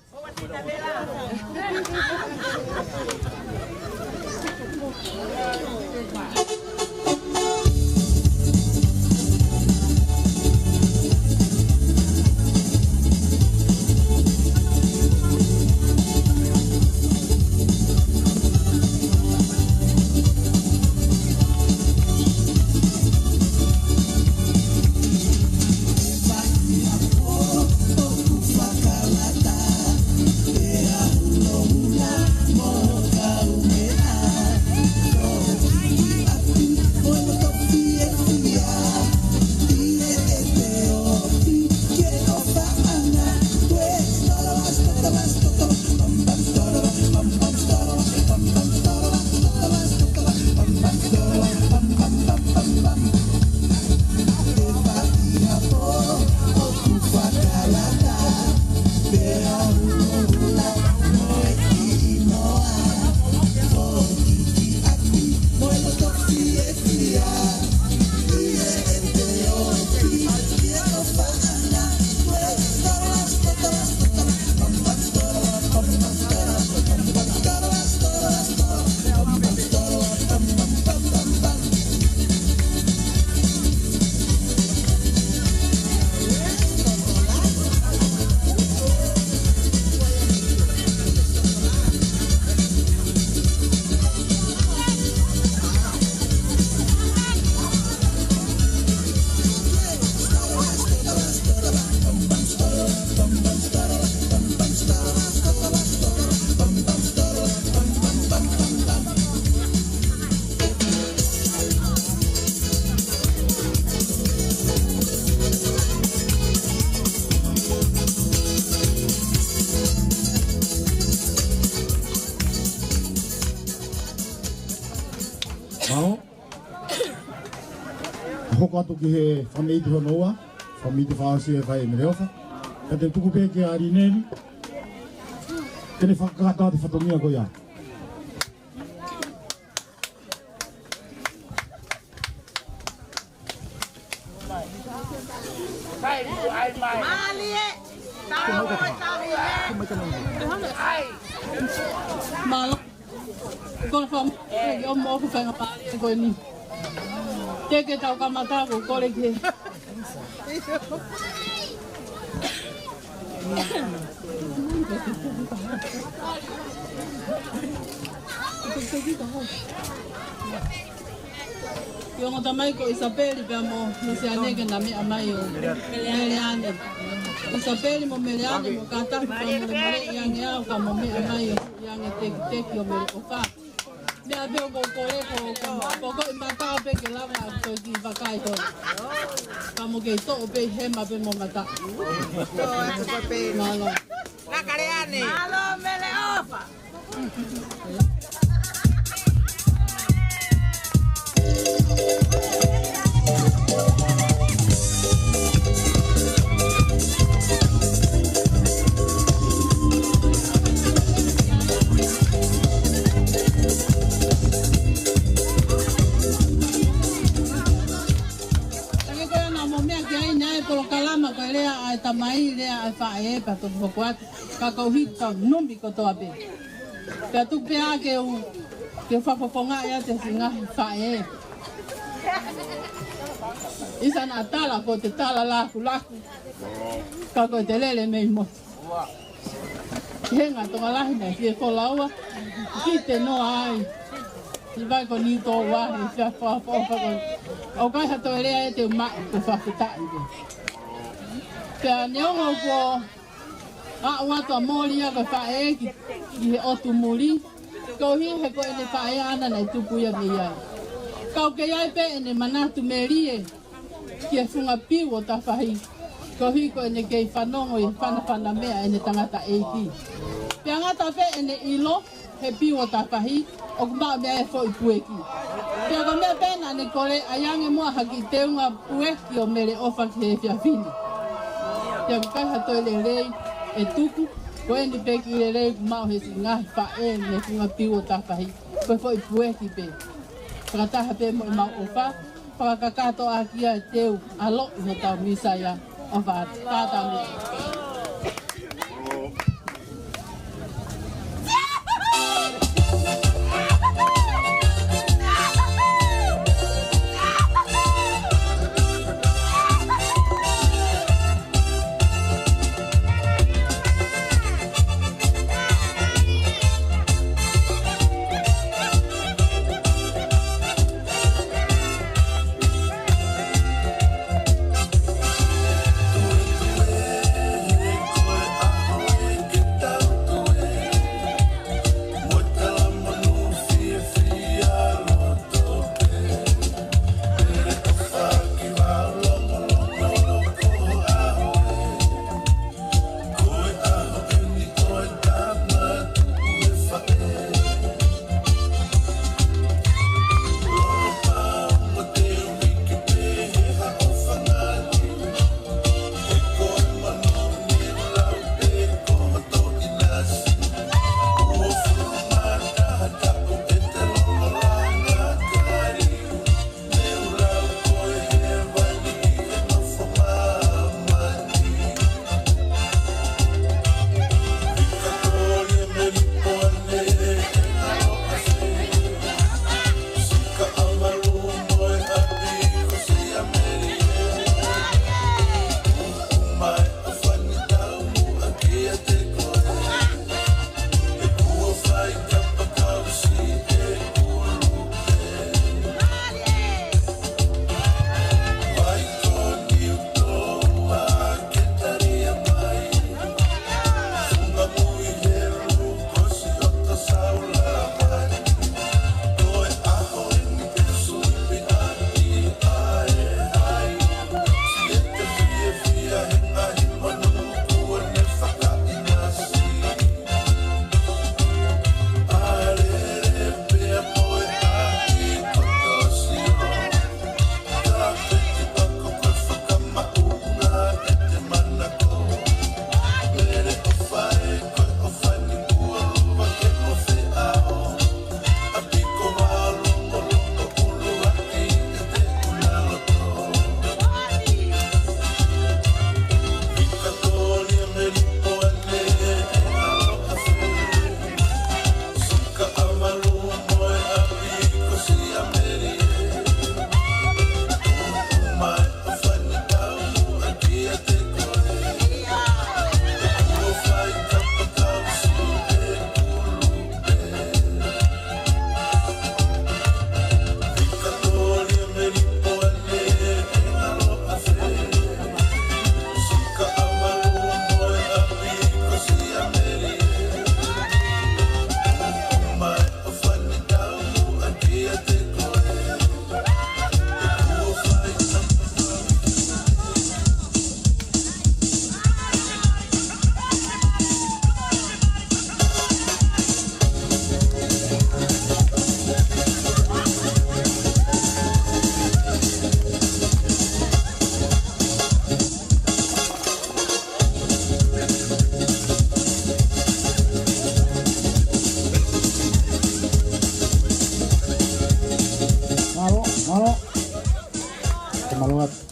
atu ki he fakameʻite hono ua, fakameʻite fakaʻosi ʻe fai ʻe Meleofa. Ka te u tuku pē kia Lineli ke ne fakakakato atu e fatongia ko ia. Mālie. Mālō. Ko e fam-, ʻio, mo e faingamālie ko eni. Te ke tau kamata ko e kole ke. Ki he ongo tamai ko ʻIsapeli pea mo Losiane ke na meʻa mai ʻo Meleane. ʻIsapeli mo Meleane mo kātaki fakamolemoleʻi ange au ka mo meʻa mai ʻo ʻi ange tekiteki ʻo Meleʻofa. Meʻa pē ʻoku ou kole ko, ko, ko, ko e mata pē ke lava ʻo toe kiʻi vakai ko. Ka mo kei toʻo pē hema pē mo mata. Mālō. Mālō Meleʻofa. Hangē ko ia naʻa mou meʻa ki ai, naʻe polokalama ko e lea ʻa e tamai, lea ʻa e faʻē, pea toki hoko atu. Ka ko e hiki ka numi kotoa pē. Pea tuku pē ā ke u, ke u fakafofongaʻi atu e siʻi ngaahi faʻē. ʻIsa naʻa tala ko e tala lakulaku. Ka ko e lele mei motu. He ngaahi tokolahi naʻe fie kolaua. Ki te noa ai. Siʻi vai ko eni tō ua, he fia fakafofonga. ʻOku ʻikai ha toe lea ʻe te u maʻu ko e fakafetaʻi pē. Pea neongo kuo aʻu atu ʻa Moli ia ko e faʻē ki, ki he ʻotu muli. Koeʻuhi he ko ʻene faʻē ʻana naʻe tupu ia mei ai. Ka ʻoku kei ʻi ai pē ʻene manatu melie ki he funga piu ʻo tafahi. Koeʻuhi ko ʻene kei fanongo ʻi he fanafana meʻa ʻene tangataʻeiki. Pea ngata pē ʻene ʻilo he piu ʻo tafahi, ʻoku maʻu mei ai e foʻi pueki. Pea ko e meʻa pē naʻa ne kole, ʻai ange muʻa ha kiʻi teunga pueki ʻo Meleʻofa ki he efiafi ni. Pea ʻoku ʻikai ha toe lelei ʻe tuku, ko eni pē kiʻi lelei ʻoku maʻu he siʻi ngaahi faʻē mei he funga piu ʻo tafahi, ko e foʻi pueki pē. Fakataha pē mo ʻemau ʻofa, fakakakato ʻaki ia e teu ʻaloʻi hotau Mīsaia. ʻOfa atu. Tātā mui.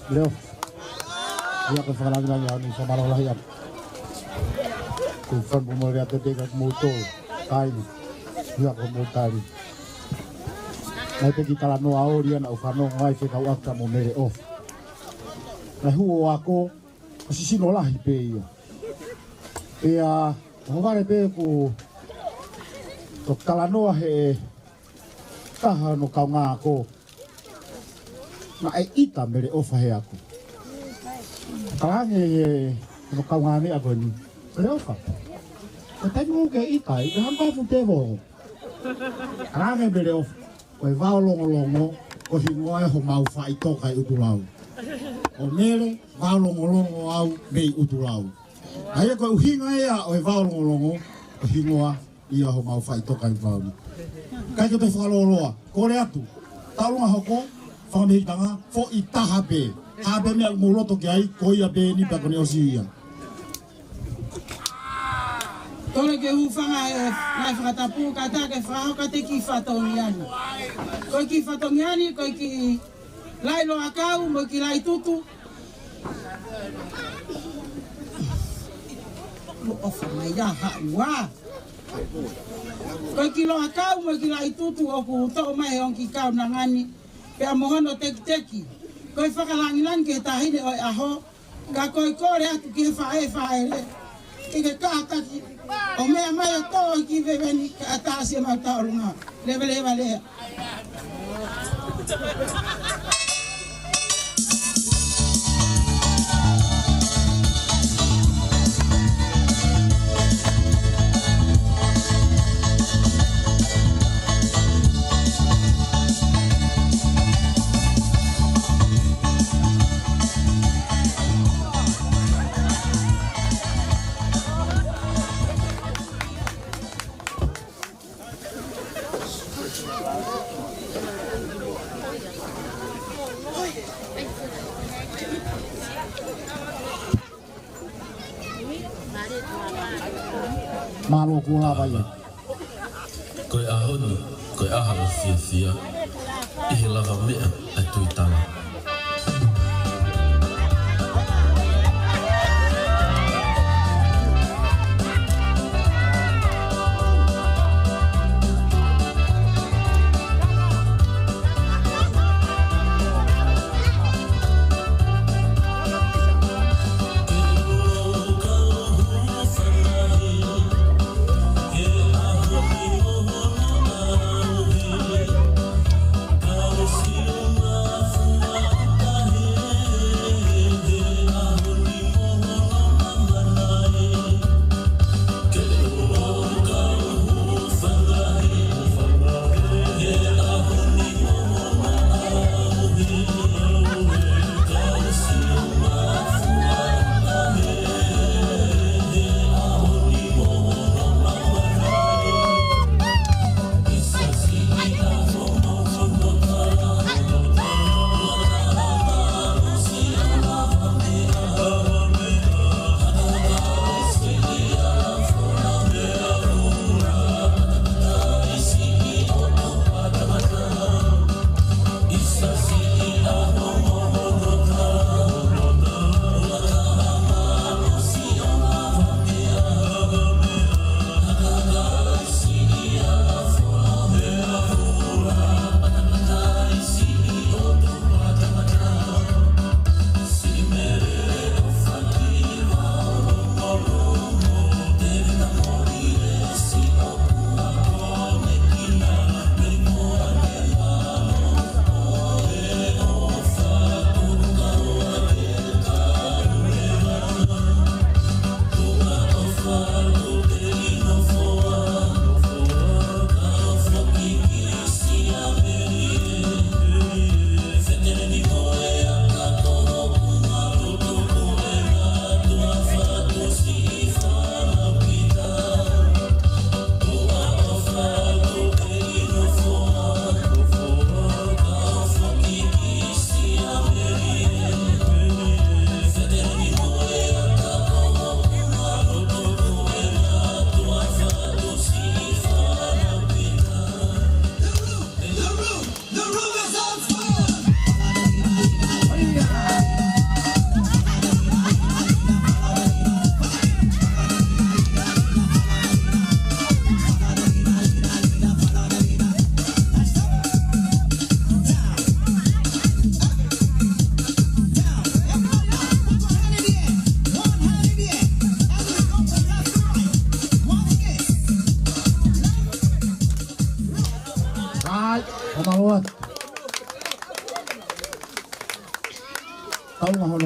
Leo. Ia ko e fakalangilangi ʻaho ni, fakamālō lahi atu. Ko e fakamolemole atu pē kiate kimoutolu kāinga. Ia ko e mou tali. Naʻe pē kiʻi talanoa ʻo ia naʻa ku fanongo ai fekauʻaki mo Mele ʻOfa. Naʻe hū ʻo ako, ko e sino lahi pē ia. Pea, ʻohovale pē kuo toki talanoa he taha hono kaungā ako. Naʻe ʻita Mele ʻOfa he ako. Talaange ʻe hono kaungāmeʻa ko eni, Mele ʻOfa, ko e taimi ʻoku ke ʻita ai, ʻoku ke hanga ʻo fuʻu tēvolo. Talaange Mele ʻOfa, ko e Vaolongolongo, ko e hingoa ia homau faʻitoka ʻi ʻUtulau. ʻO Mele, Vaolongolongo au mei ʻUtulau. ʻA ia ko e ʻuhinga ia ʻo e Vaolongolongo, ko e hingoa ia homau faʻitoka ʻi Vavaʻu ni. ʻIkai ke toe fakalōloa, kole atu. Taulunga hoko, fakamehikitanga, foʻi taha pē. Hā pē meʻa ʻoku mou loto ki ai, ko ia pē eni pea ko ʻene ʻosi ia. Kole ke hūfanga he ngaahi fakatapu, kātaki ke fakahoko atu e kiʻi fatongia ni. Ko e kiʻi fatongia ni, ko e kiʻi laʻi loʻakau mo e kiʻi laʻi tutu. Loʻofa mai ia haʻua. Ko e kiʻi loʻakau mo e kiʻi laʻi tutu ʻoku toʻo mai he ongo kiʻi kaunanga ni, pea mo hono tekiteki. Ko e fakalangilangi ki he taʻahine ʻo e ʻaho, ka ko e kole atu ki he faʻē fāʻele, ke ke kātaki ʻo meʻa mai ʻo toʻo e kiʻi veve ni kae ʻatā siʻemau taulunga. Leveleva lea. Mālō kuo lava ia. Ko e ʻaho ni, ko e ʻaho ʻo e fiefia, ʻi he lavameʻa ʻa e tuitala.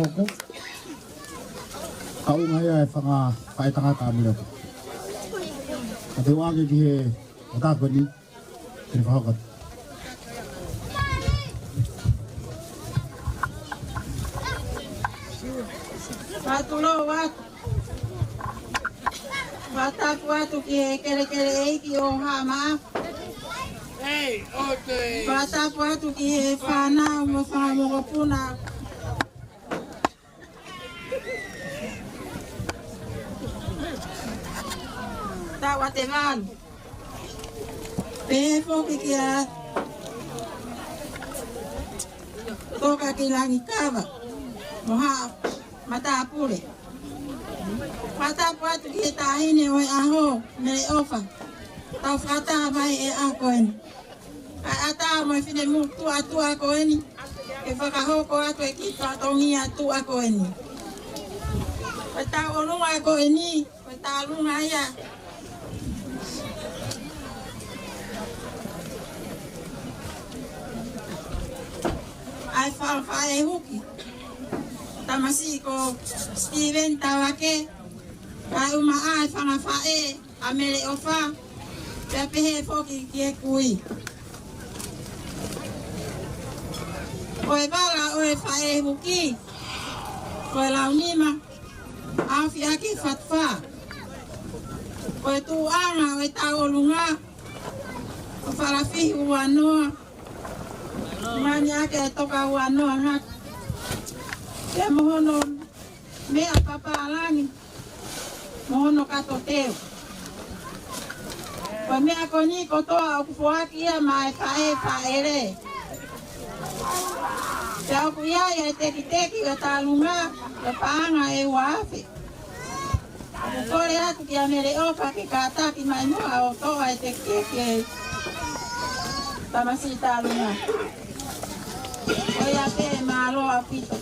Hoko. Kaunga ia e fanga faʻētangata ʻa Meleʻofa. Ka te u ʻoange ki he ʻOtua ko eni, ke ne fakahoko atu. Fakatulou atu. Fakatapu atu ki he kelekele ʻeiki ʻo Haʻa Maʻafu. Fakatapu atu ki he fānau mo e fanga mokopuna. Tau ate valu. Pehē foki kia Tokakilangikava mo haʻa matāpule. Fakatapu atu ki he taʻahine ʻo e ʻaho, Meleʻofa. Tau fakataha mai he ʻaho ko eni. Kae ʻatā mo e finemui tuʻa tuʻa ko eni ke fakahoko atu e kiʻi fatongia tuʻa ko eni. Ko e tauʻolunga ko eni, ko e tauʻolunga ia ʻa e fanga faʻē huki. Tamasiʻi ko Steven Tavake, kae ʻumaʻā e fanga faʻē ʻa Meleʻofa, pea pehē foki ki he kui. Ko e vala ʻo e faʻē huki, ko e launima, ʻaofi ʻaki e fatufā. Ko e tuʻunga ʻo e tauʻolunga, ko Falafihi Uanoa, ngani ake e toka Uanoa ngata. Pea mo hono meʻa papālangi, mo hono kato teu. Ko e meʻa ko eni kotoa ʻoku foaki ia maʻa e faʻē fāʻele. Pea ʻoku ʻi ai e tekiteki ʻo e tauʻolunga, ʻo e paʻanga ʻe ua afe. ʻOku kole atu kia Meleʻofa ke kātaki mai muʻa ʻo toʻo e tekiteki ʻe tamasiʻi tauʻolunga. ʻOiauē, mālō ʻaupito.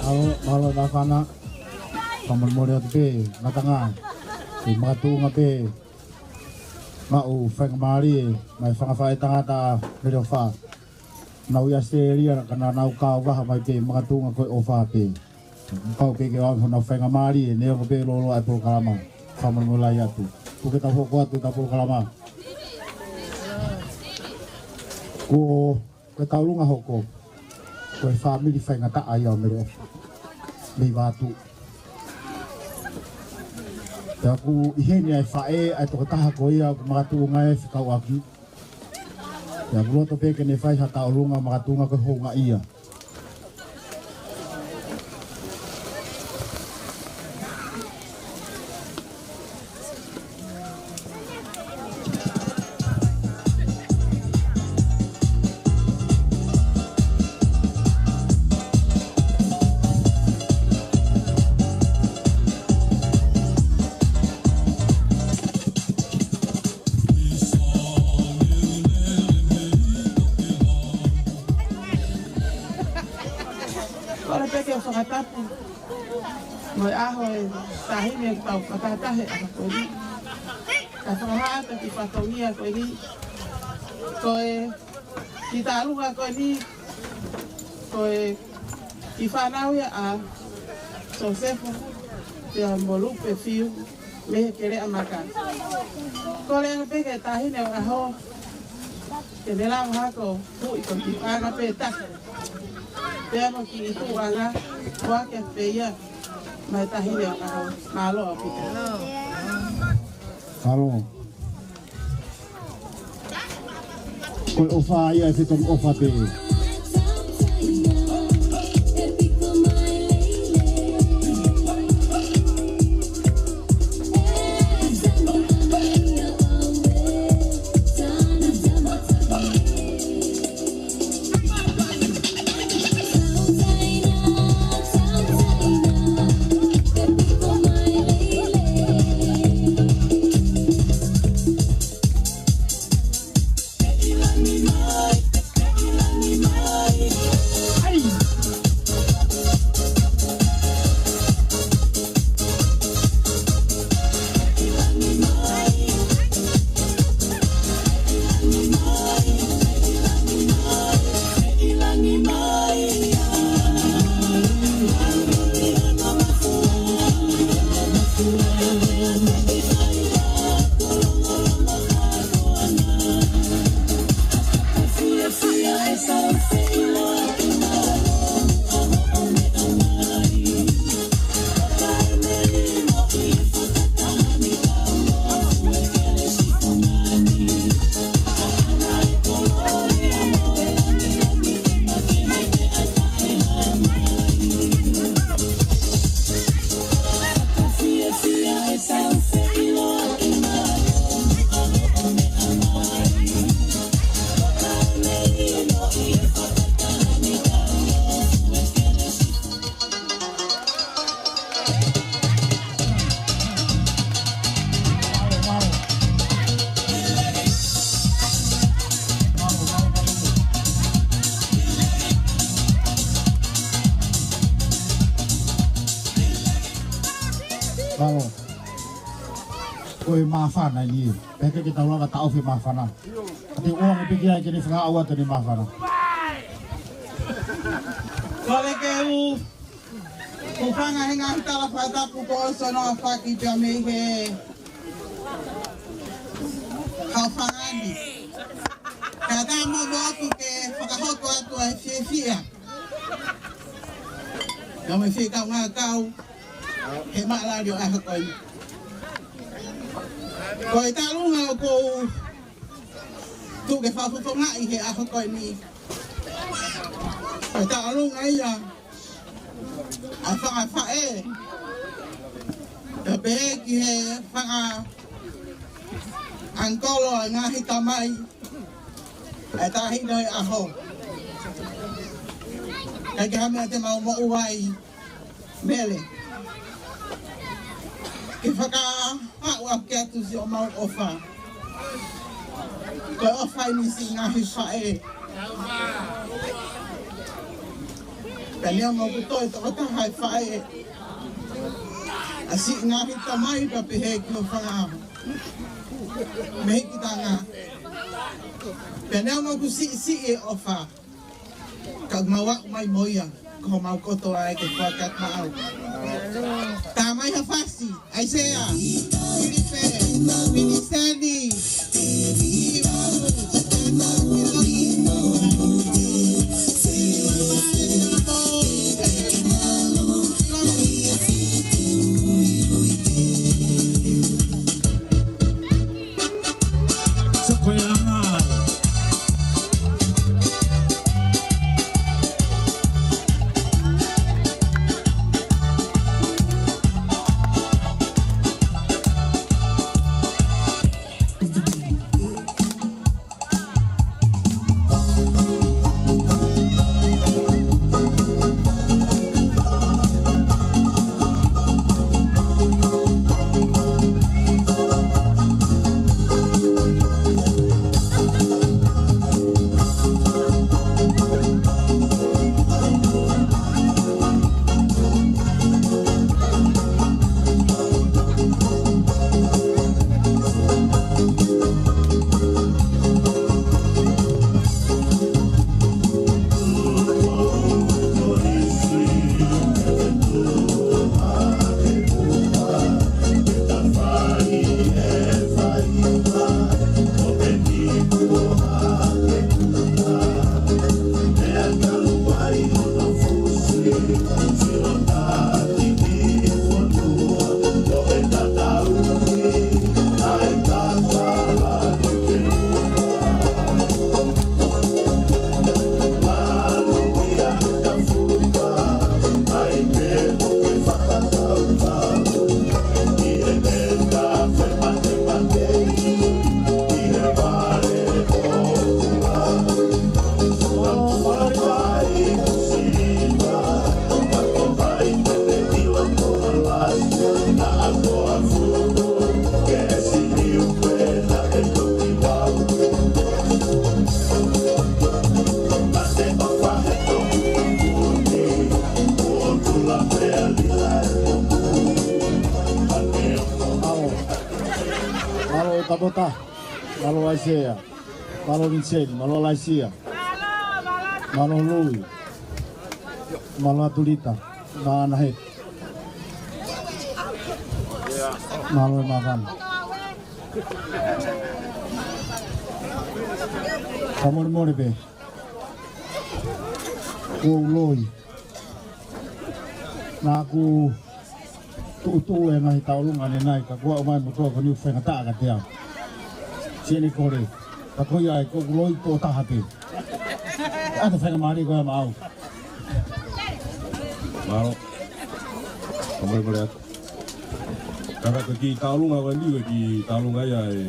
Mālō, mālō e nāfana. Fakamolemole atu pē, ngataʻanga. Ko e makatuʻunga pē, maʻu faingamālie, maʻa e fanga faʻētangata Meleʻofa. Nau ʻi ʻAositelēlia, ka naʻa nau kau vaha mai pē, makatuʻunga ko e ʻofa pē. Pau pē ke ʻoange honau faingamālie, neongo pē lōloa e polokalama. Fakamolemole lahi atu. Puke tau hoko atu ʻetau polokalama. Ko Ko e tauʻolunga hoko, ko e fāmili faingataʻa ia ʻo Meleʻofa mei Vaotuʻu. Pea ʻoku ʻi heni ʻa e faʻē, ʻa e tokotaha ko ia ʻoku makatuʻunga e fekauʻaki. Pea ʻoku loto pē ke ne fai ha tauʻolunga makatuʻunga ko e houngaʻia. Ke fakatapu mo e ʻaho e taʻahine ʻoku tau fakataha he ʻaho ko eni. Ka fakahā atu ki he fatongia ko eni. Ko e kiʻi tālunga ko eni, ko e kiʻi fānau ia ʻa Sosefo pea mo Lupe Fiu mei he Keleʻa Maka. Kole ange pē ki he taʻahine ʻo e ʻaho ke ne lava hake ʻo huʻi ko e kiʻi paʻanga pē taha. Pea mo e kiʻi tuʻuʻanga, ʻoku ʻikai ke pehē ia, mei he taʻahine ʻo e ʻaho. Mālō ʻaupito. Mālō. Ko e ʻofa ia ʻe fetongi ʻofa pē. Mālō. Ko e māfana ni. Pehē ke tau lava taʻofi e māfana. Ka te u ʻoange pē ki ai ke ne fakaʻau atu ʻene māfana. Kole ke u hūfanga he ngaahi tala fakatapu kuo ʻosi hono aofaki pea mei he kau fanga ni. Ka tau moʻoku ke fakahoto atu ʻa e fiefia ʻa e kau ngāue fakafaifekau he mālali ʻo e ʻaho ko eni. Ko e tālunga ʻoku ou tuku ke fakafofongaʻi he ʻaho ko eni, ko e tālunga ia ʻa e fanga faʻē, pea pehē ki he fanga ʻangikolo ʻa e ngaahi tamai ʻa e taʻahine ʻo e ʻaho. ʻIkai ke ʻi ai ha meʻa te mau moʻua ai, Mele, ke fakahā ʻoku ʻoatu siʻomau ʻofa. Ko e ʻofa eni siʻi ngaahi faʻē. Pea neongo ʻoku toe tokotaha e faʻē, ʻa siʻi ngaahi tamai, pea pehē ki ho fanga ʻaho mei he kikanga. Pea neongo ʻoku siʻisiʻi e ʻofa, ka mau aʻu mai mo ia, ko homau kotoa ē ke fakakakato maʻau. Tā mai ha fasi, ʻAisea, Filipe, Miniseni. Mālō ʻAisea. Mālō Vincent. Mālō Laisia. Mālō Lui. Mālō Atulita. Mālō Heti. Mālō e mākana. Fakamolemole pē. Kuo u loi. Naʻa ku tuʻutuʻu e ngaahi tauʻolunga ʻanenai, ka kuo u ʻomai mo toa ko eni ʻoku faingataʻa kiate au. Siʻene kole. Ka ko ia ai, ko u loi toʻo taha pē. ʻAta faingamālie ko ia maʻau. Mālō. Fakamolemole atu. Ka ko e kiʻi tauʻolunga ko eni, ko e kiʻi tauʻolunga ia e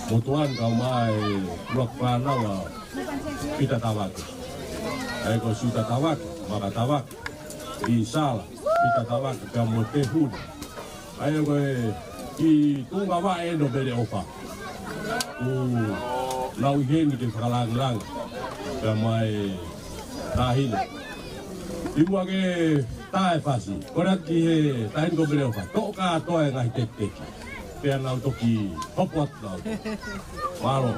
motuʻa ni kae ʻumaʻā e ʻuluaki fānau ʻa Pita Tavake. ʻA ia ko Siuta Tavake, Maka Tavake, Lisala, Pita Tavake, pea mo Tehuna. ʻA ia ko e kiʻi tuʻunga vaʻe ʻo Peleʻofa. ʻOku nau ʻi heni ke fakalāngilangi. Pea mo e taʻahine. ʻI muʻa ke tā e fasi. Kole atu ki he taʻahine ko Peleʻofa. Toʻo kātoa e ngaahi tekiteki. Pea nau toki hopo atu nau. Mālō.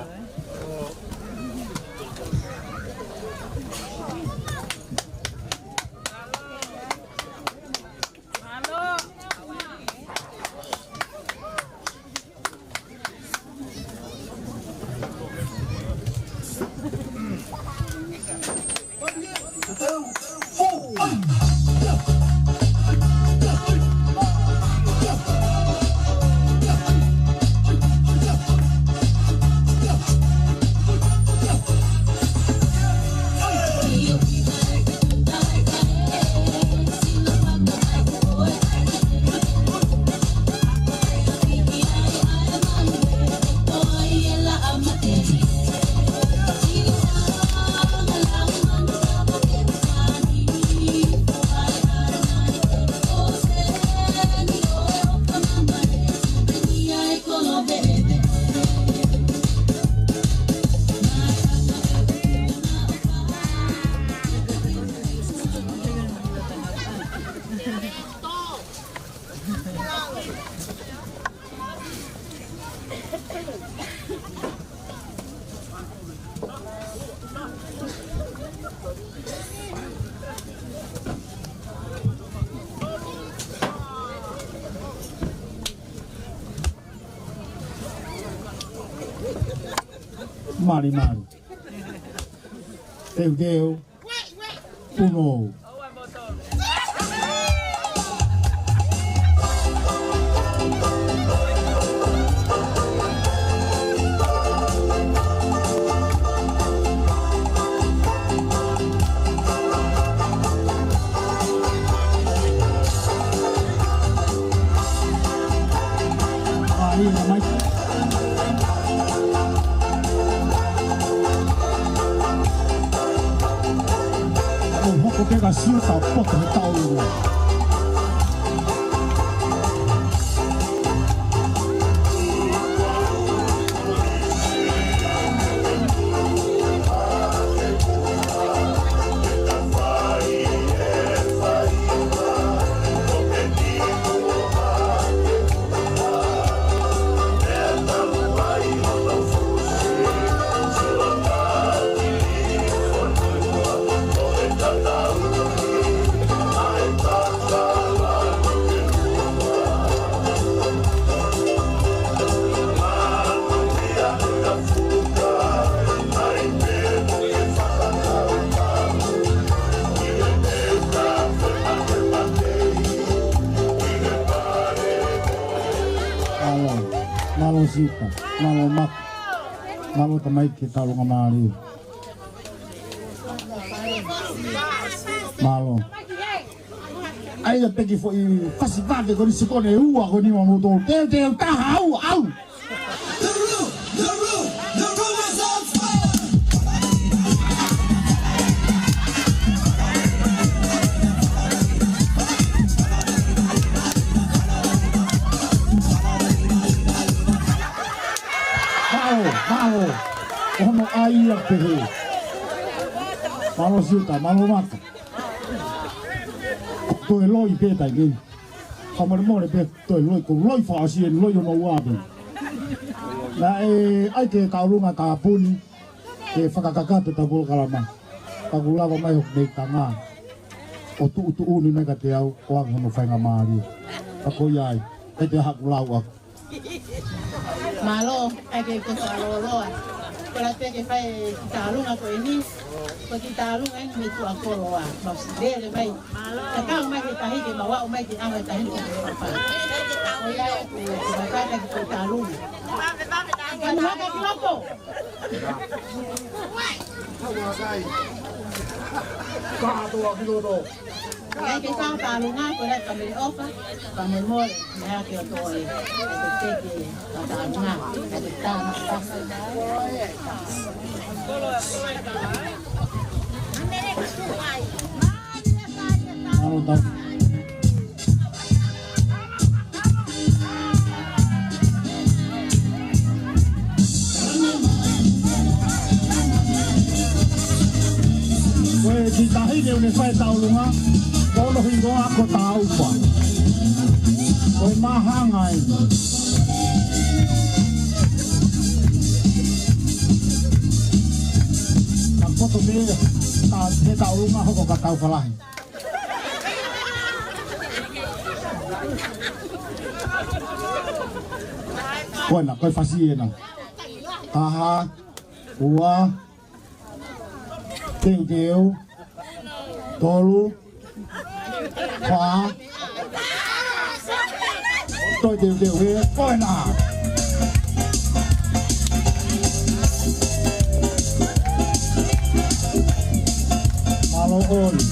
Malimali. Teuteu. Punou. ʻA ia, mai. ʻO hoko pē ka sio ka poto he tau ua. Mālō, mālō Sipa, mālō Maka, mālō tamaiki, tauʻolunga mālie. Mālō. ʻA ia pē kiʻi foʻi fasi vave ko eni, sio ko eni ua ko eni mamoutolu. Teuteu, taha, ua, au. Mālō, mālō. Ko hono ʻai ia pehē. Mālō Siuta, mālō Maka. Toe loi pē taimi ni. Fakamolemole pē, toe loi, ko e loi fakaʻosi eni, loi hono ua pē. Naʻe ʻai ke Taulunga tāpuni ke fakakakato ʻetau polokalama. Ka kuo lava mai hoku meitanga ʻo tuʻutuʻuni mai kiate au ʻo ʻoange hono faingamālie. Ka ko ia ai, ʻikai te u haʻu ʻo lau ʻaku. Mālō, ʻai ke ke fakalōloa. Ko e lava pē ke fai e kiʻi Taulunga ko eni. Ko e kiʻi Taulunga eni mei tuʻa koloa. Mau sivele mai. Ka kau mai ki tahi ke mau aʻu mai ki ʻaho e tahi ke ke papa. Ko ia e ku, ku makata ki ko Taulunga. Ka mahaka ki loto. Kātoa ki loto. Ia ke tau Taulunga, ko e lava ka mele ʻofa, ka mele mole, ia ke o toe, ia ke teke, ka Taulunga, ia ke tau, ka. Mālō tau. Ko e kiʻi tahi ke ʻoua ne fai Taulunga, ko hono hingoa ko Taupa. Ko e māhanga ē. Ka poto pē, tā, he Taulunga hoko ka Taufa lahi. Ko ena, ko e fasi ena. Taha, ua, teuteu, tolu, fā, toe teuteu ē, ko ena. Mālō ʻOli.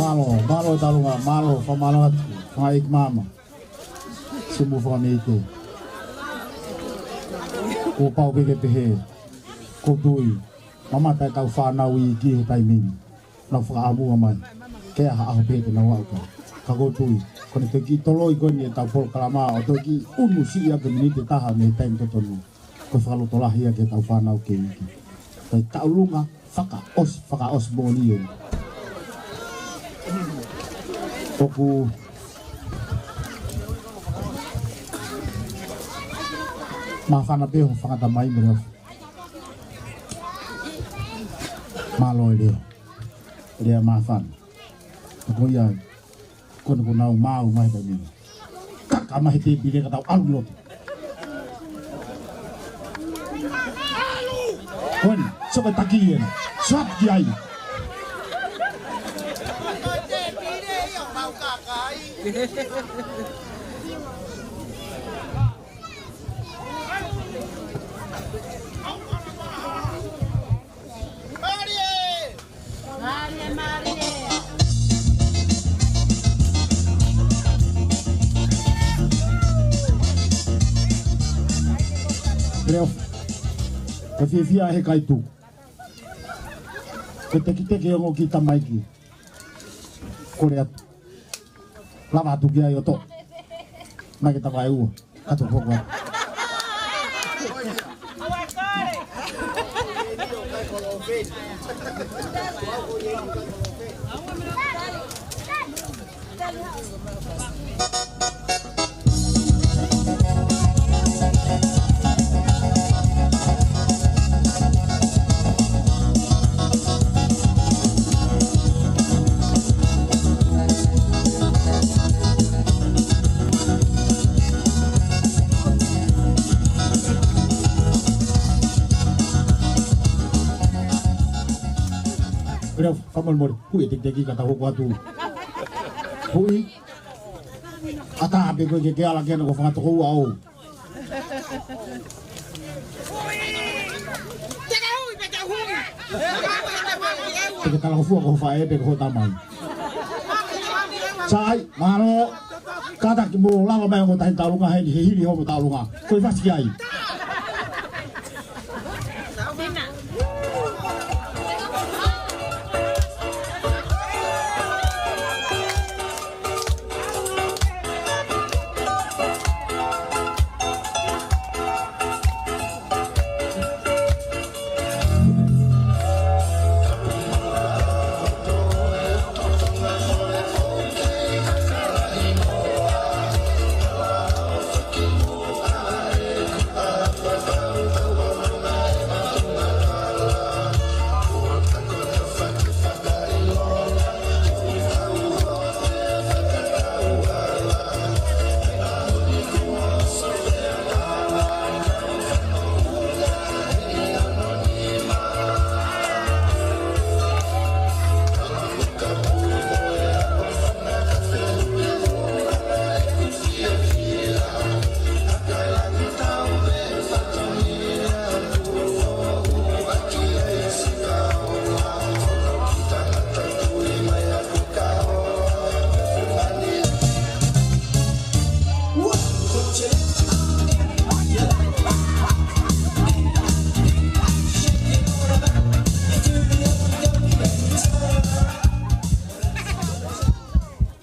Mālō, mālō Taulunga, mālō, fakamālō atu, fanga ʻeiki maama. Simu Fakameite. Kuo pau pē ke pehē, ʻoku ou tui, mamata ʻetau fānau iiki he taimi ni. Nau fakaʻamua mai ke ʻi ai ha ʻaho pē te nau aʻu ki ai. Ka ʻoku ou tui, ko ʻene toe kiʻi toloi ko eni ʻetau polokalama ʻo toe kiʻi ʻunu siʻi ʻaki e miniti ʻe taha mei he taimi totonu, ko e fakalotolahi ia ki heʻetau fānau kei iiki. Ko e Taulunga fakaʻosi, fakaʻosi moʻoni eni. ʻOku māfana pē hoʻo fakatamai mo e lea. Mālō e lea. Lea māfana. Ko ia, ko ena kuo nau maʻu mai he taimi ni. Kaka mai he tēpile ka tau ʻalu ki loto. Ko ena, sio ki he taki ena. Sio atu ki ai. Mālie! Mālie, mālie. Leo, ka fiefia he kai tu. Ko e tekiteki ʻo e ongo kiʻi tamaiki. Kole atu. Lava atu ki ai ʻo toʻo. Mai ke tava e ua. Kato hoko atu. Leo, fakamolemole, huʻi e tekiteki ka tau hoko atu. Huʻi. ʻAtā pē koe ke ke ala ki hena ko e fanga tokoua ʻoʻou. Te ke talangofua ki ho faʻē pe ki ho tamai. Sai, mālō. Kātaki mo lava mai ʻo tahi taulunga heni he hili hoʻomo taulunga. Ko e fasi ai.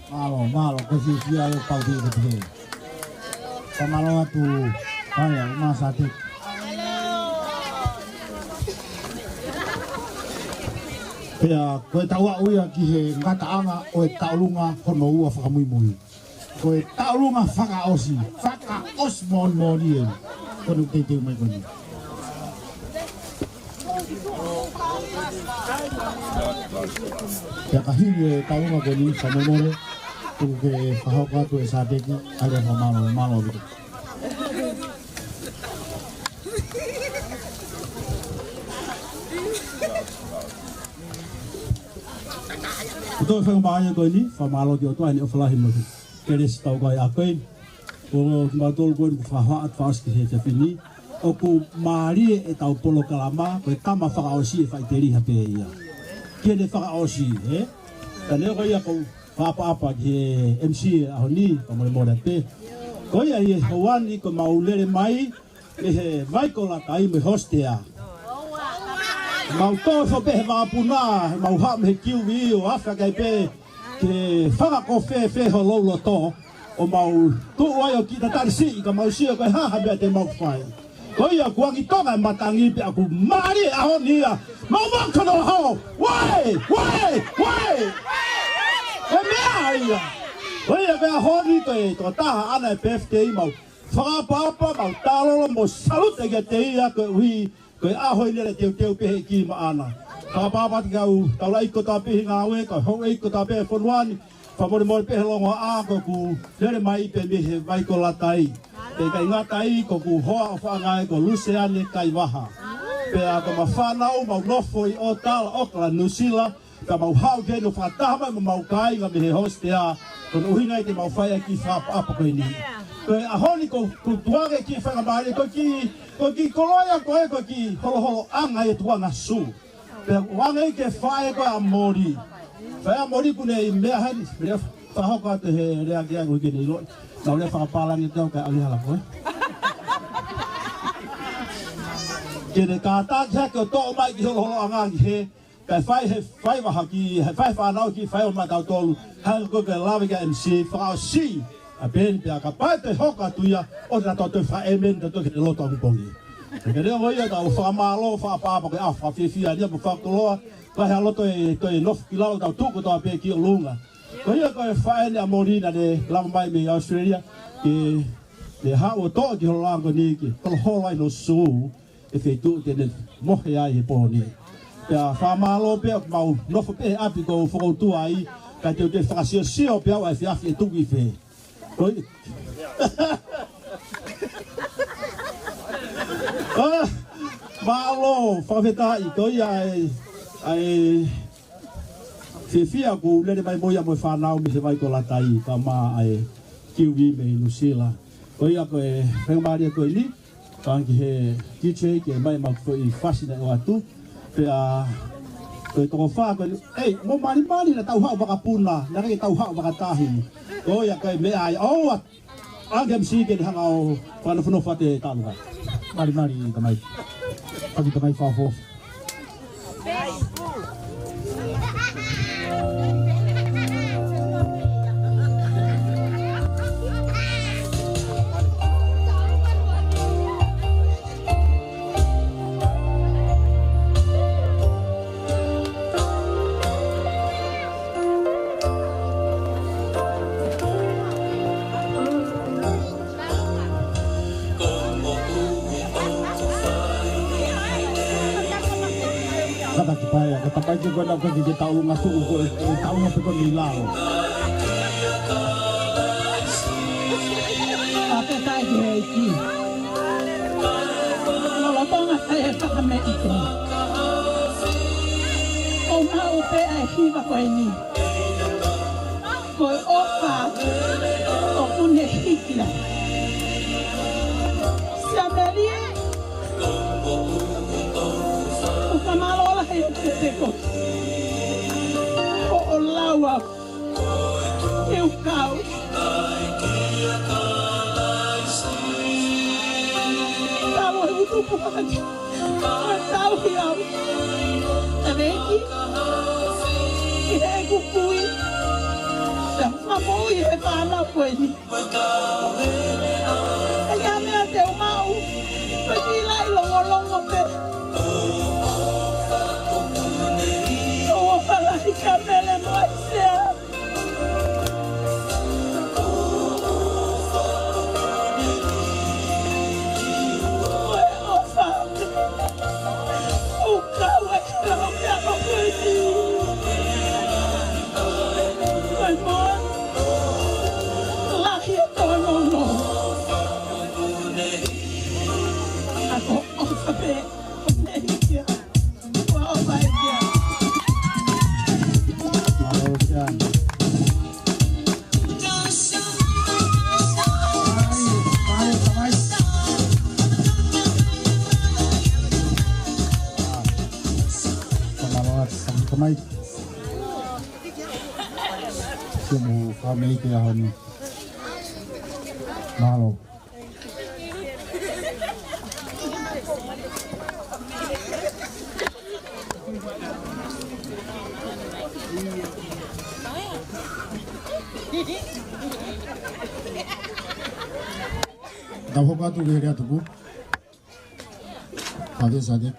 Mālō, mālō, ko e fiefia ʻo pau ki he pehē. Fakamālō atu, ʻa e, ʻa e, Masate. Pea, ko e tau aʻu ia ki he ngataʻanga ʻo e taulunga hono ua fakamuimui. Ko e taulunga fakaʻosi, fakaʻosi moʻoni moʻoni ē. Ko ʻene teuteu mai ko eni. Pea ka hili e taulunga ko eni, fakamolemole, tuku ke fakahoko atu ʻe Sateki, ʻa e fakamālō, mālō ʻaupito. Ko e toe fakamālō ko eni, fakamālō ki he ʻOtua heʻene ʻofa lahi mo e kelesi tau kai a koe. Ko kimautolu ko eni kuo fakahā atu fakaʻosi ki he efiafi ni. ʻOku mālie ʻetau polokalama, ko e tama fakaʻosi ʻe faʻiteliha pē ia. Ki heʻene fakaʻosi, ē? Ka neongo ia ʻoku ou fakaʻapaʻapa ki he M C ʻaho ni, fakamolemole pē. Ko ia ʻi he houa ni ko ʻemau lele mai, mei he Vaikolatai mo e Hostea. Mau tō fo pē he vakapuna, mau haʻu mei he Q V ʻo afe kai pē, ke fakakofefe ho lou loto, ʻo mau tuʻu ai ʻo kiʻi tatali siʻi ka mau sio ko e hā ha meʻa te mau fai. Ko ia kuo ʻosi tonga e matangi pea ʻoku mālie ʻaho ni ia. Mau mau kano ho. Wai! Wai! Wai! E meʻa ia. Ko ia ko e ʻaho ni ko e toko taha ʻaʻana e birthday mau fakaʻapaʻapa, mau talolo mo salute kiate ia koeʻuhi ko e ʻaho ʻi he lele teuteu pē he ʻEiki maʻana. Fakaʻapaʻapa atu ki he kau taulaʻeiki kotoa pē he ngāue, kau houʻeiki kotoa pē he fonua ni, fakamolemole pē he longoaʻa ko ʻeku lele mai pē mei he Vaikolatai. Pea ʻikai ngata ai ko ʻeku hoa ʻofaʻanga ko Luseane Kaivaha. Pea ko ʻema fānau mau nofo ʻi ʻOtala, ʻOkala, Nuʻusila, ka mau haʻu ki heni ʻo fakataha mai mo ʻemau kāinga mei he Hostea, ko hono ʻuhinga ia te mau fai ʻaki e fakaʻapaʻapa ko eni. Ko e ʻaho ni ko, ko e tuʻunga ke fai ka mālie, ko e kiʻi, ko e kiʻi koloa ia ko ē, ko e kiʻi holoholoʻanga ia tuʻunga sū. Pea ʻoange ia ki he faʻē ko ē ʻa Moli. Faʻē ʻa Moli kuo ne ʻi meʻa heni, meʻa fakahoko atu he lea ki ai ko e ke ne ʻiloʻi. Nau lea fakapālangi atu kae ʻalu hala ko ē. Ke ne kātaki hake ʻo toʻo mai e kiʻi holoholoʻanga ki hē, kae fai he fai vaha ki, he fai fānau ki fai ʻo maʻatautolu. Hangē ko e lave ki ai e M C, fakaʻosi ʻa Peni pea kapau ʻe toe hoko atu ia, ʻoua naʻa toe fai e meʻa ni, toe ke ne loto ʻapongipongi. Pea ke lea mo ia, tau fakamālō, fakaʻapaʻapa ko e ʻaho fakafiefia ni ia mo fakakoloa, kae ʻi ai ha loto ʻe toe nofo ki lalo, tau tuʻu kotoa pē ki ʻolunga. Ko ia ko e faʻē eni ʻa Moli naʻa ne lava mai mei Australia, ke, ke haʻu ʻo toʻo e kiʻi holoholoʻanga ko eni ke holoholo ai hono sū, ʻi he feituʻu te ne mohe ai he pō ni. Pea fakamālō pē ʻoku mau nofo pē he ʻapi ko ē ʻoku ou fokoutua ai, kae teuteu fakasiosio pē au ʻa e efiafi ʻe tuku ʻi fē. Ko ia. Ah, mālō, fakafetaʻi, ko ia ʻa e, ʻa e fiefia ʻoku ou lele mai mo ia mo e fānau mei he Vaikolatai, kae ʻumaʻā e Q V mei Nuʻusila. Ko ia ko e faingamālie ko eni, pea ki he D J ke ʻomai ʻemau foʻi fasi naʻe ʻoatu. Pea ko e toko fā ko e, ei, mo malimali naʻa tau haʻu vakapuna, naʻe ʻikai ke tau haʻu vakatahi. Ko ia ko e meʻa ia, ʻoua, ʻa e M C ke ne hanga ʻo fakanofonofo atu e taʻu ni. Malimali tamai. Paki tamai fafo. Kātaki pē ia, ka tapai ke kona ko e ke tau ngatu ko e, e tau ngatu ko e ni lao. Fakafetaʻi ki he ʻEiki. Lolotonga ʻa e fakameʻite, ʻoku maʻu pē ʻa e hiva ko eni. Ko e ʻofa ʻoku ne hiki ai. Siamelie, ʻoku fakamālō lahi atu kiate koe. Hoʻo lau au ke u kau. Talu e utu pukaki. Tauhi au. Taveki. Ki heʻeku kui. Ka fakamoʻui he fānau ko eni. ʻA ia meʻa te u maʻu, ko e kiʻi laʻi longolongo pē. ʻOfa lahi ka mele mai sea. Ko e ʻofa. ʻO kau ai ka o meʻa ko eni. Ko e moa. Lahi e tōnounou. Ako ʻofa pē. Ko e hiki ia. Ua ʻofa ia. Mālō Sian. Mālō, mālō, mālō. Mālō, mālō, mālō. Simu family ke ʻaho ni. Mālō. Tau hoko atu ki he lea tuku. Pake sake.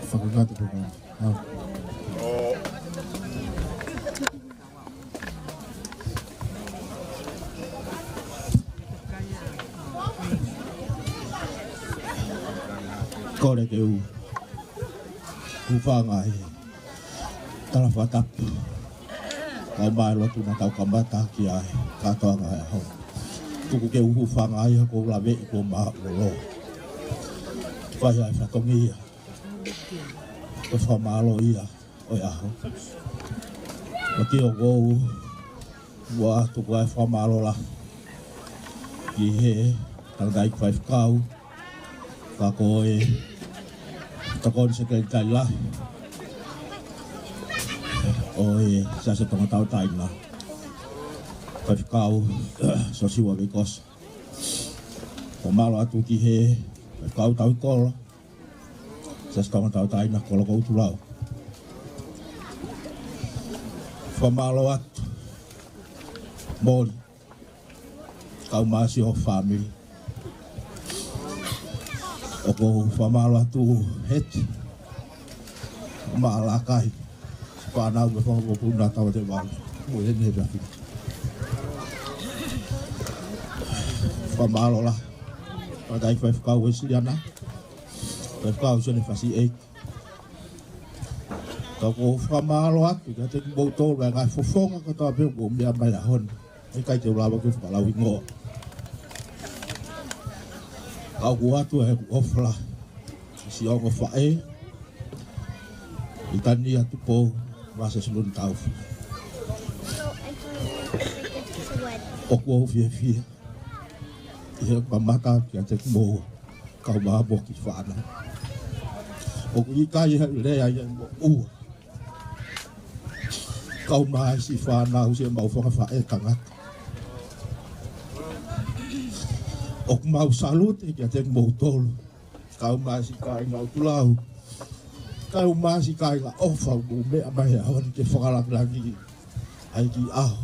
Fakakakato pē. ʻA. Kole ke u hūfanga he tala fakatapu. Kau mai lotu naʻa tau kamata ki ai, kātoanga he ʻaho. Tuku ke u hūfanga ai ha kou laveʻi kuo mālōlō. Fai ai fatongia. Ko e fakamālō ia ʻo e ʻaho. Ko e ʻoku ou ʻoatu ko e fakamālō lahi ki he tangataʻeiki faifekau, ka ko e tokoni sekelitali lahi ʻo e Siasi Tonga Tauʻatāina, Faifekau Siosiua Veikoso. Fakamālō atu ki he faifekau tauhi kolo, Siasi Tonga Tauʻatāina, Kolo Koutulau. Fakamālō atu Moli, kau mai siʻo fāmili. ʻOku ou fakamālō atu Heti, Maʻalakai, fānau mo e fanga mokopuna Tauʻatevalu mo e heni he tafi. Fakamālō lahi. Tangataʻeiki faifekau Uēsiliana, faifekau Sione Fasiʻeiki. Ka ʻoku ou fakamālō atu kiate kimoutolu ʻa e ngaahi fofonga kotoa pē ʻoku mou meʻa mai he ʻaho ni. ʻIkai te u lava ke u fakalauhingoa. Ka ʻoku ʻoatu ʻa ʻeku ʻofa lahi ki siʻoku ongo faʻē, ʻi Tania Tupou, Vasa Siluni Taufa. ʻOku ou fiefia ʻi he kamata kiate kimoua, kau mai mo e kiʻi fānau. ʻOku ʻikai ha lea ia mo ua. Kau mai siʻi fānau, siʻemau fanga faʻē tangata. ʻOku mau salute kiate kimoutolu. Kau mai siʻi kāinga ʻUluaki. Kau mai siʻi kāinga ʻofa ʻoku mou meʻa mai he ʻaho ni ke fakalāngilangiʻi ʻa e kiʻi ʻaho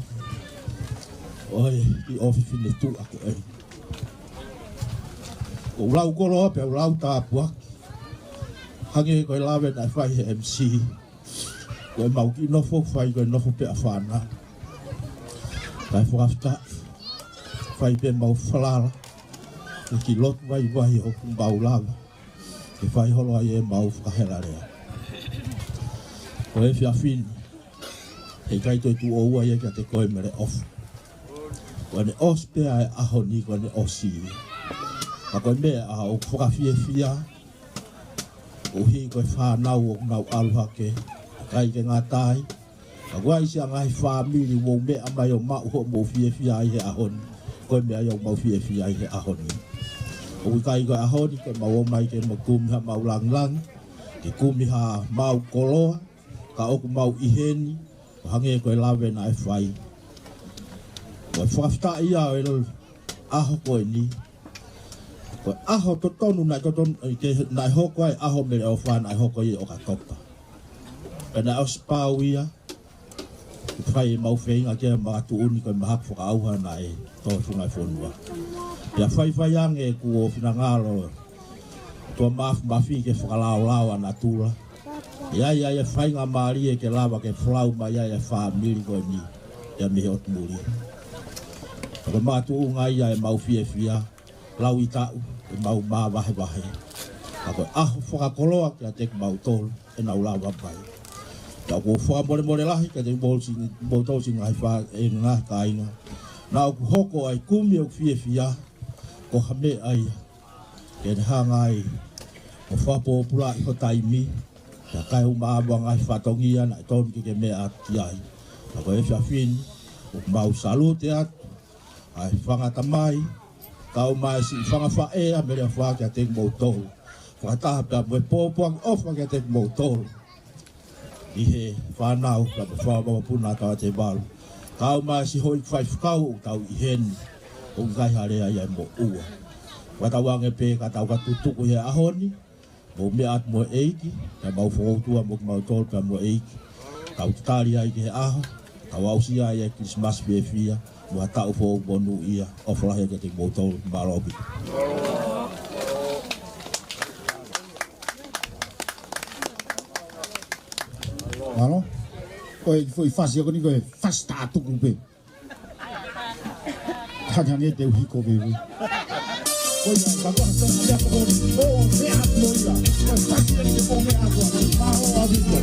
ʻo e kiʻi ʻofefine tuʻa ko eni. ʻOku ou lau koloa pea u lau tāpuaki. Hangē ko e lave naʻe fai he M C. Ko ʻemau kiʻi nofo, fai ko e nofo pē ʻa fānau. Kae fakafetaʻi. Fai pē ʻemau falala. Ko e kiʻi lotu vaivai ʻoku mau lava ke fai holo ai ʻemau fakahelalea. Ko e efiafi ni, heʻikai toe tuʻo ua ia kiate koe Mele ʻOfa. Ko ʻene ʻosi pē ʻa e ʻaho ni, ko ʻene ʻosi ia. Ka ko e meʻa ʻoku fakafiefia, ʻuhi ko e fānau ʻoku nau ʻalu hake, ʻikai ke ngata ai. Ka ʻoku ʻi ai siʻa ngaahi fāmili ʻoku mou meʻa mai ʻo maʻu hoʻomou fiefia ai he ʻaho ni. Ko e meʻa ia ʻoku mau fiefia ai he ʻaho ni. ʻOku ʻikai ko e ʻaho ni ke mau ō mai ke mau kumi haʻamau lāngilangi, ke kumi haʻamau koloa, ka ʻoku mau ʻi heni, ʻo hangē ko e lave naʻe fai. Ko e fakafetaʻi ia ʻo e ʻaho ko eni. Ko e ʻaho totonu naʻe totonu, ke naʻe hoko ai ʻaho Mele ʻOfa naʻe hoko ia ʻOkatopa. Pea naʻe ʻosi pau ia, ʻi he fai ʻemau feinga ke makatuʻu ni ko e mahaki fakaʻauha naʻe tō he funga fonua. Pea faifai ange kuo finangalo ʻOtua Mafimafi ke fakalaolao ʻa natula. ʻI ai ʻa e faingamālie ke lava ke folau mai ai ʻa e fāmili ko eni ia mei he ʻotu muli. Ko e makatuʻunga ia ʻemau fiefia, lau ʻi taʻu, ʻemau māvahevahe. Ka ko e ʻaho fakakoloa kiate kimautolu ʻenau lava mai. Ka ʻoku ou fakamolemole lahi kiate kimoutolu siʻi, moutolu siʻi ngaahi fā, e ngaahi kāinga. Naʻa ʻoku hoko ʻa e kumi ʻoku fiefia, ko ha meʻa ia ke ne hanga ai ʻo fakapōpulaʻi ho taimi, pea kae ʻumaʻā mo e ngaahi fatongia naʻe tonu ke ke meʻa ki ai. Ka ko e efiafi ni, ʻoku mau salute atu ʻa e fanga tamai, kau mai siʻi fanga faʻē ʻa Mele ʻOfa kiate kimoutolu. Fakataha pea mo e pōpoaki ʻofa kiate kimoutolu. ʻI he fānau, ka mo e fanga mokopuna ʻa Tavateivalu. Kau mai siʻi houʻeiki faifekau ʻoku tau ʻi heni, ʻoku ʻikai ha lea ia mo ua. Fakatauange pē ka tau ka tutuku he ʻaho ni, mou meʻa atu mo e ʻEiki, pea mau fokoutua mo kimautolu pea mo e ʻEiki. Tau tatali ai ki he ʻaho, tau aʻusia ai e Kilisimasi fiefia, mo ha taʻu foʻou monūʻia, ʻofa lahi kiate kimoutolu, mālō ʻaupito. Mālō. Ko e foʻi fasi ko eni ko e fasi tātuku pē. Hangehangē te u hiko veve. Ko ia, ka ko e fasi ko eni, ʻo meʻa atu ia. Ko e fasi eni ke ʻo meʻa atu. Mālō ʻaupito.